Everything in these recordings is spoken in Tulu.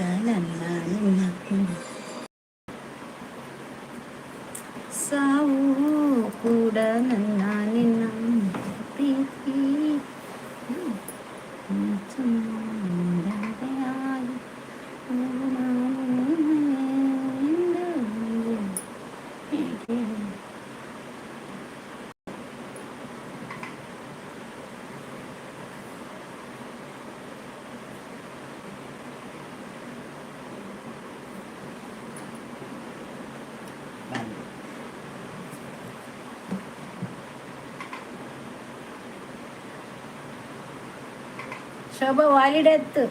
ಕೂಡ ನನ್ನ ನಿನ್ನ ಸಾವು ಕೂಡ ನನ್ನ ನಿನ್ನ ಪ್ರೀತಿ ಸುಂದರವಾಗಿ ನಾನು ಎಂದು ಹೇಗೆ. ಬಂದೆ. ಶೋಭಾ, ವಾಲಿಡೆ ಅತ್ತು,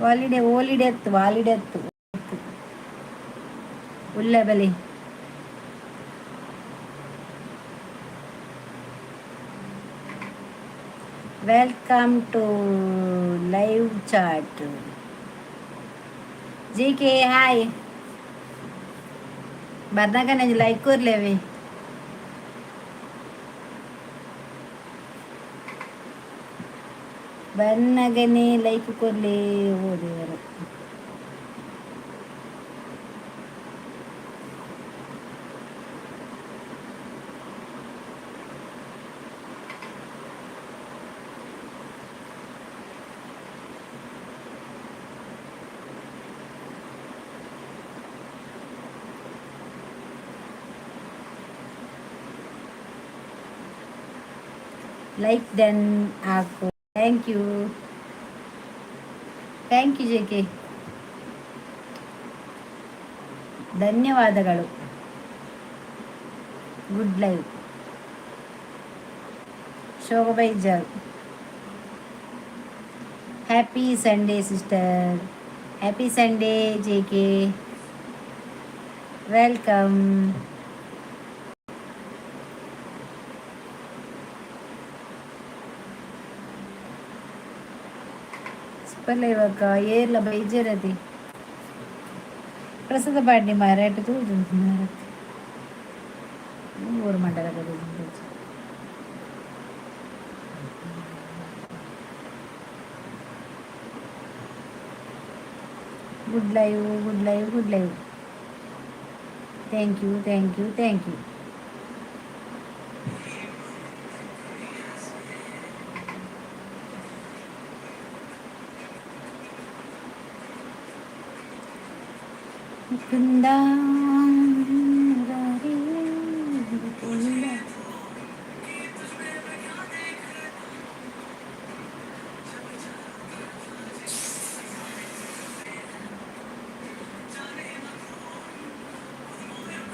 ವಾಲಿಡೆ ಓಲಿಡೆ ಅತ್ತು, ವಾಲಿಡೆ ಅತ್ತು ಉಲ್ಲೆ ಬಲಿ. Welcome to live chat. G K, hi. ಬರ್ನಾಗ ನಂಗೆ ಲೈಕ್ ಕೊರ್ಲೇವಿ. ಬನ್ನಗನೆ ಲೈಕ್ ಕೊರ್ಲಿ. ಓ ದೇವರು. ಲೈಕ್ ಡನ್ ಹಾಕು. Thank you, thank you J K. ಧನ್ಯವಾದಗಳು. Good live Shobha Baijal. Happy Sunday, sister. Happy Sunday, J K. Welcome. Super live ಅಕ್ಕ. ಏರ್ಲ ಬೈಜರದಿ ಪ್ರಸಾದ ಪಾಡ್ನಿ ಮಾರಾಟ ತೂಜು ಊರು ಮಂಡಲ. Good live, good live, good live. Thank you, thank you, thank you. Mukunda Murari Mukunda.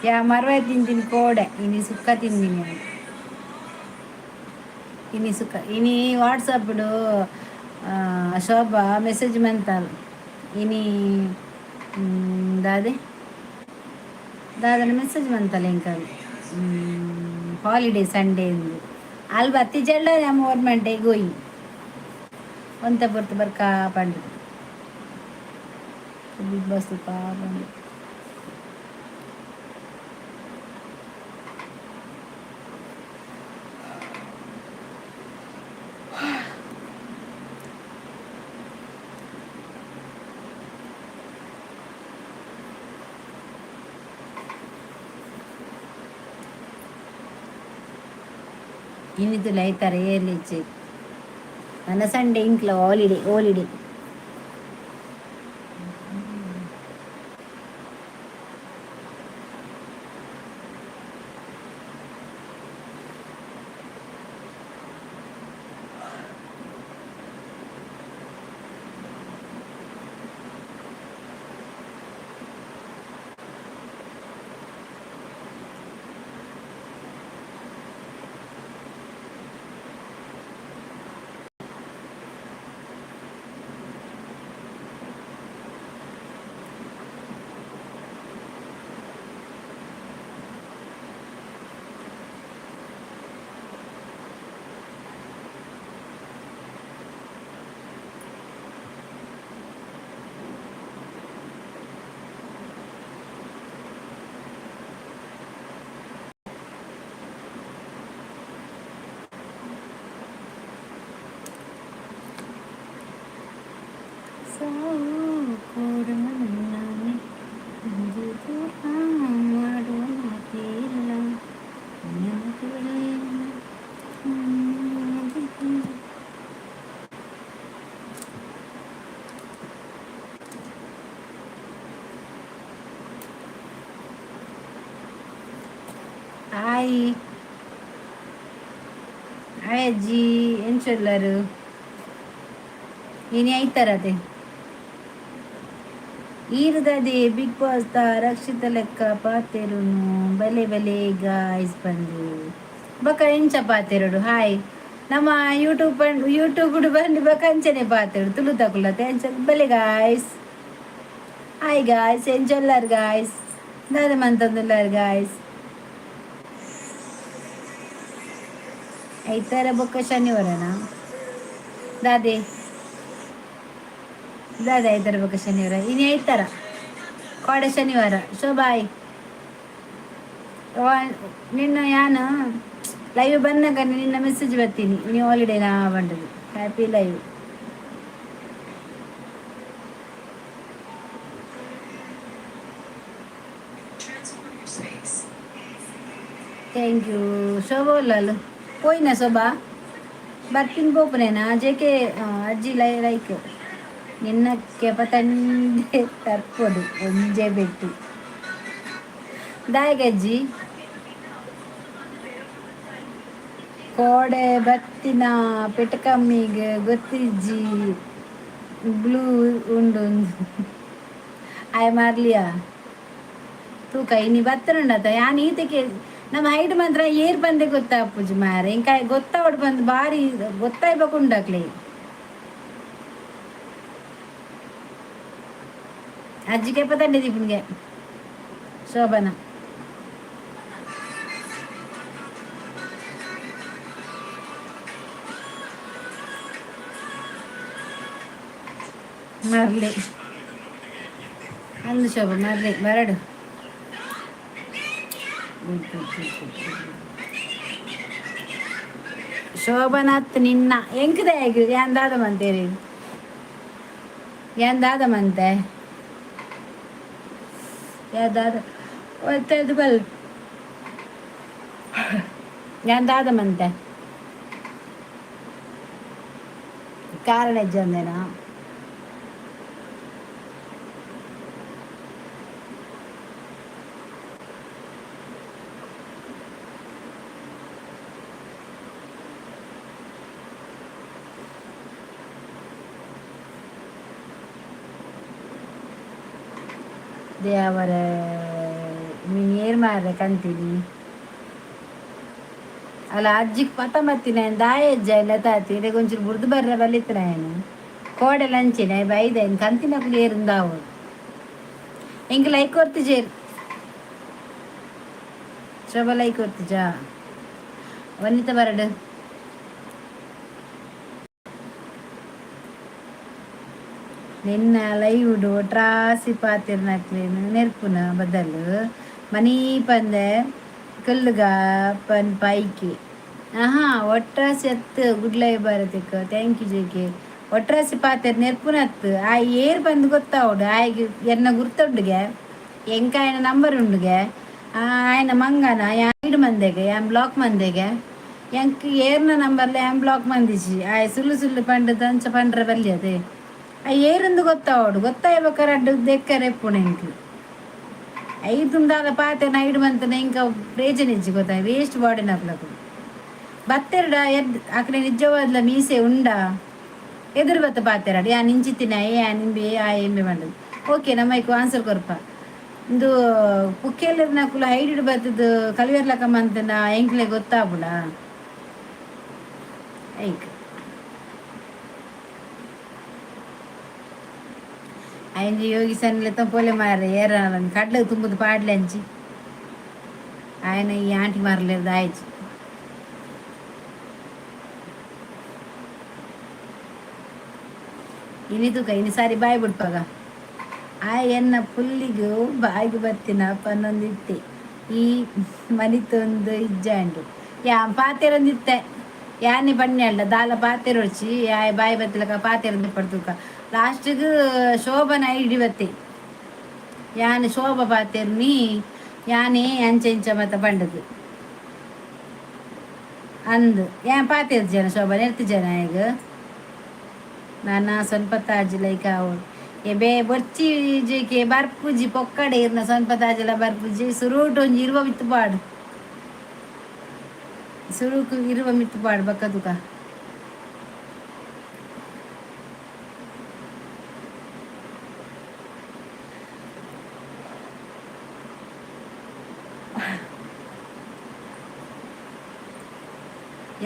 ಯಾ ಮರ್ವೆ ತಿಂತೀನಿ ಕೋಡೆ. ಇನಿ ಸುಕ್ಕ ತಿಂದಿನಿ ನಾನು. ಇನಿ ಸುಕ್ಕ. ಇನಿ ವಾಟ್ಸಪ್ ಶೋಭಾ ಮೆಸೇಜ್ ಮಂತಾಲ್. ಇನಿ ದಾದೆ ದಾದನ ಮೆಸೇಜ್ ಮಂತಲ್ಲ. ಇಂಕ ಹಾಲಿಡೇ ಸಂಡೇ ಎಂದು ಅಲ್ಲಿ ಬತ್ತಿಜೆಲ್ಲ ನಮ್ಮ ಗೌರ್ಮೆಂಟ್ ಗೋಯಿ ಒಂತ ಪೊರ್ತು ಬರ್ಕ ಪಂಡು ಬಿಗ್ ಬಾಸ್ ಪಂಡು. ಇನಿತುಲ ಐತಾರೆ ಏರ್ಲಿಚ್ಚೆ ನನ್ನ ಸಂಡೇ ಇಂಕ್ಲ ಹಾಲಿಡೇ ಹಾಲಿಡೇ. ಸಾವು ಕೋಡುಮನ್ನಾನೆ ಒಂಜಿ ದೂರ ಮಾಡುವ ಮಾತಿಲ್ಲ. ಹಾಯ್ ಹಾಯ್ ಅಜ್ಜಿ, ಎಂಚೊಲ್ಲರು? ಇನಿ ಐತಾರದೆ ಈರುದದೆ ಬಿಗ್ ಬಾಸ್ ದ ರಕ್ಷಿತ ಲೆಕ್ಕ ಪಾತೆರುನು ಬಲೆ ಬಲೆ ಗಾಯ್ಸ್ ಬಂದು ಬೊಕ ಎಂಚ ಪಾತೆರಡು? ಹಾಯ್, ನಮ್ಮ ಯೂಟ್ಯೂಬ್ ಯೂಟ್ಯೂಬ್ ಬಂದು ಬೊಕ ಅಂಚನೆ ಪಾತೆರು ತುಳುತಕುಲತೆ. ಅಂಚ ಬಲೆ ಗಾಯ್ಸ್, ಹಾಯ್ ಗಾಯ್ಸ್, ಎಂಚೊಲ್ಲರ್ ಗಾಯ್ಸ್? ದಾದ ಮಂತೊಂದುಲ್ಲರ್ ಗಾಯ್ಸ್? ಐತಾರ ಬೊಕ್ಕ ಶನಿವಾರನಾ? ದಾದೆ ದಾದೆ? ಐತಾರ ಬೊಕ್ಕ ಶನಿವಾರ. ಇನಿ ಐತಾರ, ಕೋಡೆ ಶನಿವಾರ. So bye. ನಿನ್ನ ಯಾನ್ ಲೈವ್ ಬಂದಾಗ ನಿನ್ನ ಮೆಸೇಜ್ ಬರ್ತೀನಿ. ನೀವು ಹಾಲಿಡೇನಾ ಬಂದದ್ದು. Happy live. Thank you. Shobha ಉಲ್ಲಲ್ಲ, ಪೋಯಿನ ಶೋಭಾ? ಬರ್ತೀನಿ ಪೋಪುನೇನಾ? ಜೆ ಕೆ ಅಜ್ಜಿ ಲೈ ಲೈಕ್. ನಿನ್ನ ಕೆಪತಂಡೆ ತರ್ಪೊಡು ಒಂಜೆ ಬೆಟ್ಟು ದಾಯೆಗ್ ಅಜ್ಜಿ? ಕೋಡೆ ಬತ್ತಿನ ಪೆಟಕಮ್ಮಿಗ್ ಗೊತ್ತಿಜ್ಜಿ ಬ್ಲೂ ಉಂಡು. ಆಯ್ ಮಾರ್ಲಿಯಾ ತೂಕ ಇನಿ ಬತ್ತನುಂಡತ. ಯಾನ್ ಈತಕ್ಕೆ ನಮ್ಮ ಹೈಟ್ ಮಾತ್ರ ಏರ್ ಬಂದೆ ಗೊತ್ತಾಪುಜಿ ಮಾರೆ. ಇಂಕ ಗೊತ್ತಾವಡ್ ಬಂದು ಬಾರಿ ಗೊತ್ತಾಯ್ಬೇಕು ಉಂಡಾಕ್ಲೆ. ಅಜ್ಜಿ ಕೆಪ್ಪ ತಂಡೆ ಶೋಭನ. ಮರ್ಲಿ ಅಂದು ಶೋಭ ಮರ್ಲಿ ಬರಡು. Good good good good. ಶೋಭನಾಥ್ ನಿನ್ನ ಎಂಕದ ಯಾನ್ ದಾದ ಮಂತೇರಿ? ಯಾನ್ ದಾದ ಮಂತೆ? ಯಾನ್ ದಾದ ಒತ್ತದು ಬಲ್? ಯಾನ್ ದಾದ ಮಂತೆ? ಕಾರಣ ಇಜ್ಜಂದೇನಾ? ದೇವರ ನೀನು ಏರ್ ಮಾರ್ರೆ ಕಂತೀನಿ ಅಲ್ಲ. ಅಜ್ಜಿಗೆ ಪತ ಮತ್ತಿನ ದಾಯ ಅಜ್ಜ ಇಲ್ಲ ತಾತಿ ಇಡೆಗೆ ಒಂಚೂರು ಬುರ್ದು ಬರ್ರೆ ಬಲಿತ್ನ. ಏನು ಕೋಡೆ ಲಂಚಿನ ಬೈದೆ ಕಂತಿನಕುಲು ಏರುಂದಾವು. ಎಂಕ್ ಲೈಕ್ ಕೊರ್ತಿಜೇರ್ ಶೋಭ? ಲೈಕ್ ಕೊರ್ತಿಜಾ? ವನಿತ ಬರಡು. ನಿನ್ನ ಲೈವ್ಡು ಒಟ್ರಾಸಿ ಪಾತಿರ್ನಕ್ಲೆನ್ ನೆರ್ಪುನ ಬದಲು ಮನೀ ಪಂದೆ ಕುಲ್ಲುಗ ಪನ್ ಪೈಕಿ. ಆಹಾ, ಒಟ್ರಾಸಿ ಅತ್ತು. ಗುಡ್ ಲೈವ್ ಭಾರತಿಕ್. Thank you J K. ಒಟ್ರಾಸಿ ಪಾತೆರ್ ನೆರ್ಪುನತ್ತು. ಆ ಏರ್ ಬಂದು ಗೊತ್ತಾವಡು. ಆಯ್ಗೆ ಎನ್ನ ಗುರ್ತುಂಡುಗೆ, ಎಂಕ ಆಯನ ನಂಬರ್ ಉಂಡುಗೆ. ಆಯನ ಮಂಗನ ಯಾನ್ ಮಂದೆಗೆ ಯಾನ್ ಬ್ಲಾಕ್ ಮಂದೆಗೆ. ಎಂಕ್ ಏರ್ನ ನಂಬರ್ಲ ಯಾನ್ ಬ್ಲಾಕ್ ಮಂದಿಜಿ. ಆಯ್ ಸುಳ್ಳು ಸುಳ್ಳು ಪಂಡ ದಂಚ ಪಂಡ್ರೆ ಬಲ್ಲಿ ಅದೇ. ಆ ಏರಿಂದು ಗೊತ್ತಾವಡು. ಗೊತ್ತಾಯ್ಬೇಕಾರೆ ಅಡ್ಡು ದೆಕ್ಕರೆ ಎಪ್ಪುಣ. ಎಂಕ್ ಐದುಂದಾಲ ಪಾತೆ ನೈಡ್ ಮಂತನ ಇಂಕ ಪ್ರಯೋಜನ ಇಜ್ಜಿ ಗೊತ್ತಾ. ವೇಸ್ಟ್ ಬಾಡಿ ನಕ್ಲಕು ಬತ್ತೆರಡ ಎದ್ ಅಕಡೆ ನಿಜವಾದ್ಲ ಮೀಸೆ ಉಂಡಾ ಎದುರು ಬತ್ತ ಪಾತೆರಡ. ಯಾನ್ ಇಂಚಿತ್ತಿನ ಯಾನ್ ಇಂಬೆ ಆ ಎಂಬೆ ಮಂಡದು. ಓಕೆ, ನಮ್ಮ ಆನ್ಸರ್ ಕೊರ್ಪ. ಇಂದು ಪುಕ್ಕೇಲರ್ನಕುಲು ಹೈಡ್ ಬತ್ತದು ಕಲಿಯರ್ಲಕ ಮಂತನ ಎಂಕ್ಲೆ ಗೊತ್ತಾಪುಂಡ ಐಕ್. ಐಂಜಿ ಯೋಗಿ ಸನ್ಲೆ ಪೋಲೆ ಮಾರ್ರೆ. ಏರ ಕಡ್ಲೆ ತುಂಬುದು ಪಾಡ್ಲೆ ಅಂಚಿ. ఆయన ಈ ಆಂಟಿ ಮಾರలేదు ಆಯ್ತು. ಇನಿ ತೂಕ, ಇನಿ ಸಾರಿ ಬಾಯ್ ಬಿಡ್ಪಾಗ. ಆ ಎನ್ನ ಪುಲ್ಲಿಗು ಬಾಯಿಗೆ ಬತ್ತಿನ ಪನ್ನೊಂದಿತ್ತೆ. ಈ ಮನಿತೊಂದು ಇಜ್ಜಾಂಡು ಯಾ ಪಾತೆರೊಂದಿತ್ತೆ. ಯಾನೆ ಬಣ್ಣೆ ಅಲ್ಲ ದಾಲ ಪಾತೆರೊಡ್ಚಿ. ಆಯ್ ಬಾಯಿ ಬತ್ತಿಲಕ ಪಾತೆರೊಂದು ಪಡ್ತುಕ. ಲಾಸ್ಟಿಗೆ ಶೋಭನ ಐಡಿ ಬತ್ತೆ. ಯಾನ್ ಶೋಭ ಪಾತೆರ್ನಿ, ಯಾನೇ ಅಂಚೆ ಇಂಚ ಮತ್ತ ಪಂಡದು ಅಂದ್ ಯಾನ್ ಪಾತೆರ್ ಜನ ಶೋಭ ನೆರ್ತಿ ಜನ ಈಗ. ನಾನ ಸ್ವಲ್ಪ ತಾಜಿ ಲೈಕ್ ಆವೊಡು. ಎಬೆ ಬೊರ್ಚಿ ಜಿಕೆ ಬರ್ಪುಜಿ ಪೊಕ್ಕಡೆ ಇರ್ನ ಸ್ವಲ್ಪ ತಾಜಿಲ ಬರ್ಪುಜಿ. ಸುರುಟು ಒಂಜಿ ಇರುವ ಮಿತ್ತು ಪಾಡು, ಸುರುಕು ಇರುವ ಮಿತ್ತು ಪಾಡು ಬಕ್ಕ ತುಕ.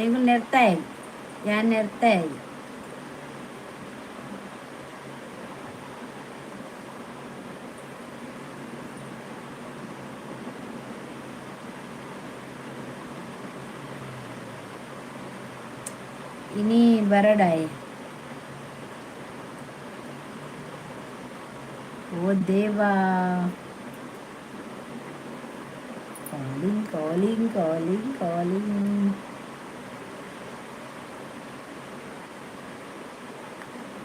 ಎಂಗುಲ್ ನೆರ್ತಾಯಿ, ಯಾನ್ ನೆರ್ತಾಯಿ. ಇನಿ ಬರಡಾಯ್. ಓ ದೇವಾ, calling calling calling calling.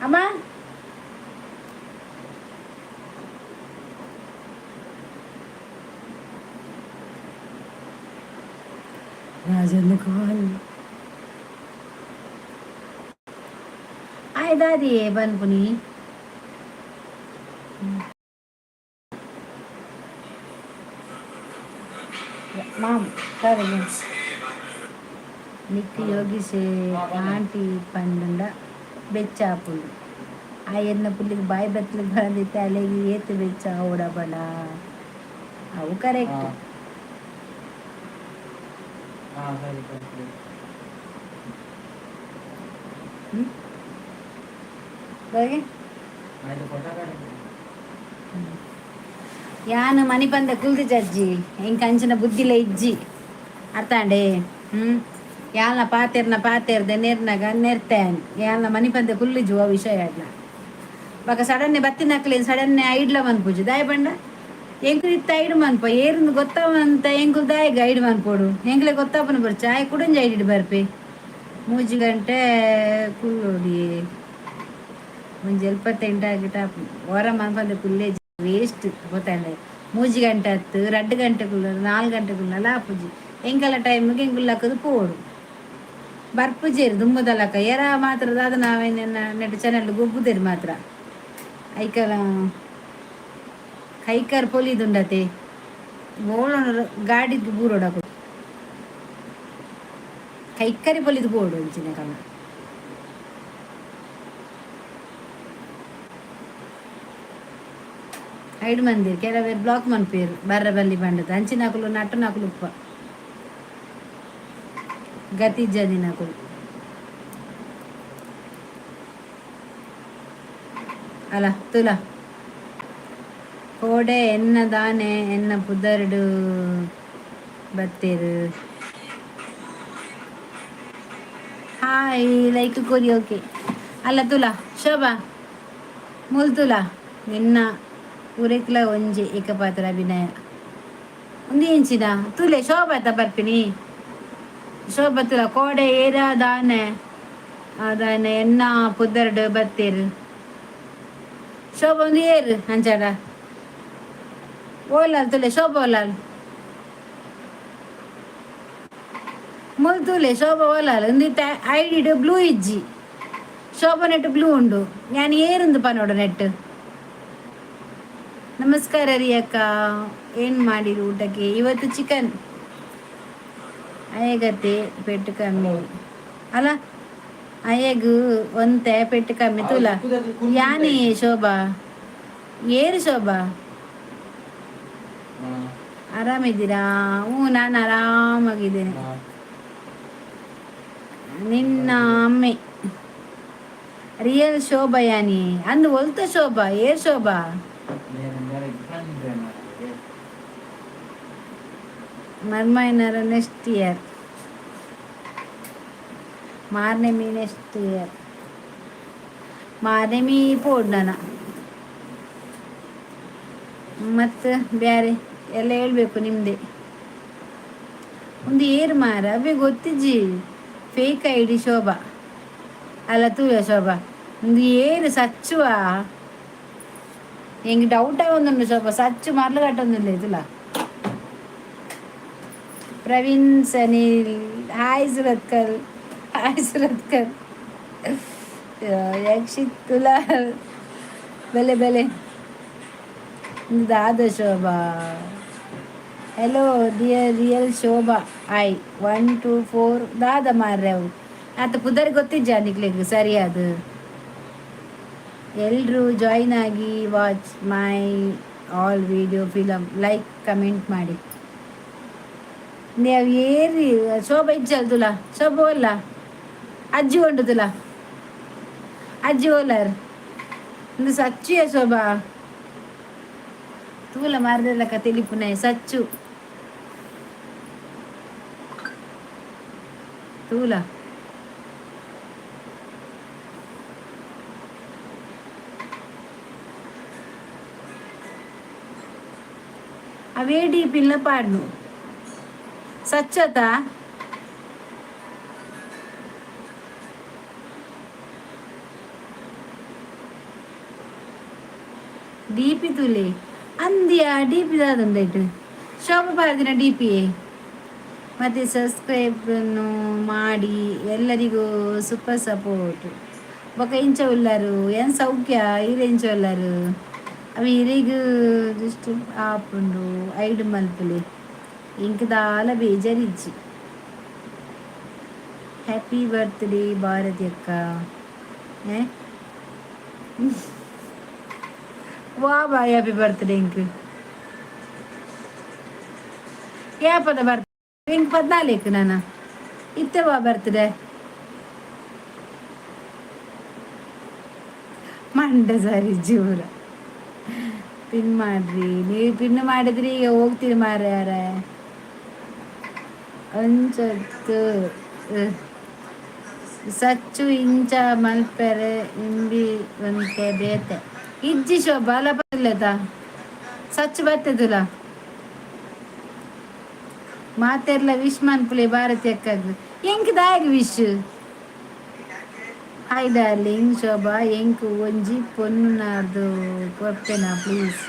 ಅಮ್ಮ, ರಾಜನ ಕಾಲ್ ಆಯ್ ದಾದಿ ಪನ್ಪುನಿ. ಮಾಮ್ ಸರಿ. ನಿಕ್ ಯೋಗಿಸೆ ಆಂಟಿ ಪಂಡ ಬೆಚ್ಚ ಆಪುಂಡು. ಆ ಎನ್ನ ಪುಲ್ಲಿಗೆ ಬಾಯಿ ಬತ್ಲಿಗೆ ಬರಂದಿತ್ತೆ, ಅಲೆಗೆ ಏತ್ ಬೆಚ್ಚ ಆವೊಡ ಪಂಡ ಅವು ಕರೆಕ್ಟ್. ಹಾ, ಸರಿ ಸರಿ. ಹ್ಮ್ ಹಾಗೆ. ಆಯ್ತು, ಕೊಟ್ಟ. ಯಾನ್ ಮನಿಪಂದ ಕುಲ್ದು ಜಜ್ಜಿ, ಎಂಕ್ ಅಂಚಿನ ಬುದ್ಧಿಲ ಇಜ್ಜಿ, ಅರ್ಥಾಂಡೆ? ಹ್ಮ್ ಯಾಲ್ನ ಪಾತೆರ್ನ ಪಾತೆರ್ದೆ, ನೆರ್ನಗ ನೆರ್ತೇನ್. ಯಾಲ್ನ ಮನಿಪಂದೆ ಕುಲ್ಲಿಜು ಆ ವಿಷಯ ಅಡ್ಲ. ಬಕ ಸಡನ್ನೆ ಬತ್ತಿನಕ್ಲೇನ್ ಸಡನ್ನೆ ಐಡ್ಲ ಮನ್ಪುಜಿ. ದಾಯ ಪಂಡ ಎಂಕುಲು ಇತ್ತ ಐಡ್ ಮನ್ಪ ಏರಿಂದು ಗೊತ್ತಾವಂತ. ಎಂಕುಲು ದಾಯ ಗೈಡ್ ಮನ್ಪೋಡು? ಎಂಕ್ಲೆ ಗೊತ್ತಾಪನ ಬರ್ಚ ಆಯ್ ಕುಡಂಜ ಐಡಿಡ್ ಬರ್ಪೆ. 3 ಗಂಟೆ ಕುಲ್ಲೋಡಿ, ಒಂಜಿ ಎಲ್ಪತ್ತೆಂಟು ಆಗಿಟ ಹೊರ ಮನ್ಪಂದೆ ಕುಲ್ಲೆ ವೇಸ್ಟ್, ಗೊತ್ತಾಂಡೆ? 3 ಗಂಟೆ ಹತ್ತು, 2 ಗಂಟೆ ಕುಲ್ಲ, 4 ಗಂಟೆ ಕುಲ್ಲಲ್ಲ ಆಪುಜಿ. ಎಂಕಲ ಟೈಮಿಗೆ ಎಂಕುಲು ಪೋಡು ಬರ್ಪುಜೇರು ದುಂಬುದಲಕ. ಏರ ಮಾತ್ರ ದಾದ ನಾವೇನ ನೆಟ್ ಚಾನೆಲ್ ಗೊಬ್ಬುದೇರು ಮಾತ್ರ. ಐಕಲ ಕೈಕಾರ್ ಪೊಲಿದುಂಡತೆ ಬೋಳೋಣ ಗಾಡಿಗ್ ಬೂರೋಡಕು ಕೈಕರಿ ಪೊಲಿದು ಬೋಡು ಅಂಚಿನ ಕಣ. ಐಡ್ ಮಂದಿರ್ ಕೆಲವೇರು ಬ್ಲಾಕ್ ಮನ್ಪೇರು ಬರ್ರ ಬಲ್ಲಿ ಬಂಡದ ಅಂಚಿನಕುಲು ನಟ್ಟು ನಕುಲು ಉಪ್ಪ ಗತಿ ಜದಿನಕುಲು ಅಲ್ಲ. ತುಲ ಕೋಡೆ ಎನ್ನ ದಾನೆ ಎನ್ನ ಪುದರ್ಡು ಬತ್ತೇರು. ಹಾಯ್, ಲೈಕ್ ಕೊರಿ. ಓಕೆ. ಅಲ್ಲ ತುಲಾ ಶೋಭಾ, ಮೂಲ್ ತುಲಾ. ನಿನ್ನ ಊರೆಕ್ಲ ಒಂಜಿ ಏಕಪಾತ್ರ ಅಭಿನಯ ಒಂದು ಎಂಚಿನ ತುಲೆ ಶೋಭಾ ತ ಬರ್ಪಿನಿ. ಶೋಭಾ ತುಲಾ, ಕೋಡೆ ಏರ ದಾನೆ ದಾನೆ ಎನ್ನ ಪುದರ್ಡು ಬತ್ತೇರು? ಶೋಭಾ ಒಂದು ಏರು ಅಂಚಾಡ ಓಲಾಲ್ ತುಲೆ. ಶೋಭಾ ಓಲಾಲ್ ಮುಲ್ ತೂಲೆ. ಶೋಭಾ ಓಲಾಲ್? ಇಂದಿತ್ತ ಐಡಿಡ್ ಬ್ಲೂ ಇಜ್ಜಿ. ಶೋಭಾ ನೆಟ್ ಬ್ಲೂ ಉಂಡು. ഞാൻ ಏರಿಂದು ಪನೋಡು ನೆಟ್. ನಮಸ್ಕಾರ ರೀ ಅಕ್ಕ, ಏನು ಮಾಡಿರಿ ಊಟಕ್ಕೆ ಇವತ್ತು? ಚಿಕನ್. ಅಯ್ಯಗತ್ತೆ ಪೆಟ್ಟು ಕಮ್ಮಿ ಅಲ್ಲ? ಅಯ್ಯಗು ಒಂತೆ ಪೆಟ್ಟು ಕಮ್ಮಿ ತುಲ. ಯಾನೇ ಶೋಭಾ, ಏರು ಶೋಭಾ? ಆರಾಮಿದ್ದೀರಾ? ಹ್ಞೂ, ನಾನು ಆರಾಮಾಗಿದ್ದೇನೆ. ನಿನ್ನ ಅಮ್ಮೆ ರಿಯಲ್ ಶೋಭಾ ಯಾನಿ ಅಂದು ಒಲ್ತ ಶೋಭಾ, ಏರ್ ಶೋಭಾ? ಮರ್ಮೈನರ ನೆಕ್ಸ್ಟ್ ಇಯರ್ ಮಾರನೇ me, next year ಮಾರನೇ ಮೀ ಪೋಡ್ನನ. ಮತ್ತು ಬ್ಯಾರೆ ಎಲ್ಲ ಹೇಳ್ಬೇಕು ನಿಮ್ಮದೇ. ಒಂದು ಏರು ಮಾರ ಅವೇ ಗೊತ್ತಿಜ್ಜಿ. Fake I D Shobha. ಅಲ್ಲ ತೂಯ ಶೋಭಾ. ಏನು ಸಚ್ಚುವ ಎಂಗ್ ಡೌಟ್ ಆವೊಂದುಂಡು ಸ್ವಲ್ಪ ಸಚ್ಚು ಮರ್ಲು ಕಟ್ಟೊಂದುಲ್ಲ ಇದುಲ. Praveen Sanil, hi Surathkal, hi Surathkal. ಯಕ್ಷಿತ್ ತುಲಾಲ್, ಬೆಲೆ ಬೆಲೆ ದಾದ ಶೋಭಾ. Hello dear real Shobha, I 1 2 4 ದಾದ ಮಾರ್ರೆ ಅವು ಆತ ಪುದರ್ ಗೊತ್ತಿಜ್ಜ ನಿಕ್ಲೆಗ್ ಸರಿಯಾದ. ಎಲ್ಲರೂ ಜಾಯಿನ್ ಆಗಿ watch my all video film, like comment ಮಾಡಿ. ನೀವು ಏರಿ ಶೋಭಾ ಇಜ್ಜಲ್ ತುಲ. ಶೋಭಾ ಅಲ್ಲ, ಅಜ್ಜಿ ಉಂಡು ತುಲ. ಅಜ್ಜಿ ಓಲಾರ್ ಒಂದು ಸಚ್ಚುಯ ಶೋಭಾ ತೂಲ ಮಾರದೆಲ್ಲ ತೆಲಿಪುನ ಸಚ್ಚು ತೂಲ. ಅವೇ ಡಿ ಪಿಲ್ಲ ಪಾಡ್ನು ಸಚ್ಚತ. ಡಿ ಪಿ ತುಲೆ ಅಂದ್ಯಾ ಡಿ ಪಿ ದಾದಂಡೈಟ್ ಶೋಭಾ ಪಾರ್ದಿನ ಡಿ ಪಿ. ಮತ್ತು ಸಬ್ಸ್ಕ್ರೈಬನ್ನು ಮಾಡಿ. ಎಲ್ಲರಿಗೂ ಸೂಪರ್ ಸಪೋರ್ಟ್. ಬೊಕ ಇಂಚ ಉಲ್ಲರು ಏನ್ ಸೌಖ್ಯ ಈರ್ ಎಂಚ ಉಲ್ಲರು? ಅವು ಇರೆಗ್ ಜಸ್ಟ್ ಆಪುಂಡು ಐಡ್ ಮಲ್ಪುಲೆ, ಎಂಕ್ ದಾಲ ಬೇಜಾರಿಜ್ಜಿ. ಹ್ಯಾಪಿ ಬರ್ತ್ಡೇ ಭಾರತಿ ಅಕ್ಕ. ಏ ವಾ ಬಾಯ್, ಹ್ಯಾಪಿ ಬರ್ತ್ಡೇ ಎಂಕ್ ಯಾಪದ ಬರ್ತ್? ಎಂಕ್ 14 ನಾನ ಇತ್ತೆ ವಾ ಬರ್ತ್ಡೇ? ಮಂಡೆ ಸರಿ ಜೀವನ. ಪಿನ್ ಮಾಡ್ರಿ ನೀವು. ಪಿನ್ ಮಾಡಿದ್ರಿ ಈಗ ಹೋಗ್ತೀರಿ ಮಾರ್ಯಾರ. ಅಂಚತ್ತು ಸಚ್ಚು ಇಂಚ ಮಲ್ಪೆರೆ ಇಂಬಿ ಒಂತೆ ಬೇತೆ ಇಜ್ಜಿ ಶೋಭಾ ಅಲ್ಲ ಪರ್ಲೇತ ಸಚ್ಚು ಬತ್ತದುಲ. ಮಾತೆರ್ಲ ವಿಶ್ ಮನ್ಪುಲೆ ಭಾರತಿ ಅಕ್ಕಗ್. ಎಂಕ್ ದಾಯಗ್ wish? Hi darling Shobha, ಎಂಕ್ ಒಂಜಿ ಪೊನ್ನು ನಾಡ್ದು ಕೊರ್ಪೆನಾ ಪ್ಲೀಸ್.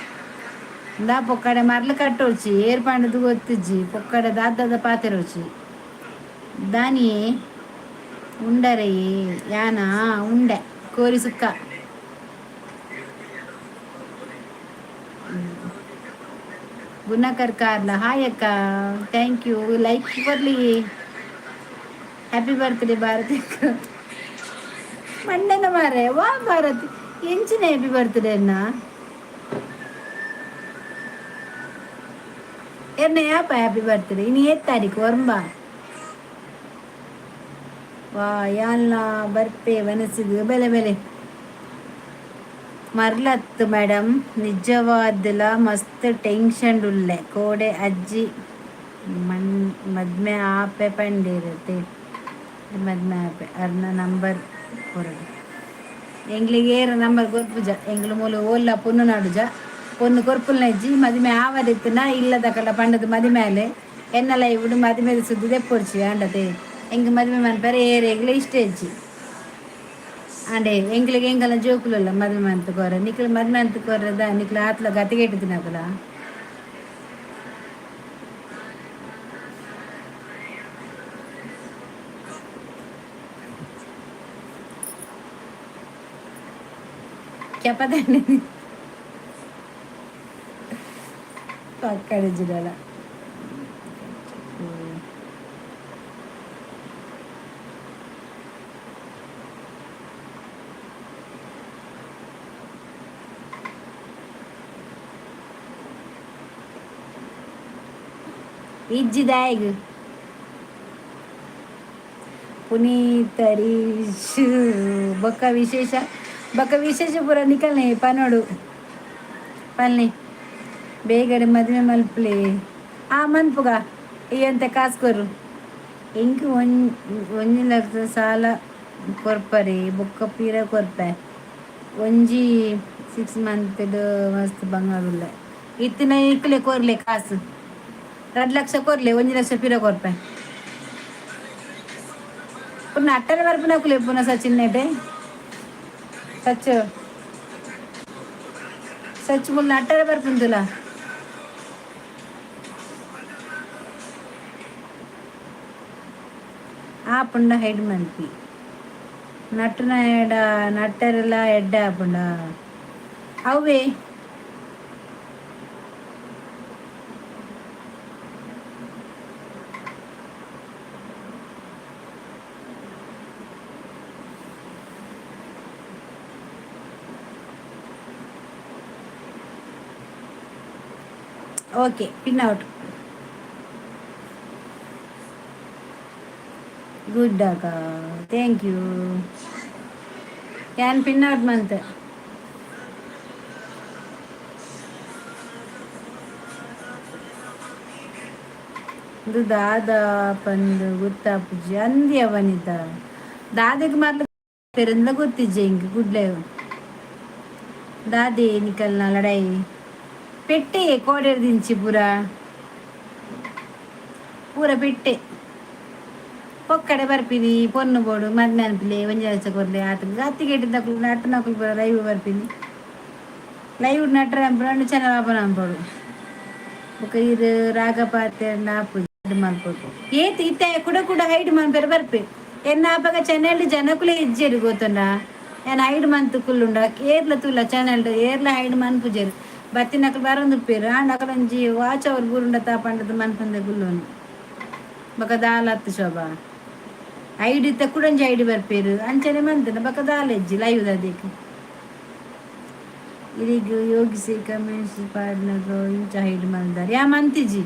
ಇಂದಾ ಪೊಕ್ಕಡೆ ಮರ್ಲು ಕಟ್ಟೋಚಿ ಏರ್ ಪಂಡದು ಗೊತ್ತಿಜ್ಜಿ. ಪೊಕ್ಕಡೆ ದಾದಾದ ಪಾತೆರೋಚಿ ದಾನಿಯೇ ಉಂಡರೆಯೇ ಯಾನ ಉಂಡೆ ಕೋರಿ ಸುಕ್ಕ. ಗುಣಕರ್ ಕಾರ್ಲ, ಹಾಯ್ ಅಕ್ಕ, thank you. Like ಬರ್ಲಿ. ಹ್ಯಾಪಿ ಬರ್ತ್ಡೇ ಭಾರತಿ ಅಕ್ಕ. ಮಂಡನ ಮಾರೆ ವಾ ಭಾರತಿ ಎಂಚಿನ ಹ್ಯಾಪಿ ಬರ್ತ್ಡೇ ಅನ್ನ ಎನ್ನ ಯಾಪ ಹ್ಯಾಪಿ ಬರ್ತ್ಡೇ? ಇನ್ನು ಏತ್ ತಾರೀಕು ಒರ್ಂಬ? ವಾ ಯಾನ್ಲ ಬರ್ಪೆ ಮನಸ್ಸಿಗೆ ಬೆಲೆ ಬೆಲೆ ಮರ್ಲತ್ತು ಮೇಡಮ್. ನಿಜವಾದಲ ಮಸ್ತ್ ಟೆನ್ಷನ್ ಉಲ್ಲೆ. ಕೋಡೆ ಅಜ್ಜಿ ಮಣ್ ಮದ್ಮೆ ಆಪೆ ಪಂಡಿರತ್ತೆ ಮದ್ಮೆ ಆಪೆ. ಅರ್ನ ನಂಬರ್ ಕೊರಡು ಎಂಗ್ಲಿಗೆ. ಏರ ನಂಬರ್ ಕೊರ್ಪುಜ ಎಂಗ್ಲು ಮೂಲು ಓಲ್ಲ ಪೊನ್ನು ನಾಡುಜ. ಪೊನ್ನು ಕೊರ್ಪುಲ್ನ ಇಜ್ಜಿ. ಮದಿಮೆ ಆವದಿತ್ತನ ಇಲ್ಲದ ಕಲ್ಲ ಪಂಡದ ಮದಿಮೆ ಆಲೆ ಎನ್ನಲ ಇವುಡು ಮದಿಮೆ ಸುದ್ದಿ ದೆಪ್ಪೊಡ್ಚಿ ಆಂಡತೆ. ಎಂಗ್ ಮದಿಮೆ ಮನ್ಪರೆ ಏರ್ ಎಂಗ್ಲ ಇಷ್ಟ ಇಜ್ಜಿ ಆಂಡೆ. ಎಂಗ್ಲಿಗೆ ಎಂಗಲ ಜೋಕುಲಲ್ಲ ಮದ್ಮೆ ಅಂತ ಕೋರ. ನಿಕ್ಲು ಮದ್ಮೆ ಅಂತ ಕೋರದ ನಿಕ್ಲು ಆತ್ಲ ಗತಿಗೆಟ್ಟಿದಿನಕಲ. చెప్పదండి పక్కడ జిల్లాల. ಇಜ್ಜಿದಾಯಗ್ ಪುನೀತ್ ಹರೀಶ್ ಬೊಕ್ಕ ವಿಶೇಷ, ಬೊಕ್ಕ ವಿಶೇಷ ಪೂರ ನಿಕಲ್ನೆ ಪನೋಡು ಪಲ್ನಿ. ಬೇಗಡೆ ಮದುವೆ ಮಲ್ಪಲೆ. ಆ ಮನ್ಪುಗ ಈ ಅಂತ ಕಾಸು ಕೊರು. ಎಂಕ್ 1 ಲಕ್ಷ ಸಾಲ ಕೊರ್ಪರೆ ಬೊಕ್ಕ ಪೀರ ಕೊರ್ಪೆ. ಒಂಜಿ 6 ಮಂತ್ ಮಸ್ತ್ ಬಂಗಾರ ಉಲ್ಲೆ. ಇತ್ತಿನ ಇಕ್ಲೆ ಕೊರ್ಲೆ ಕಾಸು. 2 ಲಕ್ಷ ಕೊರ್ಲೆ, 1 ಲಕ್ಷ ಪೀರ ಕೊರ್ಪೆ. ಪುನಃ ಅಟ್ಟನೆ ಬರ್ಪುನಕುಲೆ ಪುನಃ ಸಚಿನ್ ನೆಟೆ. ಸಚ್ಚು ಸಚ್ಚು ಮುಲ್ ನಟ್ಟರೆ ಬರ್ಪುಂದುಲ. ಆಪುಂಡ ಹೈಡ್ ಮನ್ಪಿ ನಟ್ಟುನ ಎಡ ನಟ್ಟರೆಲ್ಲ ಎಡ್ಡೆ ಆಪುಂಡ ಅವೇ. Okay, pin out. Good ಅಕ್ಕ, thank you. ಯಾನ್ ಪಿನ್ ಔಟ್ ಮಂತೆ. ಇದು ದಾದ ಪಂದು ಗೊತ್ತಾಪುಜಿ ಅಂದಿ ಅವನಿತ ದಾದೆಗ್ ಮರ್ಲ ಪೆರಂದ ಗೊತ್ತಿಜ್ಜೆ ಇಂಕ್ ಗುಡ್ಲೆ ದಾದೆ ನಿಕಲ್ನ ಲಡಾಯಿ ಪೆಟ್ಟೆ ಕೋಡೆರ್ದಿಂಚಿ ಪೂರ ಪೂರ ಪೆಟ್ಟೆ ಪೊಕ್ಕಡೆ ಬರ್ಪಿನಿ ಪೊನ್ನು ಬೋಡು ಮದ್ಮೆ ಅನ್ಪಿಲೆ ಒಂಜಿ ಲಕ್ಷ ಕೊರ್ಲೆ ಆತ ಅತ್ತಿಗೆಟ್ಟಿನ ನಕುಲು ನಟ್ಟು ನಕುಲು ಪೂರ ಲೈವ್ ಬರ್ಪಿನಿ. ಲೈವ್ ನಟ್ರೆ ಅಂಪುಂಡು ಚೆನ್ನ ಬಾಪನ ಅನ್ಪೋಡು. ಬೊಕ ಇರು ರಾಗ ಪಾತೆರ್ನ ಆಪುಜಿ ಮಲ್ಪೊಡು ಏತ್ ಇತ್ತೆ ಕುಡ ಕುಡ ಹೈಡ್ ಮನ್ಪೆರೆ ಬರ್ಪೆ. ಎನ್ನ ಅಪಗ ಚಾನೆಲ್ ಜನಕುಲೇ ಇಜ್ಜೆರ್ ಗೊತ್ತುಂಡ. ಯಾನ್ ಹೈಡ್ ಮಂತ್ ಕುಲ್ಲುಂಡ ಏರ್ಲ ತೂಲ ಚಾನೆಲ್ ಏರ್ಲ ಹೈಡ್ ಮನ್ಪುಜೆರ್. ಬತ್ತಿನಕುಲು ಬರೊಂದುಪ್ಪೆರ್ ಆಂಡ ಅಕಲೊಂಜಿ ವಾಚ್ ಅವರ್ ಬೂರುಂಡ ತಾ ಪಂಡದ್ ಮನ್ಪಂದೆ ಕುಲ್ಲುನು. ಬೊಕ ದಾಲ ಅತ್ತ್ ಶೋಭಾ, ಐಡಿ ಇತ್ತೆ ಕುಡೊಂಜಿ ಐಡಿ ಬರ್ಪೆರ್ ಅಂಚನೆ ಮಂತುಂಡ ಬೊಕ ದಾಲ ಇಜ್ಜಿ ಲೈವ್ ದದೇಕ್. ಇರಿಗ್ ಯೋಗಿಸಿ ಕಮೆಂಟ್ಸ್ ಪಾಡ್ನಗ ಇಂಚ ಹೈಡ್ ಮಲ್ದಾರ್. ಯಾ ಮಂತಿಜಿ,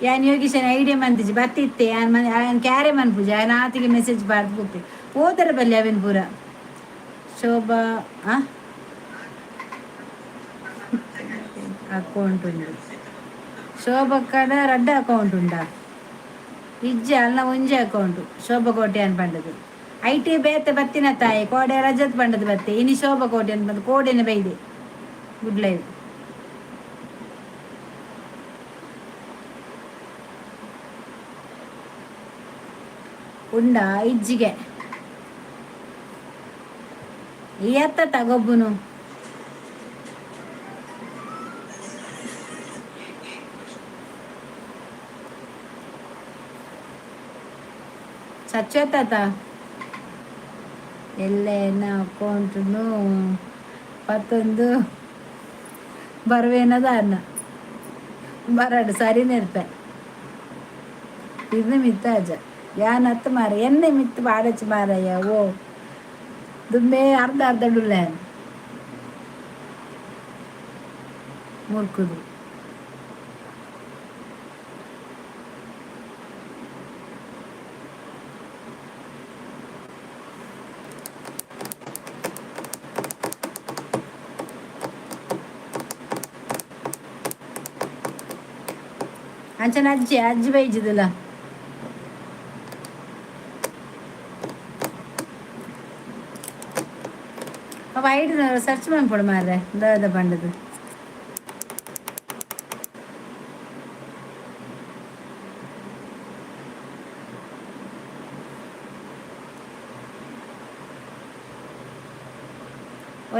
ಯಾನ್ ಯೋಗೀಶನ ಐಡಿಯಾ ಮಂತಿಜಿ. ಬತ್ತಿತ್ತೆ ಯಾನ್ ಮನ್ ಯಾನ್ ಕ್ಯಾರೆ ಮನ್ಪುಜಿ. ಯಾನ್ ಆತಿಗೆ ಮೆಸೇಜ್ ಪಾಡ್ದ್ ಪೋಪೆ. ಓದರ ಬಲ್ಲಿ ಅವೆನ್ ಪೂರ ಶೋಭಾ. ಆ ಅಕೌಂಟ್ ಉಂಡು ಶೋಭಕ್ಕಡ? ರಡ್ಡ್ ಅಕೌಂಟ್ ಉಂಡಾ? ಇಜ್ಜಿ, ಅಲ್ನ ಒಂಜಿ ಅಕೌಂಟ್ ಶೋಭಾ ಕೋಟ್ಯಾನ್ ಪಂಡದು. IT ಬೇತೆ ಬತ್ತಿನ ತಾಯಿ ಕೋಡೆ ರಜತ್ ಪಂಡದು ಬತ್ತೆ. ಇನಿ ಶೋಭಾ ಕೋಟ್ಯಾನ್ ಬಂದು ಕೋಡೆನೆ ಬೈದೆ. Good live ಉಂಡಾ? ಇಜ್ಜಿಗೆ ಈ ಅತ್ತ ತಗೊಬ್ಬುನು. ಸಚ್ಚೋತಾತ ಎಲ್ಲೆನ ಅಕೌಂಟ್ನು ಪತ್ತೊಂದು ಬರುವೇನದ ಅನ್ನ ಬರಡು ಸರಿ ನೆರ್ಪೆ. ಇದು ಮಿತ್ತ ಅಜ್ಜ ಯಾನತ್ತು ಮಾರ ಎನ್ನೆ ಮಿತ್ತು ಪಾಡಚ್ಚು ಮಾರಯ್ಯ. ಓ ದುಮ್ಮೆ ಅರ್ಧ ಅರ್ಧ ಡುಲ್ಲ ಮುರ್ಕುದು. ಅಂಚನೆ ಅಜ್ಜಿ ಅಜ್ಜಿ ಬೈಜಿದಲ್ಲ. ಅವ ಐಡ್ ಸರ್ಚ್ ಮನ್ಪೊಡು ಮಾರ್ರೆ ದಾದ ಪಂಡದು.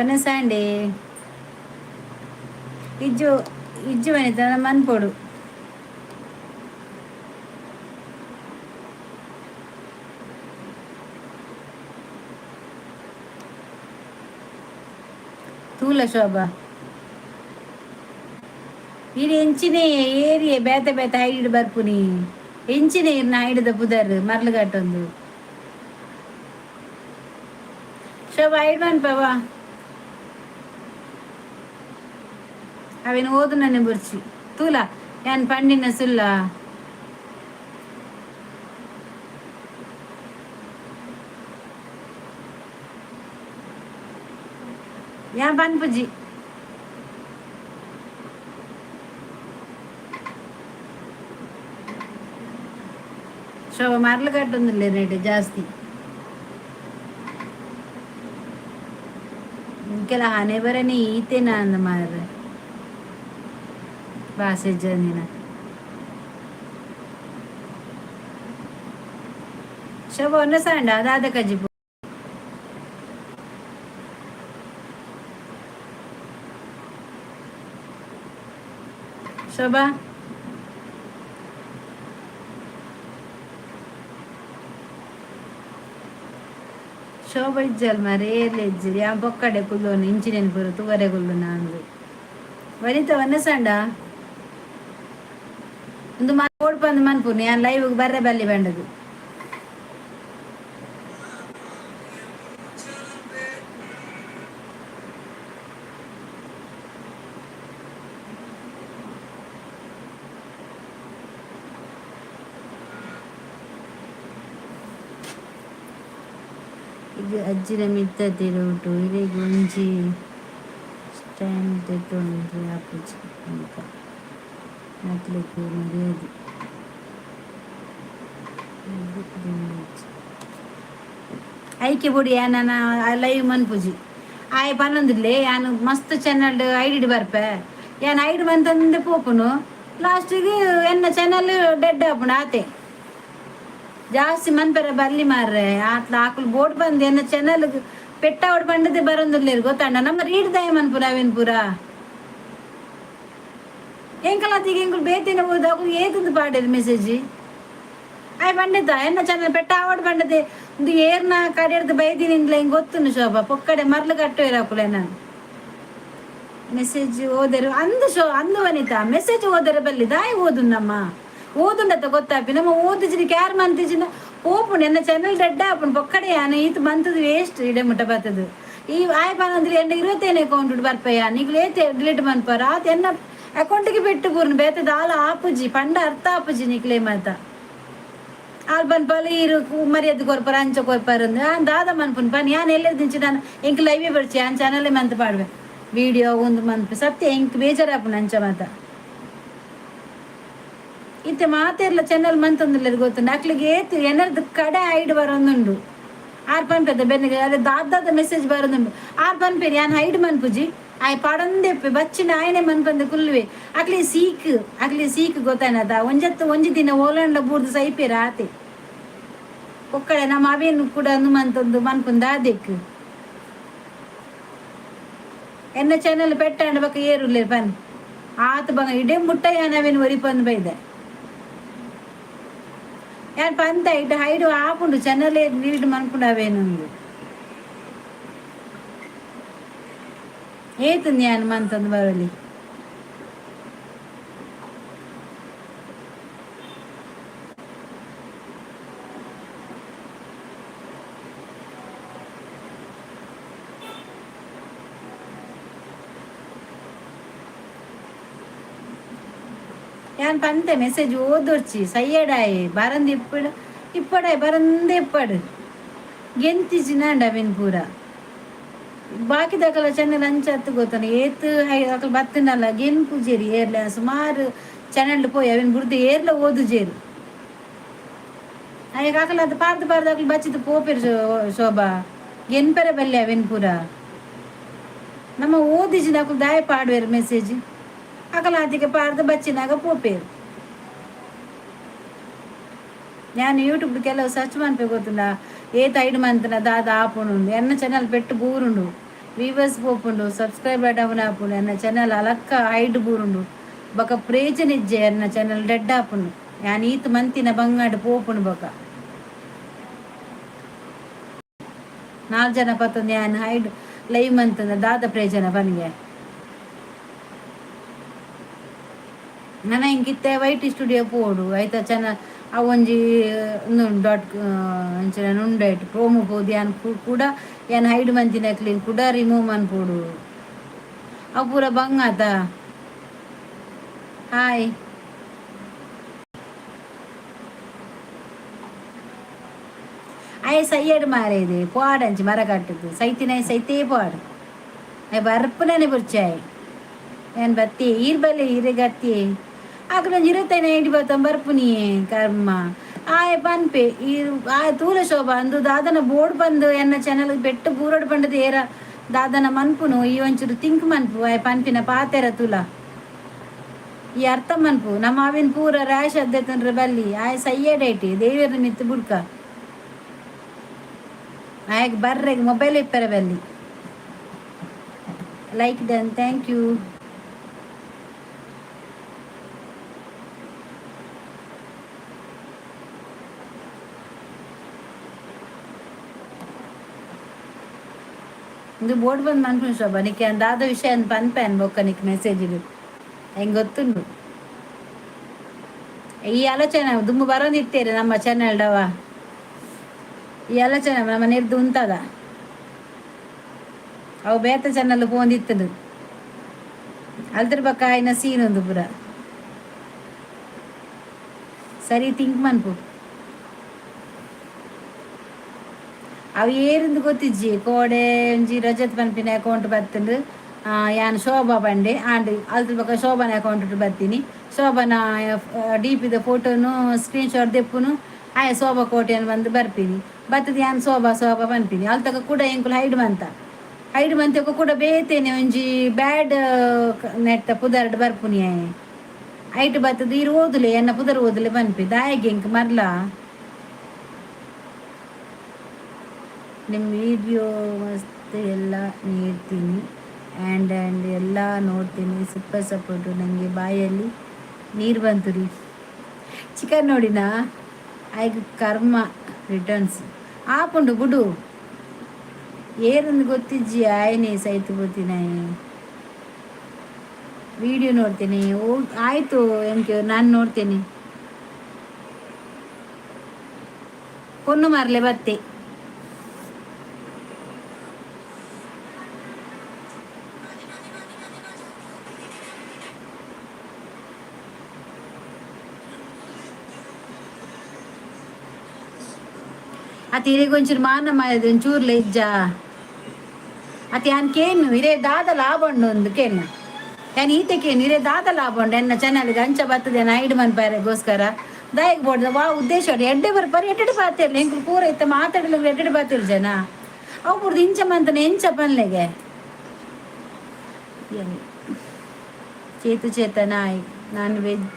ಒನಸಾಂಡೆ ಇಜ್ಜು ಇಜ್ಜು ವನಿತ ಮನ್ಪೊಡು. ತೂಲ ಶೋಭಾ ಈರ್ ಎಂಚಿನೆ ಏರಿಯೆ ಬೇತೆ ಬೇತೆ ಐಡ್ ಬರ್ಪುನಿ. ಎಂಚಿನೆ ಇರ್ನ ಐಡ್ದ ಪುದರ್ ಮರ್ಲುಗಟ್ಟೊಂದು. ಶೋಭಾ ಐಡ್ ಮನ್ಪವ. ಅವೇನು ಓದು ಬುರ್ಚಿ ತೂಲ ಯಾನ್ ಪಂಡಿನ ಸುಲ್ಲ. ಯಾನ್ ಪನ್ಪುಜಿ. ಶೋಭಾ ಮರ್ಲುಗಟ್ಟೊಂದುಲ್ಲೆ ರೇಟ್ ಜಾಸ್ತಿ. ಇಂಕೆಲ ಹಣೆ ಬರನೆ ಈತೇನ ಅಂದ ಮಾರ್ರೆ ಬಾಸೆ ಜನಿನ. ಶೋಭಾ ಒನ್ನ ಸಾಂಡ ದಾದ ಕಜಿಪು. ಶೋಭಾ. ಶೋಭಾ ಇಜ್ಜಲ್ ಮಾರೆ, ಏರ್ಲೆ ಇಜ್ಜಿರಿ. ಆ ಬೊಕ್ಕಡೆ ಕುಲ್ಲೋನು ಇಂಚಿನೇನು ಪೂರ ತೂವರೆ ಕುಲ್ಲು ನಾಂದು. ವನಿತ ವನಸಂಡ ಒಂದು ಓಡ್ ಬಂದು ಮನ್ಪುನು ಯಾನ್ ಲೈವ್ ಬರ್ರೆ ಬಲ್ಲಿ ಬಂಡದು. ಇದು ಅಜ್ಜಿನ ಮಿತ್ತ ತಿರುಟು ಇರೆಗ್ ಒಂಜಿ ಸ್ಟ್ಯಾಂಡ್ ದೆತೊಂದು ಆಪುಜಿ ಅಂತ ಅಕ್ಲೆಗ್ ಮರ್ಯಾದೆ ಐಕೆ ಬೊಡಿ. ಯಾನ ಲೈವ್ ಮನ್ಪುಜಿ. ಆಯೆ ಪನೊಂದಿಲ್ಲೆ, ಯಾನ್ ಮಸ್ತ್ ಚಾನಲ್ ಐಡಿ ಬರ್ಪೆ, ಯಾನ್ ಐಡಿ ಮಂತಂದೆ ಪೋಪುನು, ಲಾಸ್ಟಿಗೆ ಎನ್ನ ಚಾನಲ್ ಡೆಡ್ ಆಪುಂಡು ಆತೆ. ಜಾಸ್ತಿ ಮನ್ಪೆರೆ ಬರ್ಲಿ ಮಾರ್ರೆ. ಆತ್ಲ ಆಕುಲು ಬೋಟ್ ಬಂದು ಎನ್ನ ಚಾನಲ್ ಪೆಟ್ಟ ಪಂಡದೆ ಬರೊಂದುಲ್ಲೆರ್ ಗೊತ್ತಂಡ. ನಮ್ಮ ರೀಡ್ ದಾಯ ಮನ್ಪುರ ಅವೇನ್ ಪೂರ? ಎಂಕಲಾತಿಗೆ ಎಂಕುಲು ಬೇತಿನ ಹೋದ ಅಕುಲು ಏತಂದು ಪಾಡೇರು ಮೆಸೇಜ್. ಆಯ್ ಬಂಡಿತ ಎನ್ನ ಚಾನಲ್ ಪೆಟ್ಟ ಆವಡ್ ಬಂಡದೆ. ಒಂದು ಏರ್ನ ಕಡೆರ್ದು ಬೈದಿನಿಂದ್ಲ ಹಿಂಗ್ ಗೊತ್ತುಂಡು ಶೋಭಾ. ಪೊಕ್ಕಡೆ ಮರ್ಲು ಕಟ್ಟುವೇರು ಅಕುಲೆ. ನಾನು ಮೆಸೇಜ್ ಓದರು ಅಂದು ಶೋ ಅಂದು ವನಿತಾ, ಮೆಸೇಜ್ ಓದರೆ ಬಲ್ಲಿ ದಾಯಿ ಓದು. ನಮ್ಮ ಓದುಂಡತ್ತ ಗೊತ್ತಾಪಿ. ನಮ್ಮ ಓದುಜಿನ ಕ್ಯಾರ್ ಮಂತಿಜಿನ ಪೋಪುಂಡು. ಎನ್ನ ಚಾನಲ್ ಡೆಡ್ ಆಪುಂಡು ಪೊಕ್ಕಡೆ. ಯಾನ ಈತ್ ಮಂತದ ವೇಸ್ಟ್ ಇಡೆ ಮುಟ್ಟ ಬರ್ತದ. ಈ ಆಯ್ ಪನಂದ್ರೆ ಎನ್ನ 25 ಅಕೌಂಟ್ ಬರ್ಪಯ್ಯ, ನಿಗ್ಲು ಏತೆ ಡಿಲೀಟ್ ಮನ್ಪಾರ? ಆತ ಎನ್ನ ಅಕೌಂಟಿಗೆ ಪೆಟ್ಟು ಪೂರ್ಣ ಬೇತೆ ದಾಲ ಆಪುಜಿ ಪಂಡ ಅರ್ಥ ಆಪುಜಿ ನಿಕ್ಲೆ ಮಾತ. ಆಲ್ ಪನ್ಪಲ್ ಈರು ಮರ್ಯಾದೆ ಕೊರ್ಪರ, ಅಂಚ ಕೊರ್ಪರ. ದಾದ ಮನ್ಪುನ್ ಪನ್? ಯಾನ್ ಎಲ್ಲೆದಿಂಚಿ ನಾನು ಎಂಕ್ ಲೈವೇ ಬರ್ಚಿ, ಯಾನ್ ಚಾನಲ್ ಮಂತ್ ಪಾಡ್ವೆ ವಿಡಿಯೋ ಒಂದು ಮನ್ಪು. ಸತ್ಯ ಎಂಕ್ ಬೇಜಾರಾಪುಂಡು ಅಂಚ ಮಾತ. ಇತ್ತೆ ಮಾತೆರ್ಲ ಚಾನಲ್ ಮಂತೊಂದುಲ್ಲೆರ್ ಗೊತ್ತುಂಡು. ಅಕ್ಲೆಗ್ ಏತ್ ಎನರ್ದು ಕಡೆ ಹೈಡ್ ಬರೊಂದುಂಡು. ಆರ್ ಪನ್ಪೆದ ಬೆನ್ನಿಗೆ ಅದೇ ದಾದ ಮೆಸೇಜ್ ಬರೊಂದುಂಡು. ಆರ್ ಪನ್ಪೆರ್ ಯಾನ್ ಹೈಡ್ ಮನ್ಪುಜಿ, ಆಯ್ ಪಾಡೊಂದೆಪ್ಪೆ ಬಚ್ಚಿನ ಆಯನೆ ಮನ್ಪಂದೆ ಕುಲ್ಲುವೆ. ಅಕ್ಲೆ ಸೀಕ್, ಅಕ್ಲೆ ಸೀಕ್ ಗೊತ್ತಾಯ್ನದ. ಒಂಜತ್ತು ಒಂಜಿ ದಿನ ಓಲಂಡ ಬೂರ್ದು ಸೈಪೇರ ಆತೆ. ಒಕ್ಕಡೆ ನಮ್ಮ ಅವೇನು ಕೂಡ ಮಂತೊಂದು ಮನ್ಪುಂದು ದಾದೆಕ್? ಎನ್ನ ಚಾನಲ್ ಪೆಟ್ಟಾಂಡ ಬೊಕ ಏರುಲ್ಲೆರ್ ಪನ್? ಆತ್ ಬಂಗ ಇಡೇ ಮುಟ್ಟ ಯಾನ್ ಅವೇನು ಒರಿಪಂದು ಬೈದೆ. ಯಾನ್ ಪಂತ ಇಟ್ಟು ಹೈಡು ಆಪುಂಡು, ಚಾನಲ್ ಡಿಲೀಟ್ ಮನ್ಪುಂಡು ಅವೇನುಂದು. ಏತುಂದು ಯಾನ್ ಮಂತೊಂದು ಬರಲಿ? ಯಾನ್ ಪಂತೆ ಮೆಸೇಜ್ ಓದೊರ್ಚಿ ಸಯ್ಯಡಾಯೆ ಬರಂದು ಇಪ್ಪಡು ಇಪ್ಪಡಾಯ್ ಬರಂದೆ ಇಪ್ಪಡು ಗೆಂತಿಜಿನಾಂಡ ಅವೇನ್ ಪೂರ. ಬಾಕಿದಕಲ ಚಾನಲ್ ಅಂಚ ಅತ್ತು ಗೊತ್ತನ. ಏತ್ ಹೈ ಅಕಲ್ ಬತ್ತಿನಲ್ಲ ಗೆನ್ಪುಜೆರ್ ಏರ್ಲ. ಸುಮಾರು ಚಾನಲ್ ಪೋಯಿ ಅವೇನ್ ಬುಡ್ದು ಏರ್ಲ ಓದುಜೆರ್. ಅಯ್ಯ ಅಕಲ್ ಅದು ಪಾರ್ದು ಪಾರ್ದು ಅಕಲ್ ಬಚ್ಚಿದ್ ಪೋಪೆರ್. ಶೋಭಾ, ಗೆನ್ಪೆರೆ ಬಲ್ಲೆ ಅವೇನ್ ಪೂರ. ನಮ್ಮ ಓದಿಜಿನ ಅಕುಲು ದಾಯ ಪಾಡುವೆರ್ ಮೆಸೇಜ್? ಅಕಲ್ ಆತಿಗೆ ಪಾರ್ದು ಬಚ್ಚಿನಾಗ ಪೋಪೆರ್. ಯಾನ್ ಯೂಟ್ಯೂಬ್ ಕೆಲವು ಸರ್ಚ್ ಮನ್ಪೆ ಗೊತ್ತುಂಡ, ಏತ್ ಐಡ್ ಮಂತನ ದಾದ ಆಪುಂಡು. ಎನ್ನ ಚಾನಲ್ ಪೆಟ್ಟು ಬೂರುಂಡು, ವ್ಯೂವರ್ಸ್ ಪೋಪುಂಡು, ಸಬ್ಸ್ಕ್ರೈಬರ್ ಡೌನ್ ಆಪುಂಡು. ಎನ್ನ ಚಾನಲ್ ಅಲಕ್ಕ ಹೈಡ್ ಬೂರುಂಡು. ಬೊಕ ಪ್ರೇಜನ ಇಜ್ಜೆ, ಎನ್ನ ಚಾನಲ್ ಡೆಡ್ ಆಪುಂಡು. ಯಾನ್ ಈತ್ ಮಂತಿನ ಬಂಗಾಡ್ ಪೋಪುಂಡು. ಬೊಕ ನಾಲ್ ಜನ ಪತ್ತೊಂದು ಯಾನ್ ಹೈಡ್ ಲೈವ್ ಮಂತಂದ ದಾದ ಪ್ರಯೋಜನ ಪನ್ಗೆ? ನನ ಇಂಕಿತ್ತೆ ವೈಟ್ ಸ್ಟುಡಿಯೋ ಪೋಡು ಐತ ಚೆನ್ನ ಆ ಒಂಜಿ ಡಾಟ್ ಅಂಚಿನ ಉಂಡೈಟ್ ಪ್ರೋಮೋ ಪೋದು ಯಾನ್ ಕೂಡ ಯಾನ್ ಹೈಡ್ ಮಂತಿನಕ್ಲೆನ್ ಕೂಡ ರಿಮೂವ್ ಮನ್ಪೊಡು. ಅವು ಪೂರ ಬಂಗಾತ. ಹಾಯ್ ಆಯೆ ಸೈಯಡ್ ಮಾರೇದೆ ಪೋಡಂಚಿ ಮರ ಕಟ್ಟುದು ಸೈತಿನ ಸೈತೇ ಪೋಡು. ಆಯ್ ಬರ್ಪುನನೆ ಬುರ್ಚಾಯ್. ಏನ್ ಬತ್ತಿ ಈರ್ ಬಲ್ಲೆ ಈರೆಗ್ ಅತ್ತಿ ಅಕುಲೊಂಜಿ 25 ಐಡಿ ಬತ್ತೊಂದು ಬರ್ಪುನಿಯೇ ಕರ್ಮ. ಆಯೆ ಪನ್ಪೆ ಈರ್ ಆಯೆ ತೂಲ ಶೋಭಾ ಅಂದು ದಾದನ ಬೋರ್ಡ್ ಬಂದು ಎನ್ನ ಚಾನಲ್ ಪೆಟ್ಟು ಬೂರಡ್ ಪಂಡದು ಏರ ದಾದನ ಮನ್ಪುನು. ಈ ಒಂಚೂರು ತಿಂಕ್ ಮನ್ಪು. ಆಯೆ ಪನ್ಪಿನ ಪಾತೆರ ತೂಲ. ಈ ಅರ್ಥ ಮನ್ಪು. ನಮ್ಮ ಅವಿನ ಪೂರ ರ್ಯಾಶ್ ಅದ್ದೆತನ್ರೆ ಬಲ್ಲಿ. ಆಯೆ ಸಯ್ಯಡೈಟಿ ದೇವೆರ್ನ ಮಿತ್ತು ಬುಡ್ಕ. ಆಯಗ್ ಬರ್ರೆಗ್ ಮೊಬೈಲ್ ಇಪ್ಪರೆ ಬಲ್ಲಿ. Like done, thank you. ಇಂದು ಬೋರ್ಡ್ ಬಂದ್ ಮನ್ಪುನ ಶೋಭಾ, ನಿಕ್ಕೆ ದಾದ ವಿಷಯ ಪನ್ಪೇನ್ ಬೊಕ್ಕ ನಿಕ್ ಮೆಸೇಜ್ ಹೆಂಗ್ ಗೊತ್ತುಂಡು. ಈ ಆಲೋಚನೆ ದುಂಬು ಬರೋದಿತ್ತೇರಿ ನಮ್ಮ ಚಾನೆಲ್ ಡವ. ಈ ಆಲೋಚನೆ ನಮ್ಮ ನಿರ್ದು ಉಂತದ ಅವು ಬೇತ ಚಾನಲ್ ಪೋಂದಿತ್ತದು ಅಲ್ದ್ರ ಬಕ್ಕ ಆಯ್ನ ಸೀನ್ ಒಂದು ಪುರ ಸರಿ ಥಿಂಕ್ ಮನ್ಪು. ಅವು ಏರಿಂದು ಗೊತ್ತಿಜ್ಜಿ. ಕೋಡೆ ಒಂಜಿ ರಜತ್ ಪನ್ಪಿನ ಅಕೌಂಟ್ ಬತ್ತಂಡು, ಯಾನ್ ಶೋಭಾ ಪಂಡೆ ಆಂಡ್. ಅಲ್ತ್ರ ಬೊಕ್ಕ ಶೋಭಾನ ಅಕೌಂಟ್ ಬತ್ತೀನಿ. ಶೋಭಾನ ಡಿ ಪಿದ ಫೋಟೋನು ಸ್ಕ್ರೀನ್ ಶಾಟ್ ದೆಪ್ಪುನು. ಆಯೆ ಶೋಭಾ ಕೋಟೆನ್ ಬಂದು ಬರ್ಪಿನಿ. ಬತ್ತದ ಯಾನ್ ಶೋಭಾ ಶೋಭಾ ಪನ್ಪಿನಿ. ಅಲ್ತಕ ಕೂಡ ಎಂಕುಲು ಹೈಡ್ ಮಂತ, ಹೈಡ್ ಮಂತೆ ಕೂಡ ಬೇತೇನೆ ಒಂಜಿ ಬ್ಯಾಡ್ ನೆಟ್ಟ ಪುದರ್ಡ್ ಬರ್ಪುನಿ. ಆಯೆ ಐಟ್ ಬತ್ತದ ಇರು ಓದುಲೆ, ಎನ್ನ ಪುದರ್ ಓದುಲೆ ಪನ್ಪಿ. ದಾಯೆಗೆ ಎಂಕ್ ಮರ್ಲ. ನಿಮ್ಮ ವಿಡಿಯೋ ಮಸ್ತ್, ಎಲ್ಲ ನೀಡ್ತೀನಿ ಆ್ಯಂಡ್ ಆ್ಯಂಡ್ ಎಲ್ಲ ನೋಡ್ತೀನಿ. Super support. ನನಗೆ ಬಾಯಲ್ಲಿ ನೀರು ಬಂತು ರೀ ಚಿಕನ್ ನೋಡಿನಾ. ಐಗ್ ಕರ್ಮ ರಿಟರ್ನ್ಸ್ ಆಪುಂಡು ಬುಡು. ಏರೊಂದು ಗೊತ್ತಿಜ್ಜಿ ಆಯ್ನೆ ಸೈತು ಗೊತ್ತಿನ. ವಿಡಿಯೋ ನೋಡ್ತೀನಿ. ಓ ಆಯಿತು ಎಂಕೆ, ನಾನು ನೋಡ್ತೀನಿ. ಪೊನ್ನು ಮಾರ್ಲೆ ಬತ್ತೆ. ಅತ್ ಇರೆಗ್ ಒಂಚೂರು ಮಾನ ಮರ್ಯಾದೆ ಒಂಚೂರ್ಲ ಇಜ್ಜಾ? ಅತ್ ಯಾನ್ ಕೇನು, ಇರೇ ದಾದ ಲಾಭ ಉಂಡು ಒಂದು ಕೇನು. ಯಾನ್ ಈತೆ ಕೇನು, ಇರೇ ದಾದ ಲಾಭ ಉಂಡು ಎನ್ನ ಚಾನಲ್ಗೆ ಅಂಚ ಬರ್ತದೆ ಐಡ್ ಮನ್ಪಾರೆಗೋಸ್ಕರ? ದಾಯೆಗ್ ಬೋಡ್ದ ವಾ ಉದ್ದೇಶ ಉಂಡು? ಎಡ್ಡೆ ಬರ್ಪಾರೆ, ಎಡ್ಡೆ ಪಾತಿರ್ಲಿ. ಎಂಕುಲು ಪೂರ ಇತ್ತ ಮಾತಾಡಲು ಎಡ್ಡೆ ಪಾತಿರ್ ಜನ. ಅವು ಪೂರ್ದು ಇಂಚ ಮಂತನ ಎಂಚ ಪನ್ಲೆಗೆ. ಚೇತು ಚೇತನಾಯ್ ನಾನ್ ವೆಜ್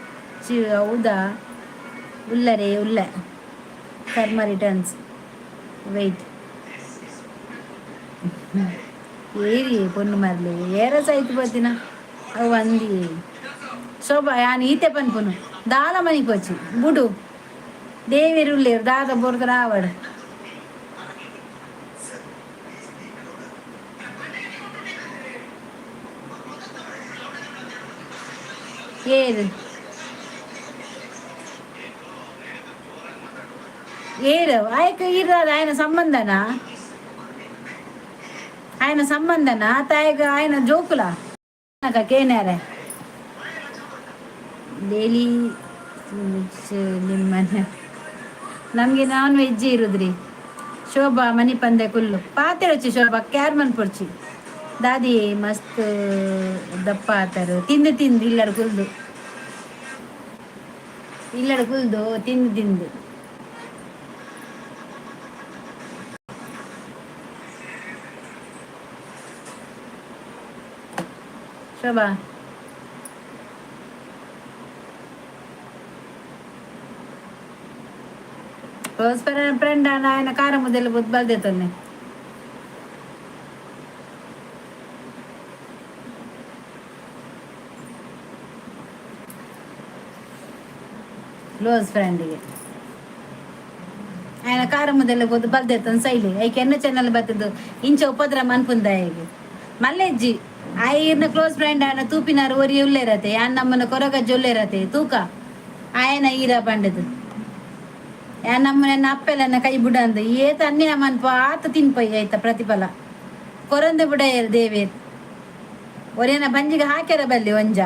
ಹೌದಾ? ಉಲ್ಲರೇ ಉಲ್ಲ. ಕರ್ಮ ರಿಟರ್ನ್ಸ್, ವೆಯ್ಟ್. ಏರಿ ಪೊನ್ನು ಮರ್ಲಿ ಏರ ಸೈತ್ ಬತ್ತಿನ ಅವು ಅಂದಿ ಶೋಭಾ. ಯಾನ್ ಈತೆ ಪನ್ಪುನು, ದಾಲ ಮನಿ ಪೋಚಿ ಬುಡು. ದೇವೆರು ಉಲ್ಲೇರು, ದಾದ ಬೋರ್ದ ರಾವಡ್. ಏರು ಏರು ಆಯ್ಕೆ ಇರ ఆయన ಸಂಬಂಧನಾ? ఆయన ಸಂಬಂಧನಾ? ತಾಯಿಗ ఆయన ಜೋಕುಲ ಕೇನಾರೆ. ಡೈಲಿ ನಿಮ್ಮನೆ ನಮಗೆ ನಾನ್ ವೆಜ್ ಇರುದ್ರಿ. ಶೋಭಾ ಮನಿ ಪಂದೆ ಕುಲ್ಲು ಪಾತೆರೊಚ್ಚಿ. ಶೋಭಾ ಕ್ಯಾರ್ ಮನ್ಪೊಡ್ಚಿ. ದಾದಿ ಮಸ್ತ್ ದಪ್ಪ ಆತಾರು ತಿಂದು ತಿಂದು. ಇಲ್ಲಡ್ ಕುಲ್ದು, ಇಲ್ಲಡ್ ಕುಲ್ದು ತಿಂದು ತಿಂದು. ಶೋಭಾ ಕ್ಲೋಸ್ ಫ್ರೆಂಡ್ ఆయన ಕಾರ ಮುದ್ದೆಲ್ಲ ಬಲ್ದೇತನ್ನೆ. ಕ್ಲೋಸ್ ಫ್ರೆಂಡಿಗೆ ఆయన ಕಾರ ಮುದ್ದೆಲ್ಲ ಬೊದ್ದು ಬಲ್ದೇತನ್ ಸೈಲಿ. ಐಕೆ ಎನ್ನ ಚಾನಲ್ ಬತ್ತದು ಇಂಚ ಉಪದ್ರ ಮನ್ಪುಂದ ಹೇಗೆ ಮಲ್ಲೆಜ್ಜಿ. ಆಯಿರ್ನ ಕ್ಲೋಸ್ ಫ್ರೆಂಡ್ ಆನ ತೂಪಿನಾರು ಒರಿ ಉಲ್ಲೇರತೆ. ಯಾನ್ ನಮ್ಮನ ಕೊರಗಜ್ಜ ಉಲ್ಲೇರತೆ ತೂಕ ಆಯನ ಈರ ಪಂಡದು. ಯಾನ್ ನಮ್ಮನ ಅಪ್ಪೆಲನ್ನ ಕೈ ಬುಡಂದು ಏತ ಅನ್ಯಾಯ ಮನ್ಪ ಆತ ತಿನ್ಪೈ. ಆಯ್ತ ಪ್ರತಿಫಲ ಕೊರಂದೆ ಬುಡಯರ್ ದೇವೇರ್. ಒರೇನ ಬಂಜಿಗೆ ಹಾಕ್ಯಾರ ಬಲ್ಲಿ ಒಂಜ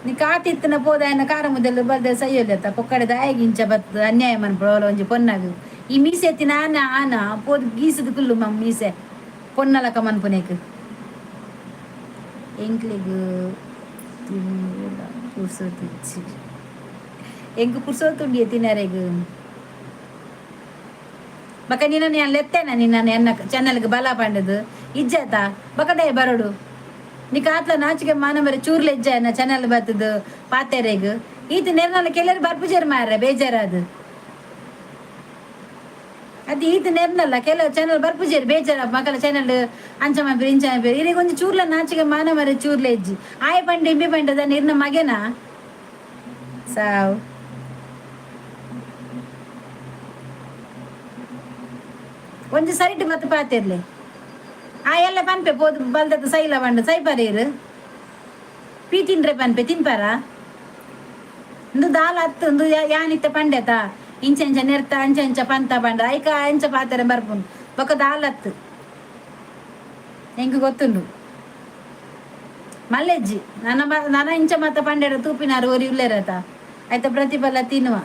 ನೀ ಕಾತಿತ್ತನ ಪೋದ ಆಯನ ಕಾರ ಮುದೆಲ್ಲ ಬಲ್ದೆ ಸೈಯೊಲ್ಲೆತ್ತ ಪೊಕ್ಕಡೆ ದಾಯಗ್ ಇಂಚ ಬತ್ತದ ಅನ್ಯಾಯ ಮನ್ಪು ಒಂಜಿ ಪೊನ್ನಾಗು. ಈ ಮೀಸೆ ಎತ್ತಿನ ಆನ ಆನ ಪೋದು ಗೀಸದ ಕುಲ್ಲು ಮಮ್ಮ ಮೀಸೆ ಪೊನ್ನಲಕ ಮನ್ಪುನೇಕ್. ಎಂಕ್ಲೆಗ್ ಪುರ್ಸೊತ್ತಿಜ್ಜಿ. ಎಂಕ್ ಪುರ್ಸೊತ್ತುಂಡಿಯೆ ತಿನರೆಗ್. ಬಕ ನಿನ್ನ ನಾನು ಲೆತ್ತೇನ ನಿನ್ನ ಎನ್ನ ಚಾನಲ್ಗೆ ಬಲ ಪಂಡದು ಇಜ್ಜಾತ ಬಕದೇ ಬರೋಡು. ನಿಕ್ ಆತ್ಲ ನಾಚಿಕೆ ಮಾನ ಮರೆ ಚೂರ್ಲ ಇಜ್ಜ? ಎನ್ನ ಚಾನಲ್ ಬತ್ತದು ಪಾತೆರೆಗ್ ಈತ ನೆರ್ನಲ್ಲ ಕೆಲರು ಬರ್ಪುಜೇರು ಮಾರ್ರೆ, ಬೇಜಾರಾದು ಅದು. ಈತ ನೆರ್ನಲ್ಲ ಕೆಲವು ಚಾನಲ್ ಬರ್ಪುಜೇರು, ಬೇಜಾರ. ಮಕ್ಕಳ ಚಾನಲ್ ಅಂಚ ಮನ್ಪೇರು, ಇಂಚ ಮನ್ಪೇರು. ಇರೆಗ್ ಒಂಜಿ ಚೂರ್ಲ ನಾಚಿಕೆ ಮಾನ ಮರೆ ಚೂರ್ಲ ಇಜ್ಜಿ. ಆಯ್ ಪಂಡೆ ಇಂಬಿ ಪಂಡದ ನಿರ್ನ ಮಗೆನಾ ಸಾವು. ಒಂಜಿ ಸರಿಟ್ ಮತ್ತೆ ಪಾತಿರ್ಲಿ. ಆ ಎಲ್ಲ ಪನ್ಪೆ ಪೋದು ಬಲ್ದತ್ತ ಸೈಲ ಬಂಡು ಸೈಪರೇರು ಪೀ ತಿನ್ರೆ ಪನ್ಪೆ ತಿನ್ಪಾರ. ಇಂದು ದಾಲ ಅತ್ತು ಇಂದು ಯಾನಿತ್ತ ಪಂಡೆತ ಇಂಚ ಇಂಚ ನೆರ್ತ ಅಂಚ ಅಂಚ ಪಂತ ಪಂಡ ಐಕ ಅಂಚ ಪಾತೆರೆ ಬರ್ಪುಂಡು ಬೊಕ ದಾಲತ್ತು ಎಂಕ್ ಗೊತ್ತುಂಡು ಮಲ್ಲೆಜ್ಜಿ ನನ್ನ ನನ ಇಂಚ ಮತ್ತ ಪಂಡೆರ ತೂಪಿನಾರು ಒರಿ ಉಲ್ಲೇರತ ಆಯ್ತ ಪ್ರತಿಫಲ ತಿನ್ನುವ.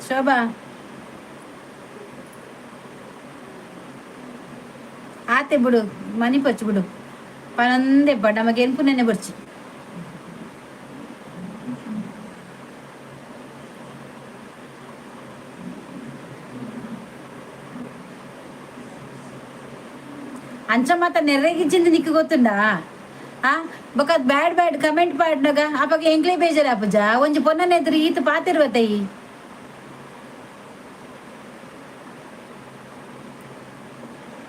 ಶೋಭಾ, ಆತೆ ಬಿಡು, ಮನಿ ಪಚ್ಚು ಬಿಡು, ಪನಂದೆ ಬಡ ನಮಗೆ ಎನ್ಪುನೆನೆ ಬರ್ಚಿ. ಅಂಚ ಮಾತ ನೆರ್ರೆಗಿಜ್ಜಿಂದ ನಿಕ್ಕು ಗೊತ್ತುಂಡಾ? ಆ ಬೊಕ ಬ್ಯಾಡ್ ಬ್ಯಾಡ್ ಕಮೆಂಟ್ ಪಾಡ್ನಗ ಅಪಗ ಎಂಕ್ಲೇ ಬೇಜಾರಾಪುಜ? ಒಂಜಿ ಪೊನ್ನನ ಎದುರು ಈತ್ ಪಾತಿರ್ವತೈ.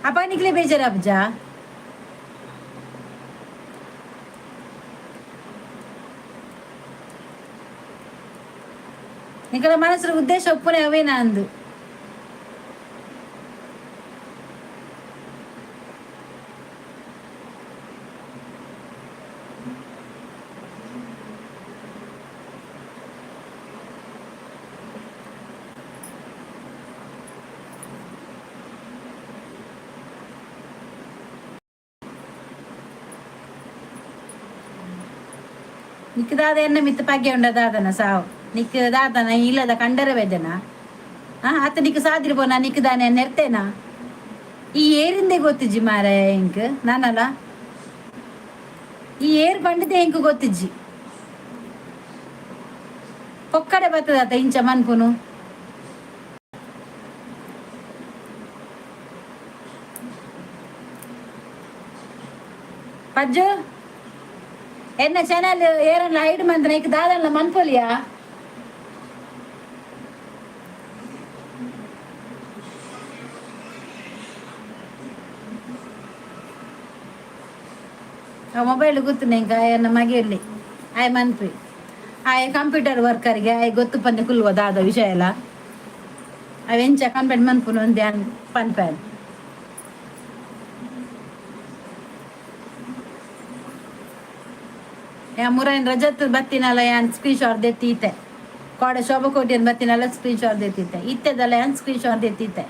ಅಪ್ಪ ನಿಕ್ಲೆ ಬೇಜಾರಾಪುಜ? ನಿಕಲ ಮನಸ್ಸು ಉದ್ದೇಶ ಒಪ್ಪುನೆ ಅವೇನಾ ಅಂದು. ನಿಕ್ ದಾದ ಎನ್ನ ಮಿತ್ತ ಪಗ್ಗೆ ಉಂಡ ದಾದನ ಸಾವು? ನಿಕ್ ದಾದನ ಇಲ್ಲದ ಕಂಡರ ವೇದನ? ಆ ಅತ್ತ ನಿಕ್ ಸಾದಿರ್ ಪೋನ ನಿಕ್ ದಾನೆ ನೆರ್ತೇನಾ? ಈ ಏರಿಂದೆ ಗೊತ್ತಿಜ್ಜಿ ಮಾರೆ ಎಂಕ್. ನಾನಲ್ಲ ಈ ಏರ್ ಪಂಡದೆ ಎಂಕ್ ಗೊತ್ತಿಜ್ಜಿ. ಪೊಕ್ಕಡೆ ಬತ್ತದಾತ ಇಂಚ ಮನ್ಪುನು. ಪಜ್ಜು, ಎನ್ನ ಚಾನಲ್ ಏರನ್ನ ಹೈಡ್ ಮಂತ್ರ ಇಕ್ ದಾದಲ್ಲ ಮನ್ಪೊಲಿಯಾ? ಆ ಮೊಬೈಲ್ ಗೊತ್ತು ಇಂಕ ಎನ್ನ ಮಗೆಯಲ್ಲಿ ಆಯ್ ಮನ್ಪಿ. ಆಯ್ ಕಂಪ್ಯೂಟರ್ ವರ್ಕರ್ಗೆ ಆಯ್ ಗೊತ್ತು ಪಂದೆ ಕುಲ್ವ ದಾದ ವಿಷಯ ಎಲ್ಲ. ಅವ್ ಎಂಚ ಕಂಪ್ಲೇಂಟ್ ಮನ್ಪುನು ಒಂದೇ ಪನ್ಪೆ. ಯಾ ಮುರೈನ್ ರಜತ್ ಬತ್ತಿನಲ್ಲ, ಯಾನ್ ಸ್ಕ್ರೀನ್ ಶಾಟ್ ದೆತ್ತೀತೆ. ಕೋಡೆ ಶೋಭಕೋಟಿಯನ್ ಬತ್ತಿನಲ್ಲ, ಸ್ಕ್ರೀನ್ ಶಾಟ್ ದೆತ್ತಿತ್ತೆ. ಇತ್ತೆದಲ್ಲ ಯಾನ್ ಸ್ಕ್ರೀನ್ ಶಾಟ್ ದೆತ್ತಿತ್ತೆ.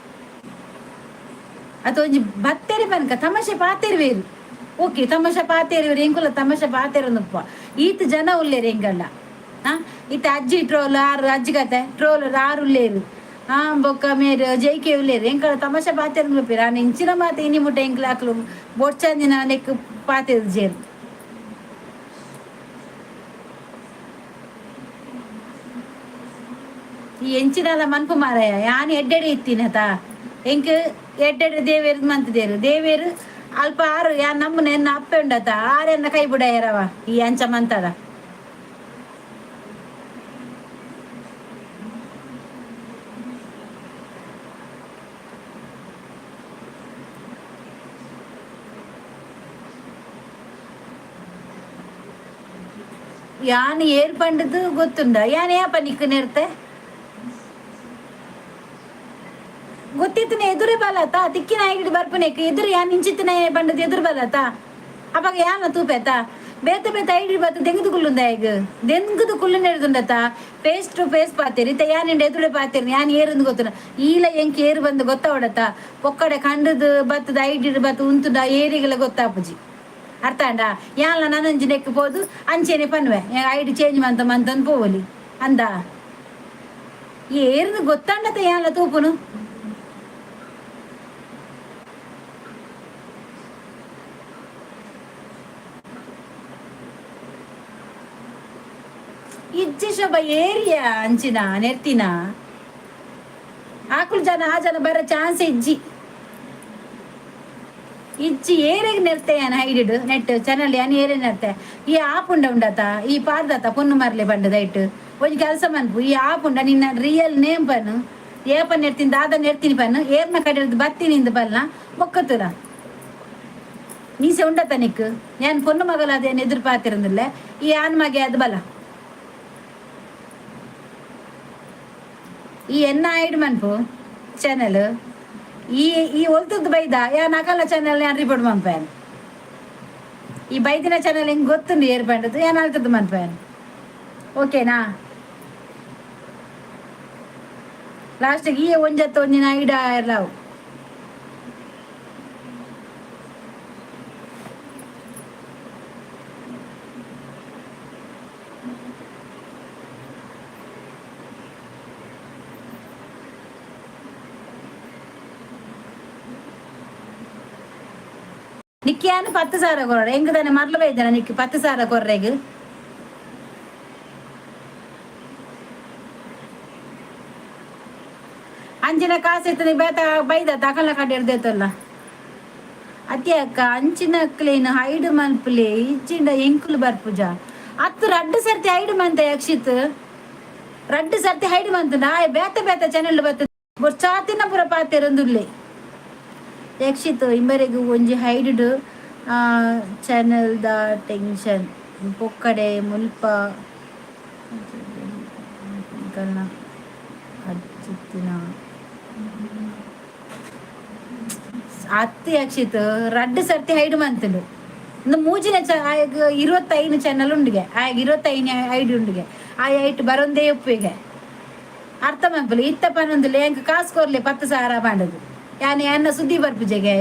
ಅದು ಒಂಜಿ ಬತ್ತೇರಿ ಪನ್ಕ ತಮಾಷೆ ಪಾತೆರ್ವೇರು. ಓಕೆ, ತಮಾಷೆ ಪಾತೆರ್ವೇರು. ಎಂಕುಲ ತಮಾಷೆ ಪಾತೆರೊಂದುಪ್ಪ. ಈತ್ ಜನ ಉಲ್ಲೇರು ಎಂಕಲ್ಲ. ಆ ಇತ್ತೆ ಅಜ್ಜಿ ಟ್ರೋಲ್ ಆರು, ಅಜ್ಜಿ ಕತೆ ಟ್ರೋಲ್ ಆರು ಉಲ್ಲೇರು. ಆ ಬೊಕ್ಕ ಮೇರ್ ಜೈಕೆ ಉಲ್ಲೇರು. ಎಂಕಲ ತಮಾಷೆ ಪಾತೆರೊಂದುಪ್ಪೇರು. ಆನ ಇಂಚಿನ ಮಾತ ಇನಿ ಮುಟ್ಟ ಎಂಕ್ಲ ಅಕ್ಲು ಬೊಡ್ಚಂದಿನ ನೆಕ್ ಪಾತೆರ್ಜೇರು. ಈ ಎಂಚಿನಲ ಮನ್ಪು ಮಾರಾಯ. ಯಾನ್ ಎಡ್ಡೆಡೆ ಇತ್ತಿನತ. ಎಂಕ್ ಎಡ್ಡೆಡೆ ದೇವೇರ್ ಮಂತಿದೇರು ದೇವೇರು ಅಲ್ಪ ಆರು. ಯಾನ್ ನಮ್ಮನೆ ಎನ್ನ ಅಪ್ಪೆ ಉಂಡತ, ಆರೆನ್ನ ಕೈ ಬುಡಯರವ ಈ ಅಂಚ ಮಂತಡ. ಯಾನ್ ಏರ್ ಪಂಡದು ಗೊತ್ತುಂಡ? ಯಾನ್ ಯಾಪ ನಿಕ್ಕು ನೆರ್ತೆ? ಗೊತ್ತಿತ್ತನೆ ಎದುರೇ ಬಲತ ತಿಕ್ಕಿನ ಐಡಿ ಬರ್ಪುನೆಕ್ ಎದುರು. ಯಾನ್ ಇಂಚಿತ್ತಿನ ಪಂಡದು ಎದುರು ಬಲತ. ಅಪಗ ಯಾನ ತೂಪೇತ ಬೇತೆ ಬೇತೆ ಐಡಿ ಬತ್ತ ದೆಂಗುದು ಕುಲ್ಲುಂದ. ಈಗ ದೆಂಗುದು ಕುಲ್ಲು ನೆಡ್ದುಂಡತ. ಫೇಸ್ ಟು ಫೇಸ್ ಪಾತೇರಿ. ಇತ್ತ ಯಾನ್ ಎದುರೆ ಪಾತೇರಿ. ಯಾನ್ ಏರುಂದು ಗೊತ್ತುಂಡ? ಈಲ ಎಂಕ್ ಏರು ಬಂದು ಗೊತ್ತಾವಡತ? ಪೊಕ್ಕಡೆ ಕಂಡದು ಬತ್ತದ ಐಡಿ ಬತ್ತ ಉಂತುಂಡ ಏರಿಗೆಲ್ಲ ಗೊತ್ತಾಪುಜಿ. ಅರ್ಥ ಆಂಡ? ಯಾನ್ಲ ನನೊಂಜಿ ನೆಕ್ ಪೋದು ಅಂಚೆನೆ ಪನ್ವೆ ಐಡಿ ಚೇಂಜ್ ಮಂತ ಮಂತಂದು ಪೋವಲಿ ಅಂದ. ಏರ್ದು ಗೊತ್ತಾಂಡತ ಯಾನ್ಲ ತೂಪುನು? ಇಜ್ಜಿ ಶೋಭ, ಏರಿಯಾ ಅಂಚಿನ ನೆರ್ತಿನ ಆಕುಲು ಜನ ಆ ಜನ ಬರ ಚಾನ್ಸ್ ಇಜ್ಜಿ. ಇಜ್ಜಿ ಏರೆಗ್ ನೆರ್ತೆ ಯಾನ್ ಹೈಡಿಡ್ ನೆಟ್ ಚಾನಲ್ ಯಾನ್ ಏರೆ ನೆರ್ತೆ. ಈ ಆಪುಂಡ ಉಂಡತ ಈ ಪಾಡ್ದತ ಪೊನ್ನು ಮರ್ಲೆ ಪಂಡದ ಐಟ್ ಒಂಜಿ ಕೆಲಸ ಮನ್ಪು. ಈ ಆಪುಂಡ ನಿನ್ನ ರಿಯಲ್ ನೇಮ್ ಪನ್ನು, ಏಪ ನೆರ್ತೀನಿ ದಾದ ನೆರ್ತೀನಿ ಪನ್ನು, ಏರ್ನ ಕಡೆರ್ದು ಬತ್ತೀನಿ ಇಂದು ಬಲ್ಲ ಬೊಕ್ಕತುಲ ಮೀಸೆ ಉಂಡತ ನಿಕ್. ಯಾನ್ ಪೊನ್ನು ಮಗಲ ಅದೇನು ಎದುರು ಪಾತಿರಂದಿಲ್ಲ ಈ ಆನ್ ಮಗೆ ಅದು ಬಲ ಈ ಎನ್ನ ಐಡ್ ಮನ್ಪು ಚಾನಲ್ ಈ ಈ ಒಲ್ತದ್ದು ಬೈದ ಯಾನ್ ಅಕಲ್ನ ಚಾನಲ್ ಯಾನ್ ರಿಪೋರ್ಟ್ ಮನ್ಪೇನ್. ಈ ಬೈದಿನ ಚಾನಲ್ ಹಿಂಗೆ ಗೊತ್ತುಂಡು ಏರ್ ಪಂಡದ್ದು ಯಾನ್ ಅಲ್ತದ್ದು ಮನ್ಪೇನ್. ಓಕೆನಾ? ಲಾಸ್ಟಿಗೆ ಈ ಒಂಜತ್ತ ಒಂಜಿನ ಐಡ ಇರ್ಲಾವು. ನಿಕ್ಯಾನು 10,000 ಕೊರಡೆ ಹೆಂಗ ತಾನೆ ಮರ್ಲ ಬೈದಾನ ನಿಕ್ 10,000 ಕೊರ್ರೆಗ್. ಅಂಚಿನ ಕಾಸು ಇತ್ತು ಬೇತ ಬೈದ ತಕಲ ಕಡೆ ಹಿಡ್ದೈತಲ್ಲ. ಅತ್ತೆ ಅಕ್ಕ ಅಂಚಿನ ಕ್ಲೀನ್ ಹೈಡ್ ಮನ್ಪುಲೆ ಇಜ್ಜಿಂಡ ಎಂಕುಲು ಬರ್ಪುಜ ಅತ್ತು. ರಡ್ಡು ಸರ್ತಿ ಹೈಡ್ ಮಂತೆ ಯಕ್ಷಿತ್, ರಡ್ಡು ಸರ್ತಿ ಹೈಡ್ ಮಂತುಂಡ ಆಯ್ ಬೇತೆ ಬೇತೆ ಚಾನೆಲ್ ಬತ್ತ ಬೊರ್ಚಾತಿನ ಪುರ ಪಾತೆರೊಂದುಲ್ಲೆ. ಯಕ್ಷಿತ್ ಇಂಬರೆಗ್ ಒಂಜಿ ಹೈಡ್ channel the tension ಪೊಕ್ಕಡೆ ಮುಲ್ಪ ಕಲ್ನ ಅಜ್ಜಿತ್ತಿನ ಅತ್ತು. ಯಕ್ಷಿತ್ ರಡ್ಡು ಸರ್ತಿ ಹೈಡ್ ಮಂತುಂಡು. ಇಂದು ಮೂಜಿನ ಚ ಆಯಗ್ 25 ಚಾನಲ್ ಉಂಡುಗೆ, ಆಯಗ್ 25 ಐಡಿ ಉಂಡುಗೆ. ಆಯ ಐಟ್ ಬರೊಂದೇ ಉಪ್ಪುಗೆ ಅರ್ಥ ಮನ್ಪುಲೆ. ಇತ್ತ ಪನೊಂದುಲೆ ಎಂಕ್ ಕಾಸು ಕೊರ್ಲೆ 10,000 ಪಂಡುದು. ಯಾನ್ ಎನ್ನ ಸುದ್ದಿ ಬರ್ಪುಜೆಗೆ,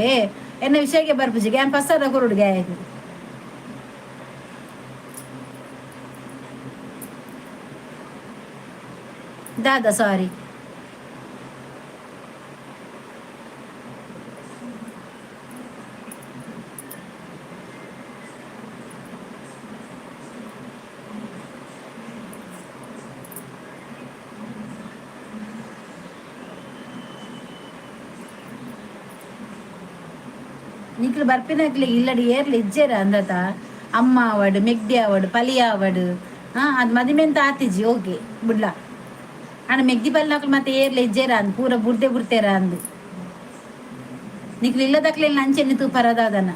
ಎನ್ನ ವಿಷಯಕ್ಕೆ ಬರ್ಪುಜೆಗೆ ಯಾನ್ 10,000 ಕೊರೊಡುಗೆ ಆಯಗ್. ದಾದಾ ಸಾರಿ. ನಿಕ್ಲು ಬರ್ಪಿನಕ್ಲೆ ಇಲ್ಲಡಿ ಏರ್ಲ ಇಜ್ಜೆರ ಅಂದತ ಅಮ್ಮ ಆವಡ್, ಮೆಗ್ದಿ ಆವಡ್, ಪಲಿ ಆವಡ್. ಅದು ಮದಿಮೆಂತ ಆತಿಜಿ, ಓಕೆ ಬುಡ್ಲ. ಅಣ್ಣ ಮೆಗ್ದಿ ಪಲ್ಲಿನಕ್ಲು ಮತ್ತೆ ಏರ್ಲ ಇಜ್ಜೆರ ಅಂದ್ ಪೂರ ಬುಡ್ದೆ ಬುಡ್ತೇರ ಅಂದ್. ನಿಕ್ಲು ಇಲ್ಲದಕ್ಲೆ ಅಂಚೆನೆ ತೂಪರದಾದನ.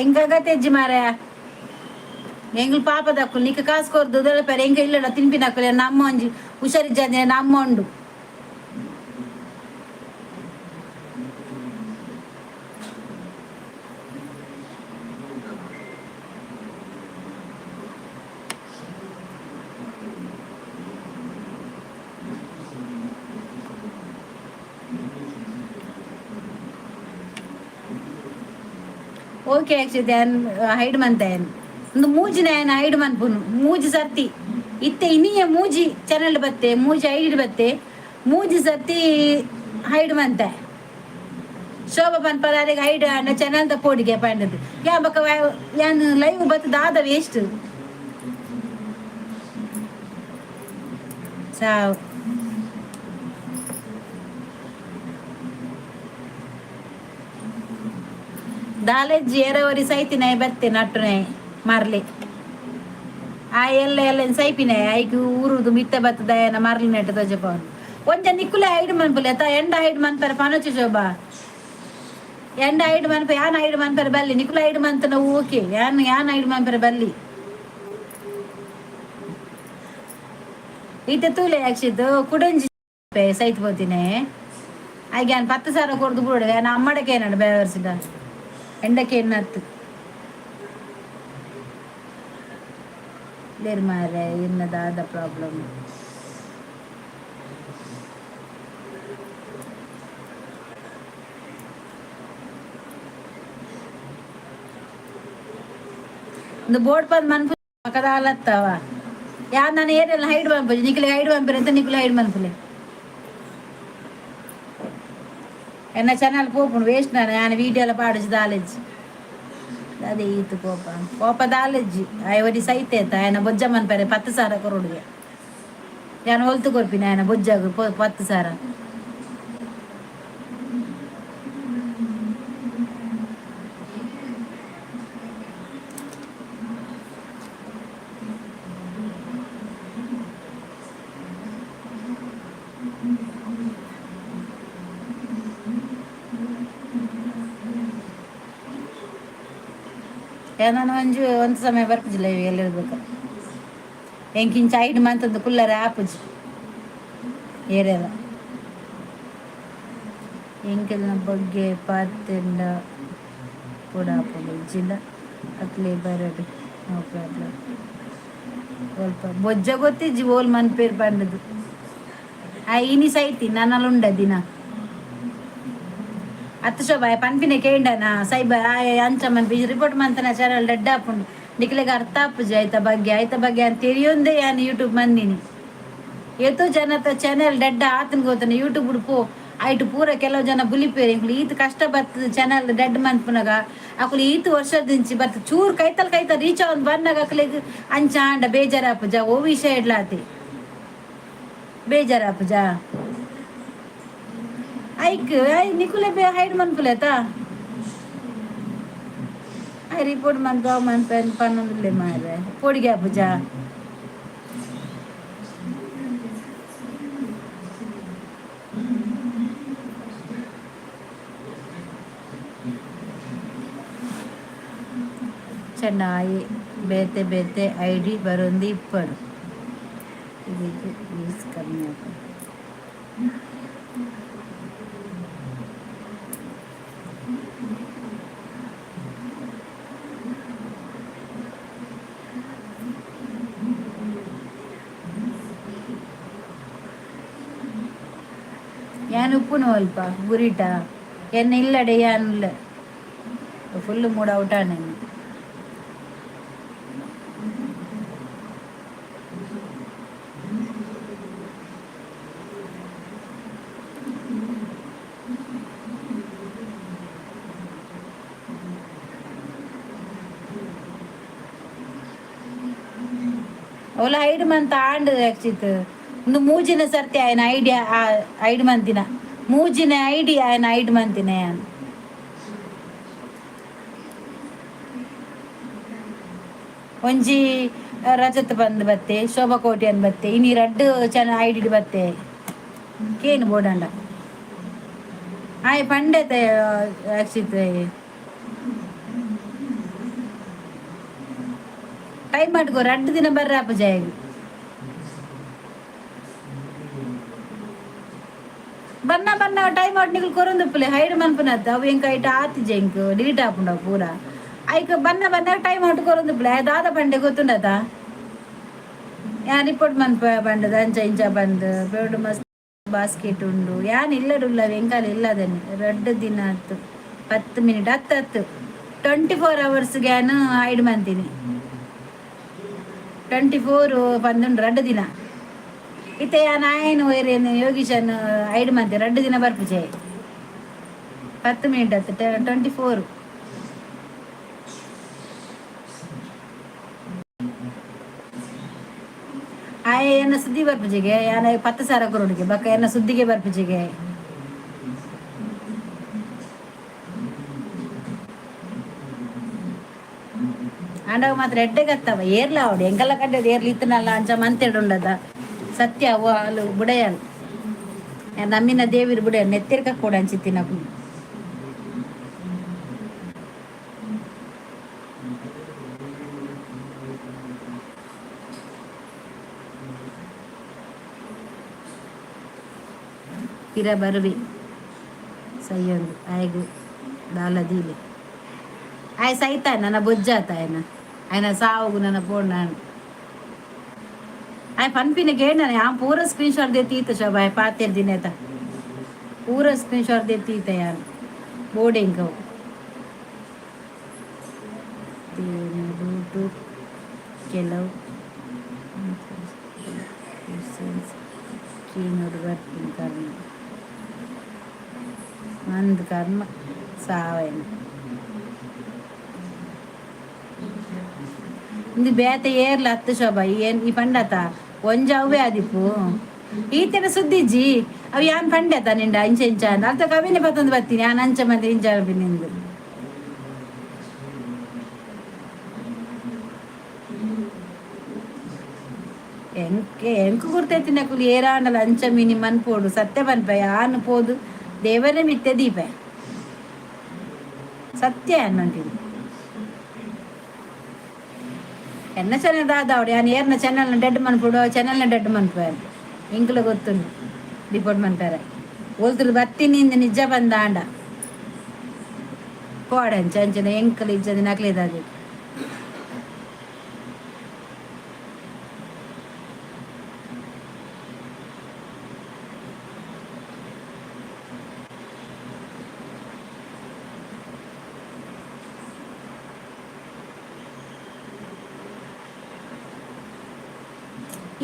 ಎಂಕಾಗ ತೆಜ್ಜಿ ಮಾರಾಯ, ಎಂಗ್ಲು ಪಾಪದಕ್ಕುಲು ನಿಕ್ಕ ಕಾಸು ಕೊರ್ದು ದೊಳಪೆರೆ. ಎಂಕ ಇಲ್ಲಡ ತಿನ್ಪಿನಕ್ಕುಲು ನಮ್ಮ ಒಂಜಿ ಹುಷಾರಿಜ್ಜಂದಿನ ನಮ್ಮ ಉಂಡು. ಓಕೆ ಅಕ್ಷಿತ್, ಯಾನ್ ಹೈಡ್ ಮಂತೆ. ಒಂದು ಮೂಜಿನ ಯಾನ್ ಹೈಡ್ ಮನ್ಪುನು ಮೂಜಿ ಸರ್ತಿ. ಇತ್ತೆ ಇನಿಯ ಮೂಜಿ ಚಾನಲ್ ಬತ್ತೆ, ಮೂಜಿ ಐಡಿ ಬತ್ತೆ, ಮೂಜಿ ಸರ್ತಿ ಹೈಡ್ ಮಂತೆ. ಶೋಭಾ ಪನ್ಪರ ಅರೆಗ್ ಹೈಡ್ ಆಂಡ ಚಾನಲ್ ದ ಪೋಡಿಗೆ ಪಂಡದು. ಯಾ ಬೊಕ ಯಾನ್ ಲೈವ್ ಬತ್ತು ದಾದ ವೇಸ್ಟ್ ಸಾವು. ದಾಲೆಜ್ಜಿ ಎರವರಿ ಸೈತಿನಾಯ್ ಬತ್ತೆ ನಟ್ಟುನಾಯ್ ಮರ್ಲಿ ಆ ಎಲ್ಲ ಎಲ್ಲ ಸೈಪಿನಾಯ್ ಐಕ್ ಊರುದು ಮಿತ್ತ ಬತ್ತದ ಮರ್ಲಿ ನೆಟ್ಟು ತೋಜಪವನು. ಒಂಜ ನಿಕ್ಕುಲೆ ಹೈಡ್ ಮನ್ಪುಲೆ ಅತ್ತ ಎಂಡ ಹೈಡ್ ಮನ್ಪರೆ ಪನೊಚು ಶೋಭಾ. ಎಂಡ ಹೈಡ್ ಮನ್ಪ ಯಾನ್ ಹೈಡ್ ಮನ್ಪರೆ ಬಲ್ಲಿ. ನಿಕುಲ ಹೈಡ್ ಮಂತನ ಓಕೆ, ಯಾನ್ ಯಾನ್ ಹೈಡ್ ಮನ್ಪರೆ ಬಲ್ಲಿ. ಈತೆ ತೂಲೆ ಅಕ್ಷಿತ್ ಕುಡಂಜಿ ಸೈತ್ ಪೋತಿನೇ. ಆಯ್ಗೆ 10,000 ಕೊಡ್ದು ಬಿಡು. ನಾನು ಅಮ್ಮಡಕ್ಕೆ ಏನಂಡ ಬೇವರ್ಸಿದ ಎಂಡಕ್ಕೆ ಎನ್ನತ್ತು ಲೇರ್ ಮಾರೆ ಇನ್ನದಾದ ಪ್ರಾಬ್ಲಮ್. ಒಂದು ಬೋರ್ಡ್ ಪಂದ್ ಮನ್ಪು ಪಕ್ಕದಾಲತ್ತವ ಯಾ ನಾನು ಏರೆಲ್ಲ ಹೈಡ್ ಮನ್ಪುಜಿ. ನಿಕ್ಲೆ ಹೈಡ್ ಮನ್ಪುರೆ ಅಂತ ನಿಕ್ಲೆ ಹೈಡ್ ಮನ್ಪುಲೆ. ಎನ್ನ ಚಾನಲ್ ಪೋಪುಂಡು ವೇಸ್ಟ್. ನಾನು ಯಾನ್ ವೀಡಿಯೋ ಎಲ್ಲ ಪಾಡುಜಿ ದಾಲೆಜ್ಜಿ. ಅದೇ ಈತು ಕೋಪ ಕೋಪ ದಾಲೆಜ್ಜಿ. ಆಯ್ ಒರಿ ಸೈತೆ ಆಯನ ಬೊಜ್ಜ ಮನ್ಪರೆ 10,000 ಕೊರೊಡುಗೆ. ಯಾನ್ ಒಲ್ತು ಕೊರ್ಪಿನ ಆಯನ ಬೊಜ್ಜಾಗು 10,000? ನಾನು ಒಂಜಿ ಒಂದು ಸಮಯ ಬರ್ಪುಜಿಲ್ಲ ಎಲ್ಲಿರ್ಬೇಕು. ಎಂಕಿಂಚ ಐಡ್ ಮಂತಂದು ಕುಲ್ಲರೆ ಆಪುಜಿ ಏರೆಲ್ಲ. ಎಂಕೆಲ್ನ ಬಗ್ಗೆ ಪಾತೆಂಡ ಪುಡಾಪುಂಡು ಇಜ್ಜಿಂಡ ಅಕ್ಲೆ ಬರಡ್, ನೋ ಪ್ರಾಬ್ಲಮ್. ಒಲ್ಪ ಬೊಜ್ಜ ಗೊತ್ತಿಜ್ಜಿ ಓಲ್ ಮನ್ಪೇರ್ ಪಂಡದು. ಆ ಇನಿ ಸೈತಿ ನನ್ನಲುಂಡ ದಿನ ಅತ್ತು ಶೋಭಾ ಪನ್ಪಿನ ಕೇಂಡನಾ ಸೈಬ ಆಯೆ ಅಂಚ ಮನ್ಪಿ ರಿಪೋರ್ಟ್ ಮಂತನ ಚಾನಲ್ ಡೆಡ್ ಆಪುಂಡು. ನಿಕ್ಲೆಗ್ ಅರ್ಥ ಆಪುಜಿ ಆಯ್ತ ಬಗ್ಗೆ ಆಯ್ತ ಬಗ್ಗೆ ಅಂತ ತೆರಿಯೊಂದೇ ಯಾನ್ ಯೂಟ್ಯೂಬ್ ಮಂದಿನಿ. ಏತೋ ಜನತ ಚಾನೆಲ್ ಡೆಡ್ ಆತನ ಗೊತ್ತನ. ಯೂಟ್ಯೂಬ್ ಪೋ ಐಟ್ ಪೂರ ಕೆಲವು ಜನ ಬುಲಿಪೇರು. ಇಂಕ್ಲು ಈತ್ ಕಷ್ಟ ಬರ್ತದೆ ಚಾನೆಲ್ ಡೆಡ್ ಮನ್ಪುನಗ. ಅಕುಲು ಈತ್ ವರ್ಷದಿಂಚಿ ಬತ್ತ ಚೂರು ಕೈತಲ್ ಕೈತಲ್ ರೀಚ್ ಆವೊಂದು ಬನ್ನಗ ಅಕ್ಲೆಗ್ ಅಂಚ ಆಂಡ ಬೇಜಾರಾಪುಜ? ಓ ವಿಷಯ ಇಡ್ಲಾತಿ ಬೇಜಾರಾಪುಜ ಐಕ್? I ನಿಕುಲೆ ಬೇ ಹೈಡ್ ಮನ್ಪುಲೇತಾ. I report ಮನ್ಪ ಮನ್ಪ ಪನ್ನೊಂದುಲ್ಲೆ ಮಾರ್ರೆ. ಪೋಡಿಗೆ ಆಪುಜ? ಚೆನ್ನಾಯಿ ಬೇತೆ ಬೇತೆ ಐಡಿ ಬರೊಂದು ಇಪ್ಪಡು. ಇದಕ್ಕೆ ವ್ಯೂಸ್ ಕಮ್ಮಿ ಆಪುಂಡು. ಯಾನ್ ಉಪ್ಪುನು ಅಲ್ಪ ಗುರಿಟ ಎನ್ನ ಇಲ್ಲಡೆ ಯಾನ್ ಫುಲ್ ಮೂಡ್ ಔಟ್ ಆಂಡ್. ಅವಲ ಐಡ್ ಮಂತ್ ಆಂಡ್ ಅಕ್ಷಿತ್. ಒಂದು ಮೂಜಿನ ಸರ್ತಿ ಆಯ್ನ ಐಡಿಯಾ ಐಡ್ ಮಂತಿನ ಮೂಜಿನ ಐಡಿ ಆಯ್ನ ಐಡ್ ಮಂತಿನ ಯಾನ್. ಒಂಜಿ ರಜತ್ ಬಂದ್ ಬತ್ತೆ, ಶೋಭಾ ಕೋಟಿ ಬತ್ತೆ, ಇನಿ ರಡ್ಡ್ ಚನ ಐಡಿ ಬತ್ತೆ. ಕೇನು ಬೋಡಂಡ ಆಯ್ ಪಂಡೆತ ಅಕ್ಷಿತ್. ಟೈಮ್ ಮಾಡ್ಕೋ ರಡ್ಡ್ ದಿನ ಬರ್ರ ಜಾಯಗ್. ಬನ್ನ ಬನ್ನ ಟೈಮ್ ಔಟ್ ನಿಕುಲು ಕೊರೊಂದುಪ್ಪುಲೆ. ಹೈಡ್ ಮನ್ಪುನತ್ತ ಅವು ಎಂಕ್ ಐಟ್ ಆತಿಜ. ಎಂಕ್ ಡಿಲೀಟ್ ಆಪುಂಡು ಪೂರ. ಐಕ್ ಬನ್ನ ಬನ್ನ ಟೈಮ್ ಔಟ್ ಕೊರೊಂದುಪ್ಪುಲೆ. ದಾದ ಪಂಡೆ ಗೊತ್ತುಂಡತ? ಯಾನ್ ರಿಪೋರ್ಟ್ ಮನ್ಪ ಪಂಡದ ಅಂಚ ಇಂಚ ಬಂದ್ ಬೇಡು ಮಸ್ತ್ ಬಾಸ್ಕೆಟ್ ಉಂಡು. ಯಾನ್ ಇಲ್ಲಡುಲ್ಲ ಎಂಕಾಲ ಇಲ್ಲದನೆ ರಡ್ಡ್ ದಿನ ಆತು. 10 ಮಿನಿಟ್ ಹತ್ತು ಹತ್ತು 24 ಅವರ್ಸ್ ಯಾನ್ ಹೈಡ್ ಮಂತೀನಿ. 24 ಪಂದುಂಡು ರಡ್ಡ್ ದಿನ. ಇತ್ತೆ ಯಾನ್ ಆಯನ್ ಒಯ್ರೇನು ಯೋಗೀಶನ್ ಐಡ್ ಮಂತೆ ರಡ್ಡ್ ದಿನ ಬರ್ಪುಜೆ. 10 ಮಿನಿಟ್ ಹತ್ತು 24. ಆಯೆ ಎನ್ನ ಸುದ್ದಿ ಬರ್ಪುಜಿಗೆ. ಯಾನ 10,000 ಕೊರೊಡುಗೆ ಬೊಕ್ಕ ಎನ್ನ ಸುದ್ದಿಗೆ ಬರ್ಪುಜಿಗೆ. ಆಂಡ ಮಾತ್ರ ಎಡ್ಡೆ ಗತ್ತವ ಏರ್ಲ ಆವಡು. ಎಂಕಲ್ಲ ಕಡ್ಡೆಡ್ ಏರ್ಲ ಇತ್ತನಲ್ಲ ಅಂಚ ಮಂತೆಡುಂಡದ ಸತ್ಯ. ಅವು ಅಲು ಬುಡಯಲ್ ನಮ್ಮಿನ ದೇವಿರು ಬುಡ ನೆತ್ತಿರ್ಕ ಕೂಡ ಅಂಚಿತ್ತಿನಕು. ಪಿರ ಬರುವೆ ಸೈಯೊಂದು ಆಯಗ್ ದಾಲ ದೀಲೆ. ಆಯ್ ಸೈತ ನನ್ನ ಬೊಜ್ಜಾತ ಆಯನ ಆಯನ ಸಾವುಗು ನನ್ನ ಪೋಣ. ಆಯ್ ಪನ್ಪಿನ ಕೇಂಡ ಆ ಪೂರ ಸ್ಕ್ರೀನ್ ಶಾಟ್ ದೆತ್ತೀತ ಶೋಭಾ. ಆಯ್ ಪಾತೆರ್ ದಿನೇತ ಪೂರ ಸ್ಕ್ರೀನ್ ಶಾಟ್ ದೆತ್ತೀತ ಯಾನ್ ಬೋರ್ಡಿಂಗ್ ರೂಟು ಕೆಲವು ಕೇನೋಡು ಬರ್ಪಿನ ಕರ್ಮ ಮಂದ್ ಕರ್ಮ ಸಾವೈನ. ಇಂದು ಬೇತೆ ಏರ್ಲ ಹತ್ತು ಶೋಭಾ. ಏನ್ ಈ ಪಂಡತ ಒಂಜ ಅವೇ ಆದಿಪ್ಪು ಈತೆನ ಸುದ್ದಿಜ್ಜಿ. ಅವು ಯಾನ್ ಪಂಡೆತ ನಿಂಡ ಇಂಚ ಇಂಚ ಅಂದ್ ಅಲ್ತ ಕವಿನೆ ಪತ್ತೊಂದು ಬರ್ತೀನಿ ಯಾನ್ ಅಂಚ ಮಂದಿ ಇಂಚ ನಿಂದು. ಎಂಕೆ ಎಂಕು ಗುರ್ತೈತಿನಕುಲು ಏರಾಂಡಲ ಅಂಚ ಮಿನಿ ಮನ್ಪೋಡು. ಸತ್ಯ ಪನ್ಪೆ ಯಾನ್ ಪೋದು ದೇವರೇ ಮಿತ್ತೆ ದೀಪ ಸತ್ಯ ಅನ್ಮಂತೀನಿ. ಎನ್ನ ಚಾನಲ್ ದಾದಾವಡು ಯಾನ್ ಏರ್ನ ಚಾನಲ್ನ ಡೆಡ್ ಮನ್ಪುಡು, ಚಾನಲ್ನ ಡೆಡ್ ಮನ್ಪು. ಇಂಕ್ಲ ಗೊತ್ತುಂಡು ರಿಪೋರ್ಟ್ ಮನ್ಪಾರೆ ಓಲ್ತುರು ಬತ್ತೀನಿ ಇಂದ ನಿಜ ಬಂದ ಆಂಡ ಪೋಡೆ ಅಂಚ ಅಂಚನೆ ಎಂಕಲ್ ಇಜ್ಜಂದೆ ನಕ್ಲೇದಾದಿ.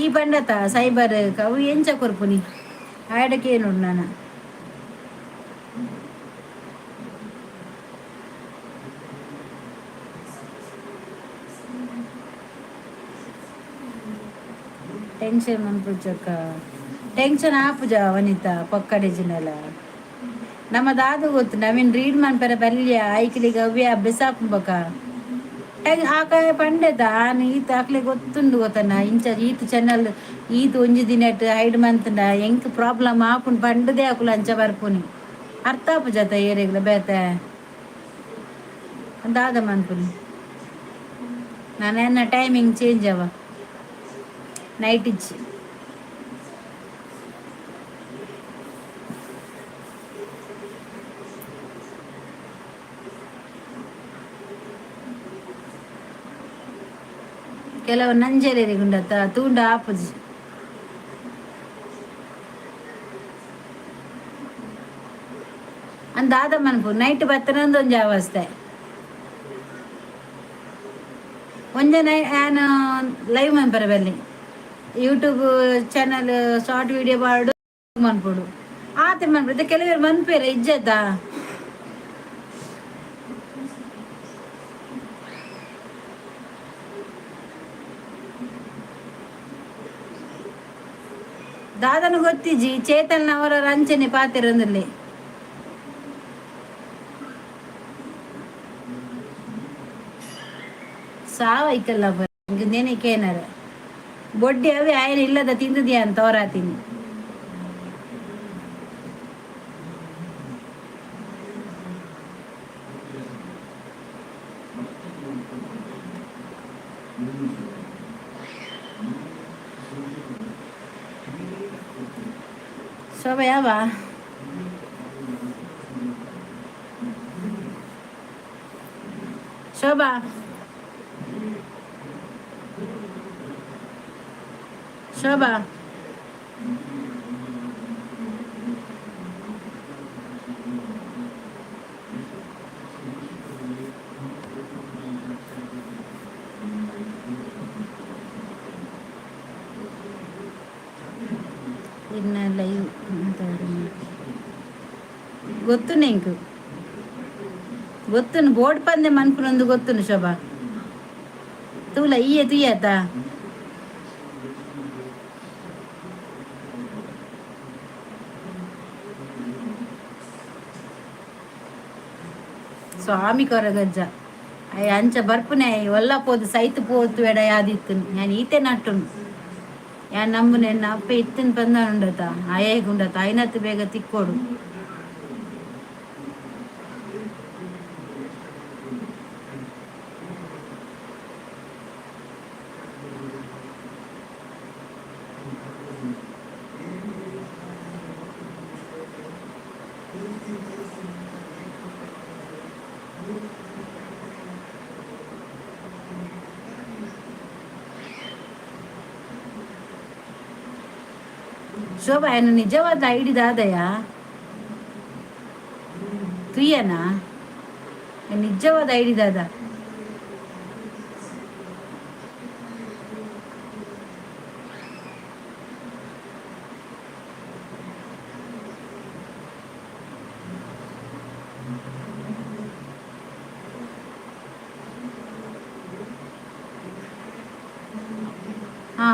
ಈ ಬಂಡತ ಸೈಬರ್ ಅವು ಎಂಚ ಕೊರ್ಪುನಿ ಆಯಡಕ್ಕೆ ನಾನು. ಟೆನ್ಷನ್ ಮನ್ಪುಜಕ್ಕ, ಟೆನ್ಷನ್ ಆಪುಜ ವನಿತಾ. ಪೊಕ್ಕಡೆ ಜಿನಲ ನಮ್ಮ ದಾದು ಗೊತ್ತು ನವೀನ್ ರೀಡ್ ಮನ್ಪೆರ ಬಲ್ಯ ಐಕ್ಲಿಗೆ ಅವ್ಯ ಅಭ್ಯಾಸ ಆಪುಂಬಕ ಆಕ ಪಂಡೆದ ಆನ್ ಈತ ಅಕ್ಲೆ ಗೊತ್ತುಂಡು ಗೊತ್ತನ ಇಂಚ ಈತ್ ಚಾನಲ್ ಈತ್ ಒಂಜಿ ದಿನಟ್ ಹೈಡ್ ಮಂತ್ಂಡ ಎಂಕ್ ಪ್ರಾಬ್ಲಮ್ ಆಪುಂಡು ಪಂಡದೇ ಅಕುಲು ಅಂಚ ಬರ್ಪುನಿ. ಅರ್ಥ ಆಪುಜತ ಏರೆಗ್ಲ ಬೇತೆ ದಾದ ಮನ್ಪುನಿ ನಾನು. ಎನ್ನ ಟೈಮಿಂಗ್ ಚೇಂಜ್ ಅವ, ನೈಟ್ ಇಜ್ಜಿ. ಕೆಲವು ನಂಜೆರೆಗುಂಡತ್ತ ತೂಂಡ ಆಪುಜಿ. ಅಂದಾದ ಮನ್ಪು ನೈಟ್ ಬತ್ತನಂದು ಒಂಜಿ ಅವಸ್ಥೆ. ಒಂಜೆ ನೈ ಆನ್ ಲೈವ್ ಮನ್ಪರ ಬಲ್ಲಿ ಯೂಟ್ಯೂಬ್ ಚಾನಲ್ ಶಾರ್ಟ್ ವಿಡಿಯೋ ಪಾಡು ಮನ್ಪುಡು ಆತೆ ಮನ್ಪು. ಕೆಲವರು ಮನ್ಪೇರ ಇಜ್ಜತ್ತ. ದಾದನ ಗೊತ್ತಿಜ್ಜಿ ಚೇತನ್ ಅವರ ರಂಚನೆ ಪಾತೆರೊಂದುಲ್ಲೆ. ಸಾವ ಐಕಲ್ಲ ನೇನೆ ಕೇನರ ಬೊಡ್ಡಿ ಅವೇ ಆಯನ ಇಲ್ಲದ ತಿಂದದಿಯಾ ಅಂತ ತೋರಾತೀನಿ. ಶೋಭಾ ಯಾವ ಶೋಭಾ ಶೋಭಾ ಇನ್ನ ಲೈವ್ ಗೊತ್ತು ಇಂಕು ಗೊತ್ತುನು ಬೋರ್ಡ್ ಪಂದೆ ಮನ್ಪುನೊಂದು ಗೊತ್ತುನು ಶೋಭಾ ತೂಲ ಈಯೆ ತುಯ್ಯತ. ಸ್ವಾಮಿ ಕೊರಗಜ್ಜ ಅಯ್ಯ ಅಂಚ ಬರ್ಪುನೆ ಒಲ್ಲ ಪೋದು ಸೈತ್ ಪೋತು ಎಡ ಯಾದಿತ್ತು ഞാൻ ಈತೆ ನಟ್ಟುನು. ಯಾನ್ ನಂಬುನೆ ಎನ್ನ ಅಪ್ಪೆ ಇತ್ತಿನ ಪಂದ ಉಂಡತ ಆಯೇಗುಂಡತ ಐನತ್ತು ಬೇಗ ತಿಕ್ಕೋಡು. ಶೋಭಾ, ಏನು ನಿಜವಾದ ಐಡಿ ದಾದಯ ತುಯ್ಯನಾ? ನಿಜವಾದ ಐಡಿ ದಾದ? ಹಾ,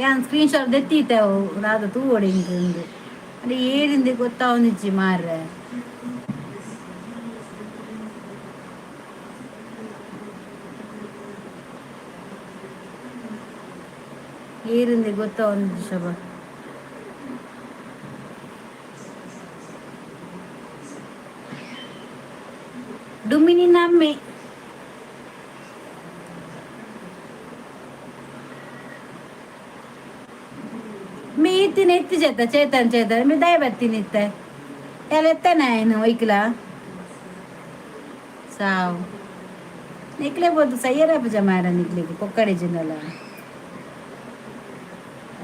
ಯಾನ್ ಸ್ಕ್ರೀನ್ ಶಾಟ್ ದೆತ್ತೀತೆ ಅವು ದಾದ ತೂವೊಡು ಇಂಕ್. ಅಲ್ಲಿ ಏರಿಂದೆ ಗೊತ್ತಾವೊಂದಿಜ್ಜಿ ಮಾರ್ರೆ. ಏರಿಂದೆ ಗೊತ್ತಾವೊಂದಿಜ್ಜಿ ಶೋಭಾ. ಡುಮಿನಿ ನಮ್ಮೆ. ಮೀ ಇತ್ತಿನ ಎತ್ತಿ ಚೇತ ಚೇತನ್ ಚೇತನ್ ಮೀ ದಯ ಬತ್ತೀನಿ ಇತ್ತೆ ಎಲ್ಲ ಎತ್ತನ ಏನು ಒಯ್ಕಲ ಸಾವು ನಿಕ್ಲೆ ಬೋದು ಸಯ್ಯರ ಪೂಜೆ ಮಾರ ನಿಕ್ಲಿಗೆ ಕೊಕ್ಕಡಿ ಜಿನ್ನಲ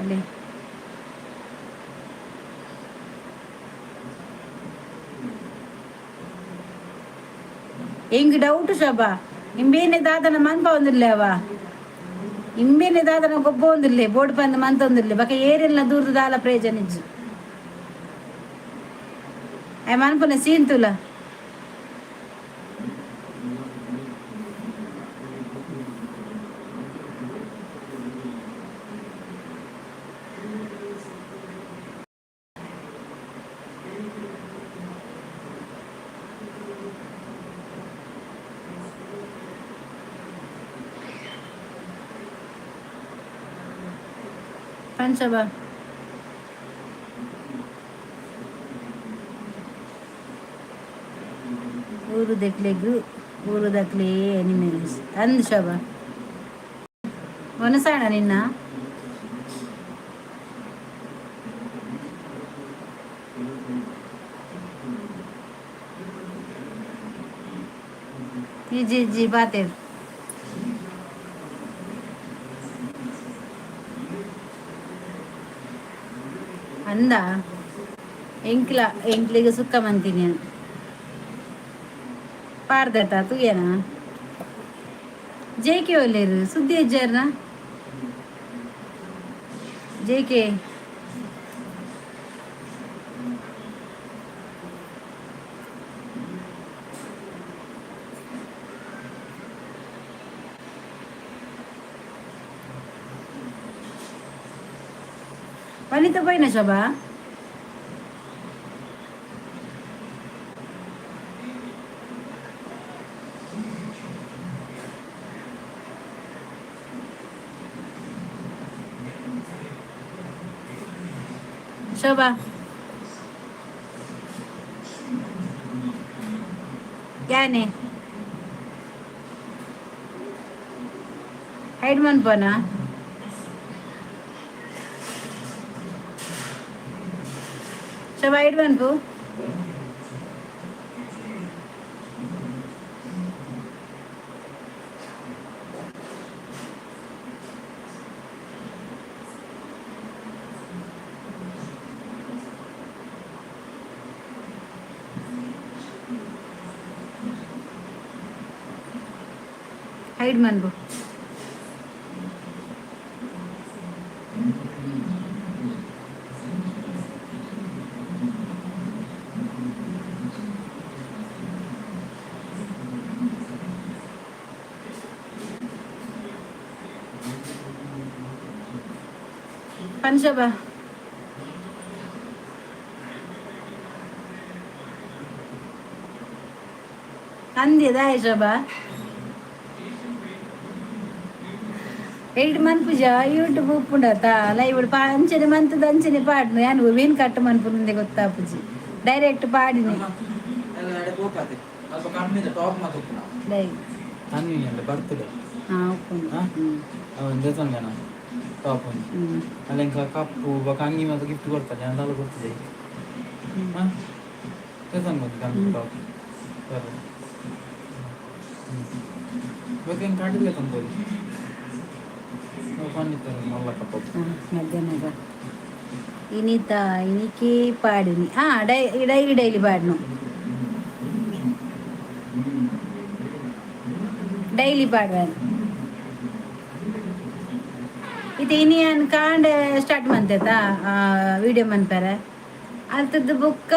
ಅಲ್ಲಿ. ಎಂಗ್ ಡೌಟ್ ಶೋಭಾ, ಇಂಬೇನೆ ದಾದನ ಮನ್ಪ ಒಂದಿರ್ಲೇವ, ಇಂಬೇನೆ ದಾದನ ಗೊಬ್ಬ ಒಂದಿರ್ಲೆ, ಬೋರ್ಡ್ ಪಂದ್ ಮಂತ ಒಂದಿರ್ಲೆ, ಬಕ ಏರೆಲ್ಲ ದೂರದ ದಾಲ ಪ್ರಯೋಜನ ಇಜ್ಜು. I ಮನ್ಪುನ scene ತುಲ. ಪಂಚಬ ಊರು ದಕ್ಲೆಗ್ ಊರು ದಕ್ಲೆ ಎನಿಮಲ್ಸ್ ಅಂದ್ ಶೋಭಾ. ಒನಸಾಣ ನಿನ್ನ ಇಜ್ಜಿ ಇಜ್ಜಿ ಪಾತೆರ್. ಅಂದ ಎಂಕ್ಲ ಎಂಕ್ಲಿಗೆ ಸುಕ್ಕ ಮಂತೀನಿ ಪಾರ್ದತ ತೂಯನ. ಜೇಕೆ ಒಲ್ಲೇರು ಸುದ್ದಿ ಅಜ್ಜಾರ್ನ ಜೇಕೆ. ವನಿತಾ ಪೋಯಿನ ಶೋಭಾ? ಶೋಭಾ ಯಾನೆ ಹೈಡ್ ಮನ್ಪೋನಾ? ಶೋಭಾ, ಹೈಡ್ ಮನ್ಪು. ಹೈಡ್ ಮನ್ಪು. ಪನ್ ಶೋಭಾ. ಅಂದೆ ದಾಯ ಶೋಭಾ ಎಲ್ಡ್ ಮನ್ಪುಜ ಯೂಟ್ಯೂಬ್ ಉಪ್ಪುಂಡತ ಲೈವ್ ಪಾ ಅಂಚನೆ ಮಂತದ ಅಂಚನೆ ಪಾಡ್ನು. ಯಾನ್ ಒವೇನ್ ಕಟ್ ಮನ್ಪುನುಂದೆ ಗೊತ್ತಾಪುಜಿ, ಡೈರೆಕ್ಟ್ ಪಾಡಿನಿ. ಎಲ್ಲ ನಡೆ ಪೋಪಾತೆ ಅಲ್ಪ ಕಮ್ಮಿದ ಟಾಪ್ ಮಾತ ಉಪ್ಪುನ. ಲೈವ್. ಅಲ್ಲ ಬರ್ತಡೆ. ಹಾ, ಉಪ್ಪುಂಡು. ಹಾ? ಹ್ಮ್. ದೇತೊಂಗೆನ ಟಾಪ್ ಒಂದು. ಹ್ಮ್. ಅಲ್ಲ ಇಂಕ ಕಪ್ಪು ಬೊಕ ಅಂಗಿ ಮಾತ ಗಿಫ್ಟ್ ಕೊಡ್ತಾರೆ, ಅಂದಾಲ ಗೊತ್ತಿದೆ. ಹ್ಮ್. ಹಾ, ದೇತೊಂಗೆ ಕಮ್ಮಿ ಟಾಪ್. ಸರಿ. ಬೊಕ್ಕ ಕಾಟಿಲ್ಲ ತಂಬೋದು ಪನ್ನಿತ್ತಾರೆ ಮಲ್ಲ ಕಪ್ಪ. ಮಧ್ಯಾಹ್ನದ ಇನಿತ ಇನಿಕೇ ಪಾಡಿನಿ. ಡೈಲಿ ಡೈಲಿ ಪಾಡ್ನು, ಡೈಲಿ ಪಾಡ್ವಾನ್. ಇದು ಇನಿ ಅನ್ ಕಾಂಡೆ ಸ್ಟಾರ್ಟ್ ಮಂತೇತ ವಿಡಿಯೋ ಮನ್ಪರೆ. ಅಲ್ತದ್ದು ಬುಕ್ಕ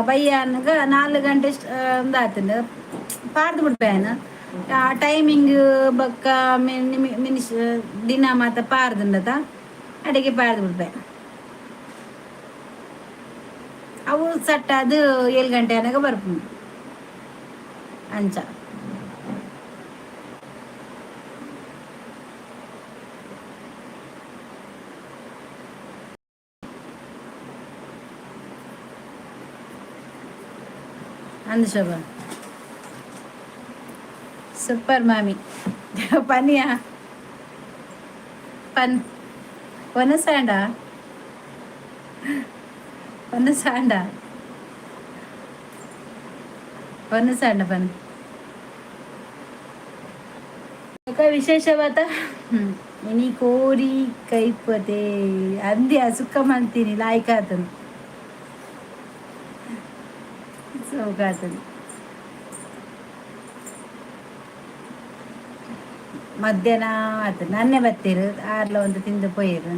ಬಯ್ಯಾನಗ 4 ಗಂಟೆ ಆತಂಡ ಪಾರ್ದು ಬಿಡ್ಪೇನ. ಆ ಟೈಮಿಂಗ್ ಬೊಕ್ಕ ಮಿನಿಷ್ ದಿನ ಮಾತ ಪಾರ್ದುಂಡತ, ಅಡಿಗೆ ಪಾರ್ದು ಬಿಡ್ಪೆ. ಅವು ಸಟ್ಟ ಅದು 7 ಗಂಟೆ ಅನಗ ಬರ್ಪುಂಡು ಅಂಚ. ಅಂದ ಶೋಭಾ, ಸೂಪರ್ ಮಾಮಿ. ಪನಿಯಾ ಪನ್ ವನಸಾಂಡ ವನಸಾಂಡ ವನಸಾಂಡ ಪನ್. ఒక ವಿಶೇಷವಾದ ಇನಿ ಕೋರಿ ಕೈಪತೆ ಅಂದ್ಯ ಸುಕ್ಕ ಮಂತೀನಿ. ಲಾಯ್ಕ್ ಆತನು, ಸೋಕಾತನು. ಮಧ್ಯಾಹ್ನ ಆತು, ನನ್ನೆ ಬತ್ತೀರು. ಆರ್ಲ ಒಂದು ತಿಂದು ಪೋಯಿರು.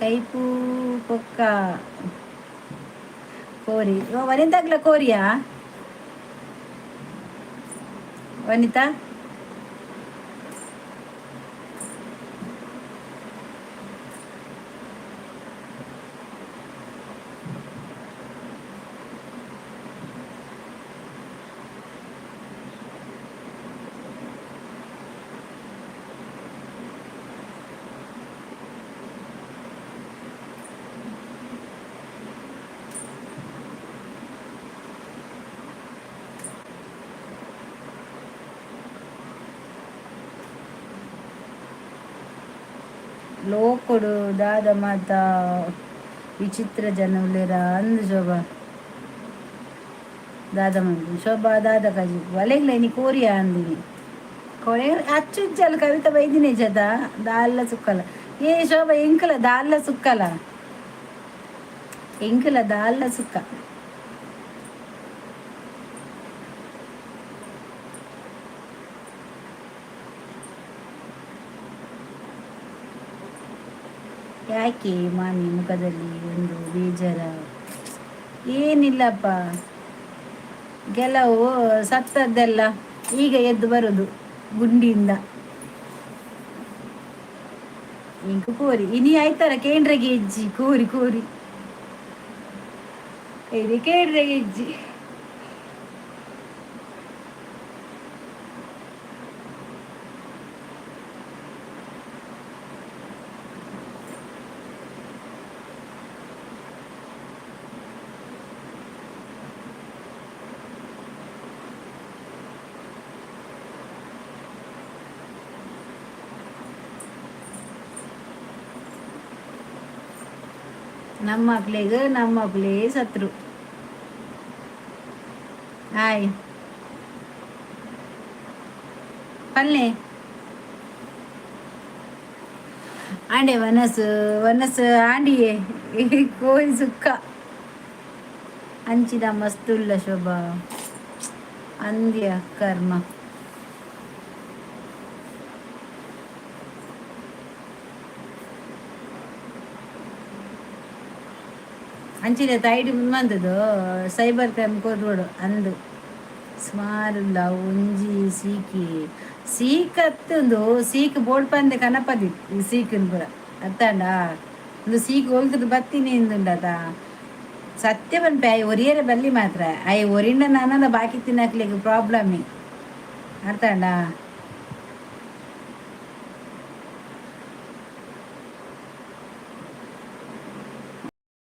ಕೈಪು ಪೊಕ್ಕ ಕೋರಿ. ವನಿತಾಗ್ಲ ಕೋರಿಯಾ ವನಿತಾ? ಲೋಕೊಡು ದಾದ ಮಾತ ವಿಚಿತ್ರ ಜನ ಉಲ್ಲೇರ ಅಂದು ಶೋಭಾ. ದಾದ ಮಂದಿ ಶೋಭಾ ದಾದ ಕಾಜಿ ಒಲೆಗ್ಲ ಇನಿ ಕೋರಿಯಾ ಅಂದಿನಿ. ಕೋರಿ ಅಚ್ಚುಜ್ಜಲ್ ಕವಿತಾ ಬೈದಿನಿ ಜದ ದಾಲ್ಲ ಸುಕ್ಕಲ. ಏ ಶೋಭಾ, ಎಂಕಲ ದಾಲ್ಲ ಸುಕ್ಕಲ, ಎಂಕಲ ದಾಲ್ಲ ಸುಕ್ಕ. ಯಾಕೆ ಮಾಮಿ ಮುಖದಲ್ಲಿ ಒಂದು ಬೇಜಾರ? ಏನಿಲ್ಲಪ್ಪ, ಕೆಲವು ಸತ್ತದ್ದೆಲ್ಲ ಈಗ ಎದ್ದು ಬರುದು ಗುಂಡಿಯಿಂದ. ಇಂಕು ಕೋರಿ ಇನಿ ಆಯ್ತಾರ ಕೇಂದ್ರಗೆ ಇಜ್ಜಿ. ಕೋರಿ ಕೋರಿ ಇದು ಕೇಂದ್ರಗೆ ಇಜ್ಜಿ. ನಮ್ಮ ಮಕ್ಳಿಗೆ ನಮ್ಮ ಮಕ್ಳೇ ಸತ್ರು. ಹಾಯ್ ಪಲ್ಲೆ ಆಂಡೆ ವನಸು ವನಸು ಆಂಡಿಯೇ ಕೋರಿ ಸುಕ್ಕ ಅಂಚಿನ ಮಸ್ತುಲ್ಲ ಶೋಭಾ ಅಂದ್ಯ ಕರ್ಮ. ಅಂಚಿನ ತೈಡ್ ಮಂತದು ಸೈಬರ್ ಕ್ರೈಮ್ ಕೊರ್ರೋಡು ಅಂದು ಸುಮಾರುಲ್ಲ. ಒಂಜಿ ಸೀಕಿ ಸೀಕತ್ತುಂದು ಸೀಕ್ ಬೋರ್ಡ್ ಪಂದೆ ಕನಪದಿ ಸೀಕನ್ ಪೂರ ಅತ್ತಾಂಡ. ಒಂದು ಸೀಕ್ ಒಲ್ತುದು ಬತ್ತೀನಿ ಇಂದುಂಡತ. ಸತ್ಯ ಪನ್ಪೆ, ಆಯ್ ಒರಿಯರೆ ಬಲ್ಲಿ ಮಾತ್ರ. ಆಯ್ ಒರಿಂಡ ನಾನದ ಬಾಕಿ ತಿನ್ನಕ್ಲಿಗೆ ಪ್ರಾಬ್ಲಮ್ ಅರ್ಥಾಂಡ.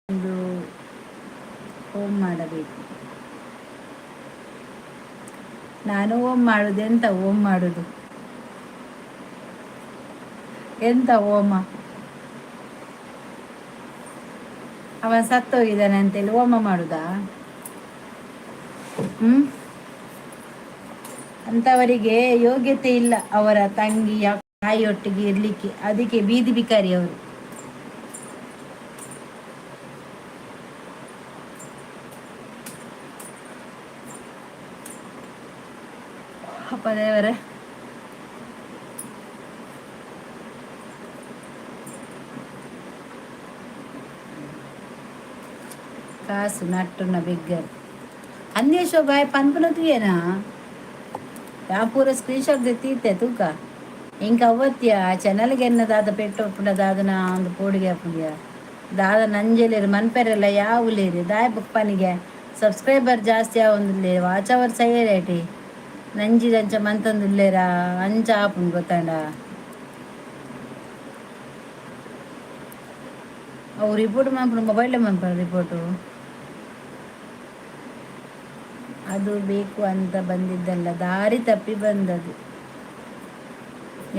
ಒಂದು ಹೋಮ್ ಮಾಡಬೇಕು. ನಾನು ಓಮ್ ಮಾಡುದು ಎಂತ ಓಮ್ ಮಾಡುದು ಎಂತ ಓಮ? ಅವ ಸತ್ತೋಗಿದ್ದಾನೆ ಅಂತೇಳಿ ಹೋಮ ಮಾಡುದಾ? ಹ್ಮ್ ಅಂತವರಿಗೆ ಯೋಗ್ಯತೆ ಇಲ್ಲ ಅವರ ತಂಗಿಯ ತಾಯಿಯೊಟ್ಟಿಗೆ ಇರ್ಲಿಕ್ಕೆ. ಅದಕ್ಕೆ ಬೀದಿ ಬಿಕಾರಿ ಅವರು. ಅಪ್ಪ ದೇವರೇ. ಕಾಸು ನಟ್ಟುನ ಬಿಗ್ಗರ್ ಅಂದೇ ಶೋಭಾ ಪನ್ಪುನ ತೂಯೇನಾ? ಯಾ ಪೂರ ಸ್ಕ್ರೀನ್ ಶಾಟ್ ದೆತ್ತೀತೆ ತೂಕ. ಇಂಕ ಅವ್ವತ್ಯ ಚಾನಲ್ಗೆ ಎನ್ನ ದಾದ ಪೆಟ್ಟು ಉಪ್ಪುಂಡ ದಾದನ ಒಂದು ಪೋಡಿಗೆ ಆಪುಂಡಿಯ ದಾದ ನಂಜಲೇರು ಮನ್ಪೆರೆಲ್ಲ ಯಾವುಲೇರು ದಾಯ ಬುಕ್ಕನಿಗೆ ಸಬ್ಸ್ಕ್ರೈಬರ್ ಜಾಸ್ತಿ ಆವೊಂದುಲ್ಲೇರು, ವಾಚ್ ಅವರ್ ಸೈಯರೇಟಿ ನಂಜಿದಂಚ ಮಂತೊಂದುಲ್ಲೇರಾ ಅಂಚ ಆಪುಂಡು ಗೊತ್ತಾಂಡ. ಅವು ರಿಪೋರ್ಟ್ ಮನ್ಪುಂಡು, ಮೊಬೈಲ್ ಮನ್ಪುಂಡು ರಿಪೋರ್ಟು. ಅದು ಬೇಕು ಅಂತ ಬಂದಿದ್ದಲ್ಲ, ದಾರಿ ತಪ್ಪಿ ಬಂದದ್ದು.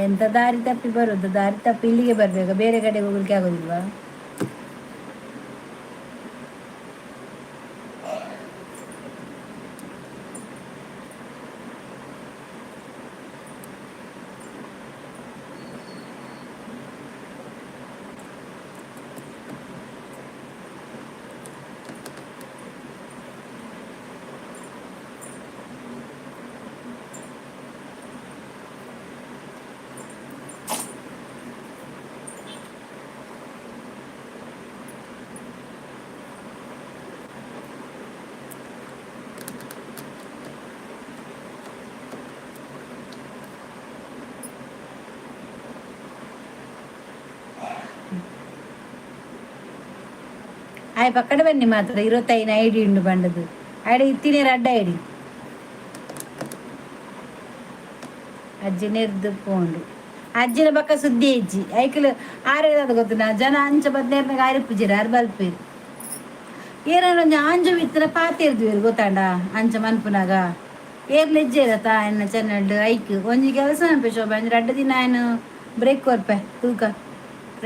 ಎಂತ ದಾರಿ ತಪ್ಪಿ ಬರುದು? ದಾರಿ ತಪ್ಪಿ ಇಲ್ಲಿಗೆ ಬರ್ಬೇಕು, ಬೇರೆ ಕಡೆಗೆ ಹೋಗ್ಲಿಕ್ಕೆ ಆಗೋದಿಲ್ವಾ? ಆಯ್ ಪಕ್ಕಡ ಬನ್ನಿ ಮಾತ್ರ. 25 ಐಡಿ ಉಂಡು ಬಂಡದು ಐಡಿ ಇತ್ತಿನೇ ರಡ್ಡ ಐಡಿ. ಅಜ್ಜಿ ನೆರ್ದು ಪೋಂಡು, ಅಜ್ಜಿನ ಪಕ್ಕ ಸುದ್ದಿ ಅಜ್ಜಿ ಐಕಲ್ ಆರೇದಾದ ಗೊತ್ತುನಾ? ಜನ ಅಂಚ ಬದ್ನೇರ್ನಾಗ ಆರಿ ಪೂಜೆರ್ ಆರು ಬಲ್ಪೇರು. ಏನಾರ ಒಂಜಿ ಆಂಜು ಇತ್ತಿನ ಪಾತೆರ್ದುವೆರ್ ಗೊತ್ತಾಂಡ. ಅಂಚ ಮನ್ಪುನಾಗ ಏರ್ಲ ಇಜ್ಜೆರತ ಎನ್ನ ಚೆನ್ನಡ್ ಐಕ್ ಒಂಜಿ ಕೆಲಸ ಮನ್ಪೆ ಶೋಭೆ. ಒಂಜಿ ರಡ್ಡ್ ದಿನ ಆಯ್ನ ಬ್ರೇಕ್ ಕೊರ್ಪೆ ತೂಕ.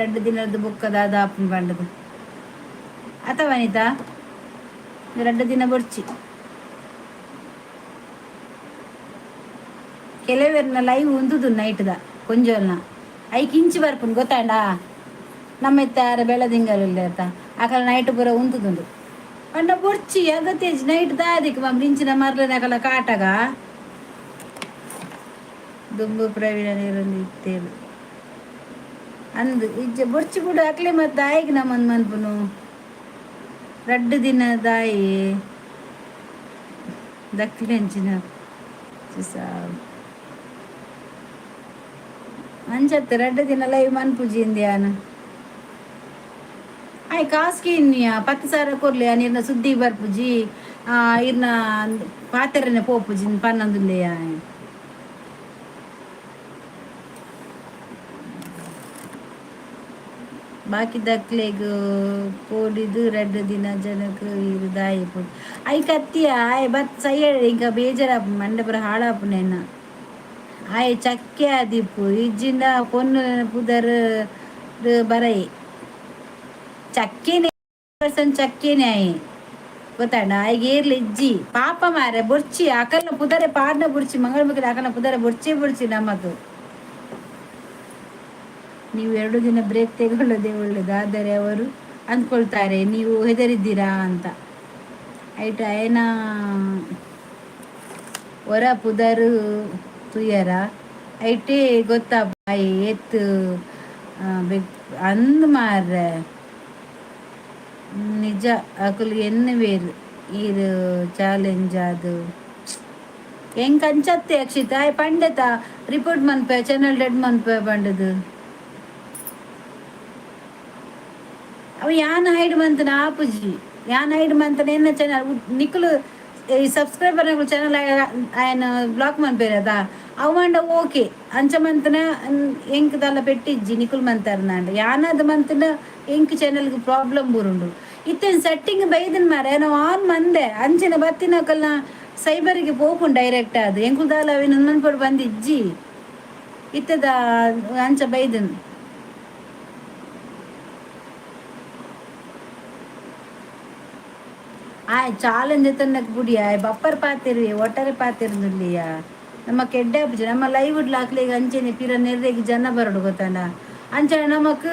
ರಡ್ಡ್ ದಿನದ ಬುಕ್ಕ ದಾದ ಆಪುಂಡು ಪಂಡದು. ಅತ ವನಿತಾ, ರಡ್ಡ್ ದಿನ ಬೊರ್ಚಿ. ಕೆಲವೆರ್ನ ಲೈವ್ ಉಂದುದು ನೈಟ್ದ ಕೊಂಜೋಲ್ನ ಐಕ್ ಇಂಚಿ ಬರ್ಪುಂಡು ಗೊತ್ತಾಂಡ. ನಮ್ಮ ಇತ್ತಾರ ಬೆಳದಿಂಗಲು ಆತ ಅಕಲ ನೈಟ್ ಪೂರ ಉಂತುದುಂಡು ಪಂಡ ಬೊರ್ಚಿ ಅಗತ್ಯ ನೈಟ್ ದಾದಿಕ್ ಇಂಚಿನ ಮರ್ಲನ ಅಕಲ ಕಾಟಗ. ದುಂಬು ಪ್ರವೀಣ ನೀರೊಂದು ಇತ್ತೇರು ಅಂದು ಇಜ್ಜೆ ಬೊರ್ಚಿ ಬಿಡು ಅಕ್ಲೆ. ಮತ್ತೆ ದಾಯಿಗ್ ನಮ್ಮನ್ ಮನ್ಪುನು? ರಡ್ಡು ದಿನ ದಾಯಿ ದಕ್ಲೆಂಚಿನ ಅಂಚತ್ತೆ ರಡ್ಡು ದಿನ ಲೈವ್ ಮನ್ಪುಜಿ ಇಂದ್ಯಾನ. ಆಯ್ ಕಾಸ್ಕಿ ಇನ್ನಿಯ 10,000 ಕೊರ್ಲಿ ನೀರ್ನ ಸುದ್ದಿ ಬರ್ಪುಜಿ, ಇರ್ನ ಪಾತೆರನೆ ಪೋಪುಜಿ ಪನ್ನೊಂದುಲ್ಲೆಯ. ಬಾಕಿ ದಕ್ಲೆಗ್ ಪೋಡಿದು ರಡ್ಡ್ ದಿನ ಜನಕ್ ಈರ್ ದಾಯೆ ಪೋದು I ಕತ್ತಿಯ ಆಯ್ ಬತ್ ಸಯ್ಯ ಇಂಕ ಬೇಜಾರಾಪುಂಡು, ಮಂಡೆ ಪೂರ ಹಾಳಾಪುಂಡು ಎನ್ನ. ಆಯೆ ಚಕ್ಕೆ ಆದಿಪ್ಪು ಇಜ್ಜಿಂಡ ಪೊನ್ನು ಪುದರ್ ಬರಯೆ. ಚಕ್ಕೆನೆ ಪರ್ಸನ್ ಚಕ್ಕೆನೆ ಆಯೆ ಗೊತ್ತಾಂಡ. ಆಯ್ಗೆ ಏರ್ಲ ಇಜ್ಜಿ ಪಾಪ ಮಾರೆ, ಬೊರ್ಚಿ ಅಕಲ್ನ ಪುದರೆ ಪಾಡ್ನ ಬುರ್ಚಿ ಮಂಗಳ ಮುಖದ ಅಕಲ್ನ ಪುದರೆ ಬೊರ್ಚೇ ಬೊರ್ಚಿ ನಮಕ್. ನೀವು 2 ದಿನ ಬ್ರೇಕ್ ತೆಗೊಳ್ಳೋದೇ ಒಳ್ಳೇದು. ಆದರೆ ಅವರು ಅಂದ್ಕೊಳ್ತಾರೆ ನೀವು ಹೆದರಿದ್ದೀರಾ ಅಂತ. ಐಟ್ ಅಯನ ಒರ ಪುದರ್ ತೂಯರ ಐಟೇ ಗೊತ್ತಾ ಬಾಯಿ ಏತ್ ಅಂದ್ ಮಾರ್ರೆ. ನಿಜ ಅಕುಲು ಎನ್ನುವೇರು ಈರ್ ಚಾಲೆಂಜ್ ಅದು ಎಂಕ್ ಅಂಚತ್ತೆ. ಅಕ್ಷಿತ್ ಆಯ್ ಪಂಡೆತ ರಿಪೋರ್ಟ್ ಮನ್ಪೆ, ಚಾನಲ್ ಡೆಡ್ ಮನ್ಪೆ ಪಂಡದು. ಅವ ಯಾನ್ ಹೈಡ್ ಮಂತನ ಆಪುಜಿ. ಯಾನ್ ಹೈಡ್ ಮಂತನ ಎನ್ನ ಚಾನಲ್ ನಿಕುಲು ಈ ಸಬ್ಸ್ಕ್ರೈಬರ್ ಚಾನಲ್ ಆಯನ ಬ್ಲಾಕ್ ಮನ್ಪೇರ್ ಅದ ಅವ್ ಓಕೆ. ಅಂಚ ಮಂತನ ಎಂಕ್ ದಾಲ ಪೆಟ್ಟಿಜ್ಜಿ ನಿಕುಲು ಮಂತಾರ್ನಾಂಡ. ಯಾನಾದ ಮಂತನ ಎಂಕ್ ಚಾನಲ್ಗೆ ಪ್ರಾಬ್ಲಮ್ ಬರುಂಡು. ಇತ್ತೆ ಸೆಟ್ಟಿಂಗ್ ಬೈದನ್ ಮಾರೆ, ನಾವು ಆನ್ ಮಂದೆ ಅಂಚಿನ ಬತ್ತಿನಕಲ್ನ ಸೈಬರಿಗೆ ಪೋಪುಂಡು ಡೈರೆಕ್ಟ್ ಅದು. ಎಂಕುಲು ದಾಲ ಅವೇನು ಮನ್ಪೊಡು ಬಂದಿಜ್ಜಿ. ಇತ್ತದ ಅಂಚ ಬೈದನ್. ಆಯ್ ಚಾಲೆಂಜ್ ತನ್ನಕ್ ಬುಡಿ. ಆಯ್ ಬಪ್ಪರ್ ಪಾತಿರ್ವಿ, ಒಟ್ಟಾರೆ ಪಾತಿರ್ದುಲ್ಲಿಯ. ನಮ್ಮ ಕೆಡ್ಡೆ ಆಪುಜಿ. ನಮ್ಮ ಲೈವ್ ಲಾಕ್ಲೆಗ್ ಅಂಚೆನೆ ಪಿರ ನೆರ್ರೆಗ್ ಜನ ಬರಡು ಗೊತ್ತಾಂಡ. ಅಂಚ ನಮಕ್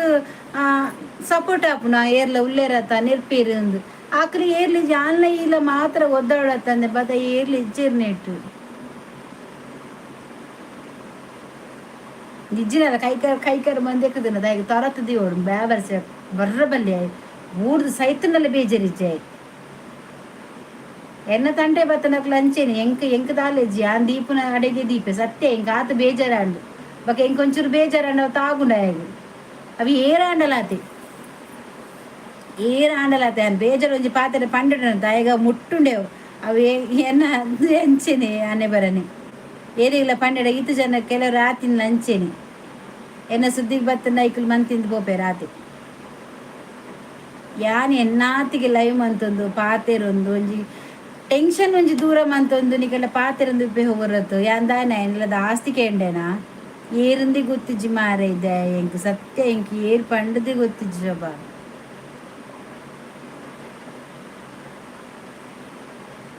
ಸಪೋರ್ಟ್ ಆಪುನ ಏರ್ಲ ಉಲ್ಲೇರತ್ತ ನೆರ್ಪೇರು ಅಂದು. ಆಕ್ಲಿ ಏರ್ಲಿ ಆನ್ಲೈನ್ ಇಲ್ಲ ಮಾತ್ರ ಒದ್ದಾಡತ್ತಂದೆ ಬತ್ತ ಏರ್ಲಿ ಇಜ್ಜೆರ್ ನೆಟ್. ನಿಜ್ಜಿನಲ್ಲ ಕೈಕರ್ ಕೈಕರ್ ಮಂದೆಕ್ಕದಿನ ದಾಯಿಗೆ ತರತ್ ದಿವೋಡು ಬ್ಯಾವರ್ಸ ಬರ್ರ ಬಲ್ಲಿ ಆಯ್ ಊರ್ದು ಸೈತನಲ್ಲ ಬೇಜಾರಿಜ್ಜಾಯ್. ಎನ್ನ ತಂಟೆ ಬತ್ತನಕ್ಲು ಅಂಚೆನೆ. ಎಂಕ್ ಎಂಕ್ ದಾಲೆಜ್ಜಿ ಆನ್ ದೀಪುನ ಅಡೆಗೆ ದೀಪೆ ಸತ್ಯ. ಎಂಕ್ ಆತ ಬೇಜಾರಾಂಡು. ಬೊಕ ಎಂಕ್ ಒಂಚೂರು ಬೇಜಾರಾಂಡ ಅವು ತಾಗುಂಡ ಆಯಗ್. ಅವು ಏರಾಂಡಲಾತೆ, ಏರಾಂಡಲಾತೆ. ಆನ್ ಬೇಜಾರು ಒಂಜಿ ಪಾತೆರ ಪಂಡಡ ಆಯಗ ಮುಟ್ಟುಂಡೇವು ಅವು. ಎನ್ನ ಅಂಚೆನೆ ಆನೆ ಬರನೆ ಏರಿಗ್ಲ ಪಂಡೆಡ. ಈತು ಜನ ಕೆಲವರು ಆತಿನ ಅಂಚೆನೆ. ಎನ್ನ ಸುದ್ದಿಗೆ ಬತ್ತಂಡ ಐಕುಲು ಮಂತಿಂದು ಪೋಪೆ ರಾತಿ. ಯಾನ್ ಎನ್ನಾತಿಗೆ ಲೈವ್ ಮಂತೊಂದು ಪಾತೆರೊಂದು ಒಂಜಿ ಟೆನ್ಷನ್ ಒಂಜಿ ದೂರ ಮಂತೊಂದು ನಿಕಲ್ಲ ಪಾತೆರೊಂದು ಉಪ್ಪೆ ಹೋಗುರತ್ತು. ಯಾನ್ ದಾನೆ ಎನ್ಲದ ಆಸ್ತಿ ಕೇಂಡೇನಾ? ಏರುಂದಿ ಗೊತ್ತಿಜ್ಜಿ ಮಾರೆ ಇದೆ ಎಂಕ್ ಸತ್ಯ. ಎಂಕ್ ಏರ್ ಪಂಡದಿ ಗೊತ್ತಿಜ್ಜಿ ಶೋಭಾ.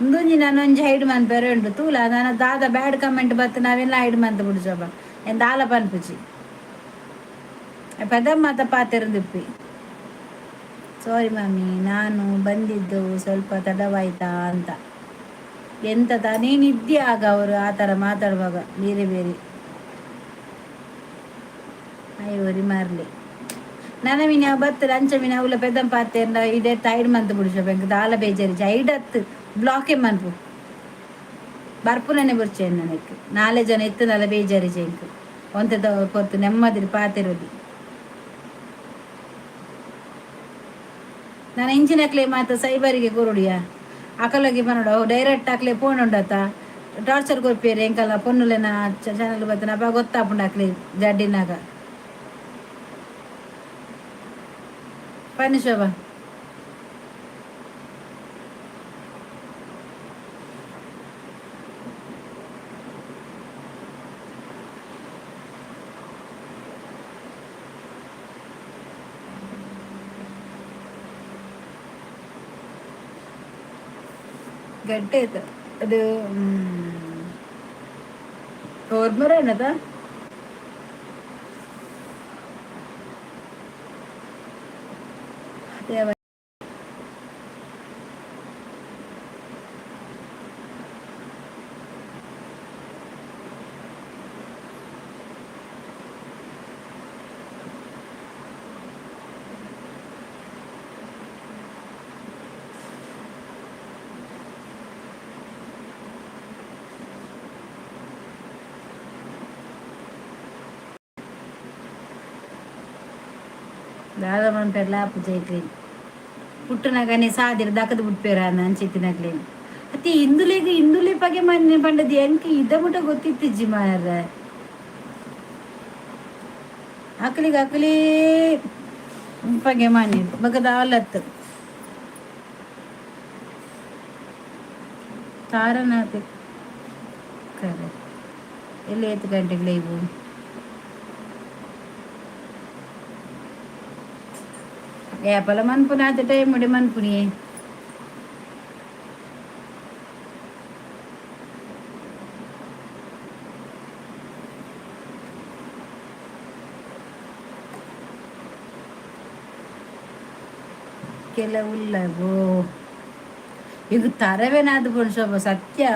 ಉಂದೊಂಜಿ ನಾನೊಂಜಿ ಹೈಡ್ ಮನ್ಪೆರೆ ಉಂಡು ತೂಲ. ನಾನು ದಾದ ಬ್ಯಾಡ್ ಕಮೆಂಟ್ ಬತ್ತು ನಾವೆಲ್ಲ ಹೈಡ್ ಮಂತ ಬಿಡು ಶೋಭಾ. ಏನ್ ದಾಲ ಪನ್ಪುಜಿ. ಪದ ಮಾತ ಪಾತೆರೊಂದಿಪ್ಪಿ. ಸಾರಿ ಮಾಮಿ, ನಾನು ಬಂದಿದ್ದು ಸ್ವಲ್ಪ ತಡವಾಯ್ತಾ ಅಂತ. ಎಂತದ ನೀನು ಇದ್ದೀಯ ಆಗ ಅವರು ಆ ಥರ ಮಾತಾಡುವಾಗ ಬೇರೆ ಬೇರೆ. ಅಯ್ಯೋರಿ ಮಾರ್ಲಿ ನನ್ನ ಮೀನು ಬತ್ತದ ಅಂಚ ಮೀನು ಅವಲ ಪೆದಂ ಪಾತೆರ್ಂಡ ಇದೇ ಹೈಡ್ ಮಂತ್ ಬಿಡು ಬೆಂಕ್. ದಾಲ ಬೇಜಾರಿ ಹೈಡ್ ಅತ್ತು, ಬ್ಲಾಕೆ ಮನ್ಪು. ಬರ್ಪುನನೆ ಬುರ್ಚೆ ನನಕ್ಕೆ. ನಾಲೆ ಜನ ಇತ್ತನಲ್ಲ ಬೇಜಾರಿ ಎಂಕ್. ಒಂತೆದ ಪೊರ್ತು ನೆಮ್ಮದಿ ಪಾತೆರೋದಿ. ನಾನು ಇಂಚಿನಕ್ಲೆ ಮಾತ ಸೈಬರಿಗೆ ಕೊರುಡಿಯ ಅಕಲಗೆ ಪನೋಡು. ಡೈರೆಕ್ಟ್ ಅಕ್ಲೆ ಫೋನ್ ಉಂಡತ ಟಾರ್ಚರ್ ಕೊರ್ಪೇರು ಎಂಕಲ್ಲ ಪೊನ್ನುಲೆನ ಚಾನಲ್ ಬತ್ತನ. ಅಪ್ಪ ಗೊತ್ತಾಪುಂಡು ಅಕ್ಲೆ ಜಡ್ಡಿನಾಗ. ಪನ್ನಿ ಶೋಭಾ. ಗಡ್ಡೆ ಆಯ್ತು ಅದು. ಓರ್ಮರ ಏನದ ದೇವ. ದಾದ ಪನ್ಪೆರ್ಲ ಆಪುಜ. ಪುಟ್ಟುನಗನೆ ಸಾದಿರ ದಕದ ಬಿಟ್ಪೇರ ಅಂಚಿತ್ತಿನಕ್ಲೇನು. ಅತಿ ಹಿಂದುಲೆಗ್ ಹಿಂದುಲೆ ಪಗೆ ಮನ್ನೆ ಪಂಡದು ಎಂಕ್ ಇದ ಮುಟ ಗೊತ್ತಿತ್ತಿಜ್ಜಿ ಮಾರ್ರೆ. ಅಕ್ಲಿಗೆ ಅಕ್ಲಿ ಪಗೆ ಮಾನ್ಯ ಬೊಕ ದಾಲತ್ತು ತಾರನಾಥ್ ಕರೆ. ಎಲ್ಲಿ ಏತ್ ಗಂಟೆಗೆ ಲೈವು? ಏಪಲ ಮನ್ಪುನ ಆತ ಟೈಮ್ ಉಡೆ ಮನ್ಪುನಿಯೇ. ಕೆಲವುಲ್ಲವೋ ಈಗ ತರವೇನಾದ ಪುಣ್ ಸತ್ಯ.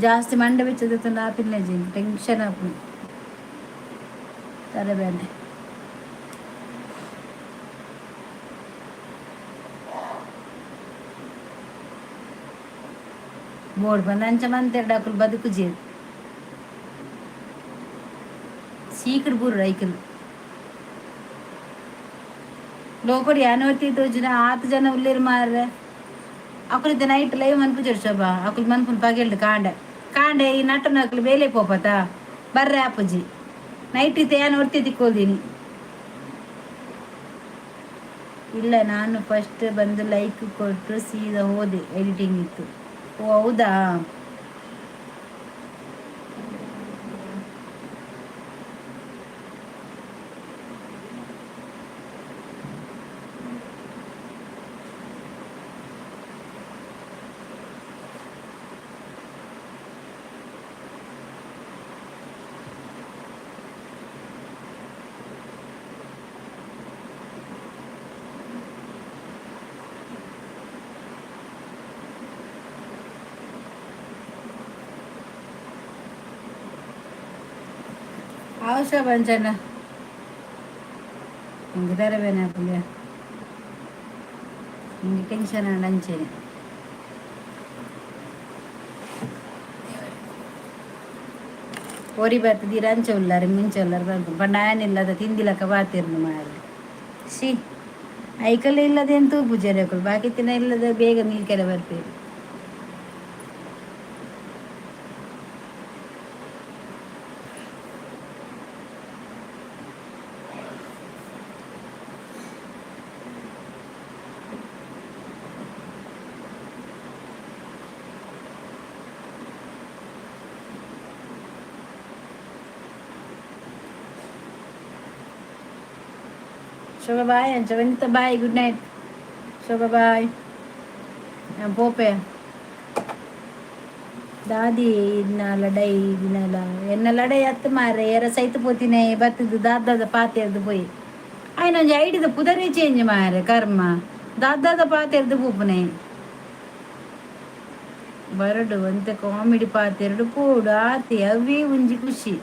ಜಾಸ್ತಿ ಮಂಡೆ ಬೆಚ್ಚದ ಆಪಿಲ್ಲ, ಟೆನ್ಷನ್ ಆಪುಂಡು ತರಬೇನೆ. ಬೋರ್ಡ್ ಬಂದ ಅಂಚ ಮಂತೆರ್ಡ ಅಕುಲು ಬದುಕುಜೆರ್. ಸೀಕಡ್ ಬೂರು ಐಕಲ್ ಲೋಕಡ್ ಯಾನೊರ್ತಿ ತೋಜುನ. ಆತ್ ಜನ ಉಲ್ಲೇರು ಮಾರ್ರೆ. ಅಕುಲು ನೈಟ್ ಲೈವ್ ಮನ್ಪುಜೆರ್ ಶೋಭಾ. ಅಕುಲು ಮನ್ಪುನ್ ಪಗೆಲ್ಡ್ ಕಾಂಡೆ ಕಾಂಡೆ. ಈ ನಟ್ಟುನಕುಲು ಬೇಲೆ ಪೋಪತ ಬರ್ರೆ ಆಪುಜಿ. ನೈಟ್ ಇತ್ತೆ ಯಾನ್ ಒರ್ತಿ ತಿಕ್ಕೊಲ್ದಿನಿ. ಇಲ್ಲ, ನಾನು ಫಸ್ಟ್ ಬಂದು ಲೈಕ್ ಕೊಟ್ಟು ಸೀದಾ ಹೋದೆ, ಎಡಿಟಿಂಗ್ ಇತ್ತು. ಓ ಹೌದಾ? ಅವಶ ಬಂಚನ ಹಿಂಗೆ ತರಬೇನೆ ಪುಲ್ಯ. ಹಿಂಗೆ ಟೆನ್ಷನ್ ಅಂಚೆನೆ. ಒರಿ ಬರ್ತದೀರ ಅಂಚೆ ಉಲ್ಲಾರೆ ಮುಂಚೆ ಉಲ್ಲಾರೆ ಬಂತು ಪಂಡ ಆನಿಲ್ಲದ ತಿಂದಿಲಕ್ಕ ಬಾತಿರ್ನು ಮಾರೆ. She, ಐಕಲ್ ಇಲ್ಲದೇನು ತೂಪುಜೆರೆ ಅಕುಲು, ಬಾಕಿ ತಿನ್ನ ಇಲ್ಲದ ಬೇಗ ನಿಲ್ಕೆರೆ ಬರ್ಪೇರು. ಶೋಭಾ ಬಾಯ್ ಅಂಚ Vanitha bye, good night Shobha bye. ಪೋಪೆ ದಾದಿ ಇನ್ನ ಲಡೈ ದಿನಲ ಎನ್ನ ಲಡೈ ಅತ್ತು ಮಾರೆ. ಎರ ಸೈತ ಪೋತಿನೆ ಬತ್ತದು ದಾದಾದ ಪಾತೆರ್ದು ಪೋಯಿ. ಆಯ್ನ ಒಂಜಿ ಐಡಿದ ಪುದರೇ ಚೇಂಜ್ ಮಾರೆ. ಕರ್ಮ, ದಾದಾದ ಪಾತೆರ್ದು ಪೂಪುನೆ. ಬರಡು ಒಂತೆ ಕಾಮಿಡಿ ಪಾತೆರಡು ಪೋಡು ಆತಿ. ಅವೇ ಒಂಜಿ ಖುಷಿ,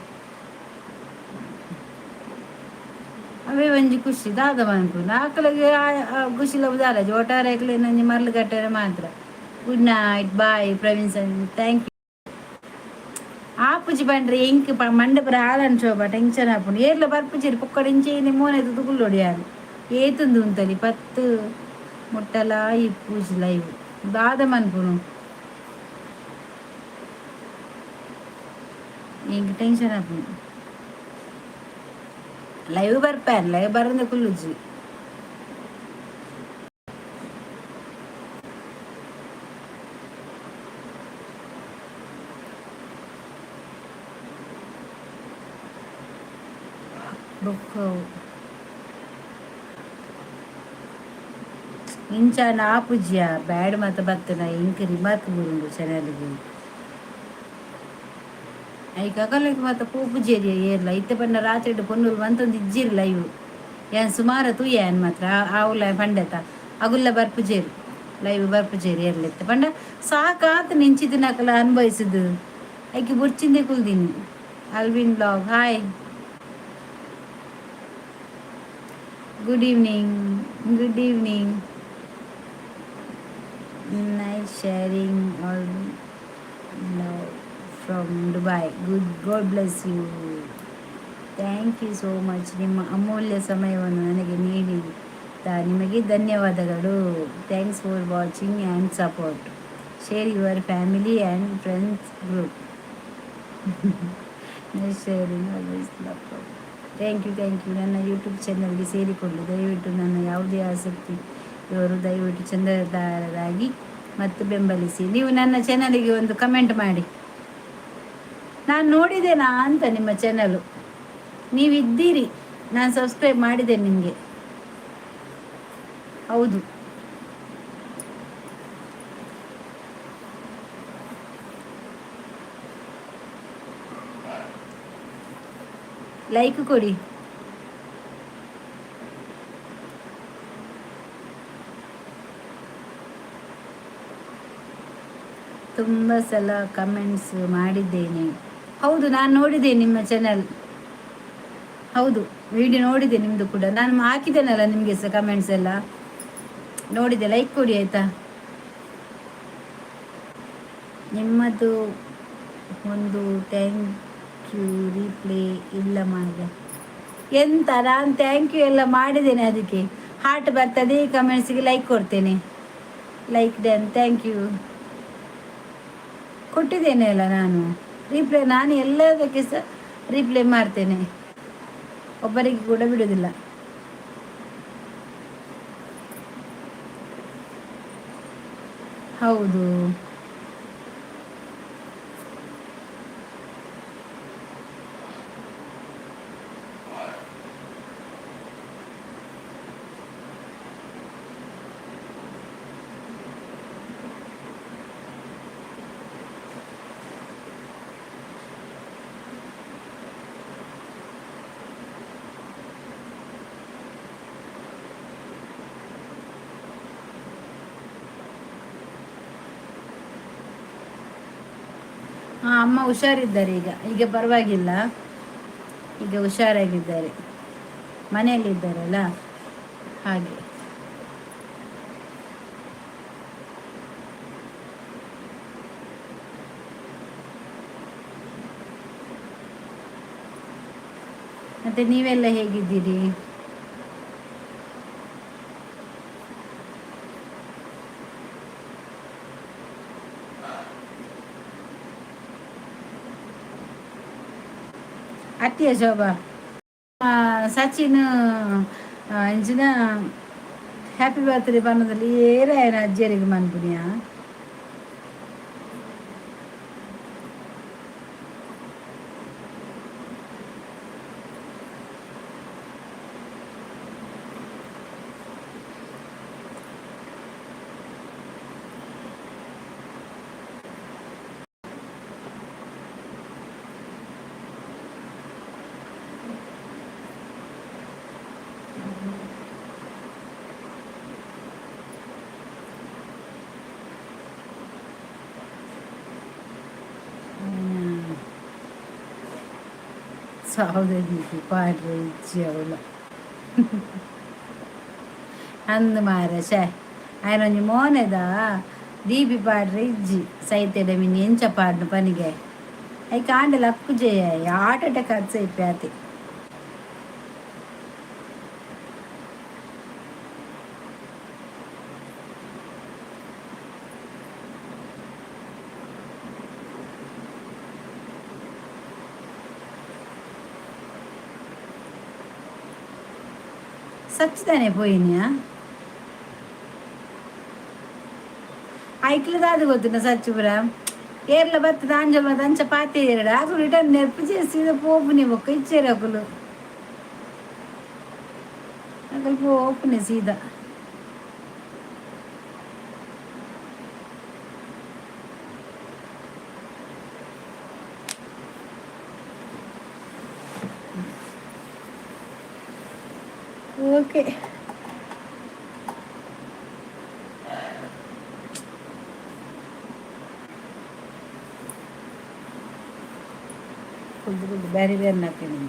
ಅವೇ ಒಂಜಿ ಖುಷಿ. ದಾದ ಮನ್ಪುನು ಆಕಳಿಗೆ ಖುಷಿ ದಾಲ ಒಟ್ಟಾರೆ ಆಕಲೆ ನಂಜಿ ಮರ್ಲು ಕಟ್ಟರೆ ಮಾತ್ರ. Good night, bye Praveen sir, thank you. ಆಪುಜಿ ಪಂಡ್ರೆ ಎಂಕ್ ಮಂಡಪುರ ಹಾಲನ್ ಶೋಭಾ, ಟೆನ್ಷನ್ ಆಪುಂಡು. ಏರ್ಲ ಬರ್ಪುಜೆರ್ ಪೊಕ್ಕಡೆ ಇಂಚೆ ಮೋನೆ ತುಗುಲ್ಲೊಡು. ಯಾರು ಏತುಂದು ಉಂತಲಿ 10 ಮುಟ್ಟಲ ಇಪ್ಪುಜಿ ಲೈವ್. ದಾದ ಮನ್ಪುನು, ಎಂಕ್ ಟೆನ್ಷನ್ ಆಪುಂಡು. ಲೈವ್ ಬರ್ಪೇನ್, ಲೈವ್ ಬರಂದೆ ಕುಲ್ಲುಜಿ. ಬೊಕ್ಕ ಇಂಚಾನ ಆಪುಜಿಯ ಬ್ಯಾಡ್ ಮಾತ ಬತ್ತನ ಇಂಕ್ ರಿಮಾರ್ಕ್ ಬೂರುಂಡು ಚಾನೆಲ್ಗೆ. ಐಕ್ ಅಕಲೆಗ್ ಮಾತ ಪೋಪುಜೆರಿ ಏರ್ಲ. ಇತ್ತೆ ಪಂಡ ರಾತ್ರಿ ಪೊನ್ನುಲು ಮಂತೊಂದು ಇಜ್ಜಿರ್ ಲೈವ್. ಯಾನ್ ಸುಮಾರ ತೂಯೆ ಮಾತ್ರ ಆವುಲ ಪಂಡೆತ ಅಗುಲ್ಲ ಬರ್ಪುಜೆರ್, ಲೈವ್ ಬರ್ಪುಜೆರ್ ಏರ್ಲ. ಇತ್ತೆ ಪಂಡ ಸಾಕಾತ್ ನಿಂಚಿತಿನಕಲ ಅನುಭವಿಸಿದ್ದು. ಐಕ್ ಬುರ್ಚಿಂದೆ ಕುಲ್ದಿನಿ. Alvin blog, hi, good evening, good evening. Nice sharing, all love from Dubai. Good, God bless you. Thank you so much. ನಿಮ್ಮ ಅಮೂಲ್ಯ ಸಮಯವನ್ನು ನನಗೆ ನೀಡಿದ ನಿಮಗೆ ಧನ್ಯವಾದಗಳು. Thanks for watching and support. Share your family and friends group. Sharing always love. Thank you, thank you. ನನ್ನ ಯೂಟ್ಯೂಬ್ ಚಾನಲ್ಗೆ ಸೇರಿಕೊಳ್ಳಿ ದಯವಿಟ್ಟು. ನನ್ನ ಯಾವುದೇ ಆಸಕ್ತಿ ಇವರು ದಯವಿಟ್ಟು ಚಂದದಾರರಾಗಿ ಮತ್ತು ಬೆಂಬಲಿಸಿ. ನೀವು ನನ್ನ ಚಾನಲಿಗೆ ಒಂದು ಕಮೆಂಟ್ ಮಾಡಿ. ನಾನು ನೋಡಿದ್ದೇನಾ ಅಂತ ನಿಮ್ಮ ಚಾನಲು. ನೀವಿದ್ದೀರಿ, ನಾನು ಸಬ್ಸ್ಕ್ರೈಬ್ ಮಾಡಿದ್ದೇನೆ ನಿಮಗೆ. ಹೌದು. ಲೈಕ್ ಕೊಡಿ. ತುಂಬ ಸಲ ಕಮೆಂಟ್ಸ್ ಮಾಡಿದ್ದೇನೆ. ಹೌದು, ನಾನು ನೋಡಿದೆ ನಿಮ್ಮ ಚಾನಲ್. ಹೌದು, ವಿಡಿಯೋ ನೋಡಿದೆ ನಿಮ್ಮದು ಕೂಡ. ನಾನು ಹಾಕಿದ್ದೇನಲ್ಲ ನಿಮಗೆ ಸಹ ಕಮೆಂಟ್ಸ್ ಎಲ್ಲ ನೋಡಿದೆ. ಲೈಕ್ ಕೊಡಿ, ಆಯಿತಾ? ನಿಮ್ಮದು ಒಂದು thank you reply ಇಲ್ಲ ಮಾಡಿದೆ ಎಂತ? ನಾನು thank you ಎಲ್ಲ ಮಾಡಿದ್ದೇನೆ. ಅದಕ್ಕೆ ಹಾರ್ಟ್ ಬರ್ತದೆ, ಕಮೆಂಟ್ಸಿಗೆ ಲೈಕ್ ಕೊಡ್ತೇನೆ. ಲೈಕ್ ಡನ್, thank you ಕೊಟ್ಟಿದ್ದೇನೆ ಅಲ್ಲ ನಾನು. ರಿಪ್ಲೈ ನಾನು ಎಲ್ಲದಕ್ಕೆ ಸಹ ರಿಪ್ಲೈ ಮಾಡ್ತೇನೆ, ಒಬ್ಬರಿಗೆ ಕೂಡ ಬಿಡುವುದಿಲ್ಲ. ಹೌದು. ಹಾಂ, ಅಮ್ಮ ಹುಷಾರಿದ್ದಾರೆ ಈಗ. ಈಗ ಪರವಾಗಿಲ್ಲ. ಈಗ ಹುಷಾರಾಗಿದ್ದಾರೆ, ಮನೆಯಲ್ಲಿದ್ದಾರಲ್ಲ ಹಾಗೆ. ಮತ್ತೆ ನೀವೆಲ್ಲ ಹೇಗಿದ್ದೀರಿ? ಅತ್ತಿಯ ಶೋಭಾ, ಸಚಿನ್ ಇಂಚಿನ ಹ್ಯಾಪಿ ಬರ್ತ್ಡೇ ಪನ್ನದಲ್ಲಿ ಏರ ಅಜ್ಜಿಯರಿಗೆ ಮನ್ಪುನಿಯ. ಸಹೋದರಿಗೆ ಪಾಡ್ರೆ ಇಜ್ಜಿ ಅವಳು ಅಂದು ಮಾರ ಶೇ ಆಯ್ನೊಂಜಿ ಮೋನೆದ ದೀಪಿ ಪಾಡ್ರೆ ಇಜ್ಜಿ ಸೈತೆಡ ಮಿನಿ ಎಂಚ ಪಾಡ್ನು ಪನಿಗೆ I ಕಾಂಡೆ ಲಕ್ಕು ಜಯ ಹಾರ್ಟ್ ಅಟ್ಯಾಕ್ ಅಚ್ಚ ಇಪ್ಪಾತಿ. ಸಚ್ಚಿದಾನೆ ಪೋಯಿನಿಯಾ ಐಕ್ಲದಾದ ಗೊತ್ತಿನ ಸಚ್ಚುಪುರ ಏರ್ಲ ಬತ್ತದ ಅಂಜಲ್ ಮತ್ತೆ ಅಂಚ ಪಾತೆ ಏರಡ ಅಕುಲು ರಿಟರ್ನ್ ನೆರ್ಪು చేసి పోపుని ఒక్క ఇచ్చారు అకులు అకలు పోపుని సీదా. ಓಕೆ, ಕುದ್ದು ಕುದ್ದು ಬೇರೆ ಬೇರೆ ನಾತೀನಿ.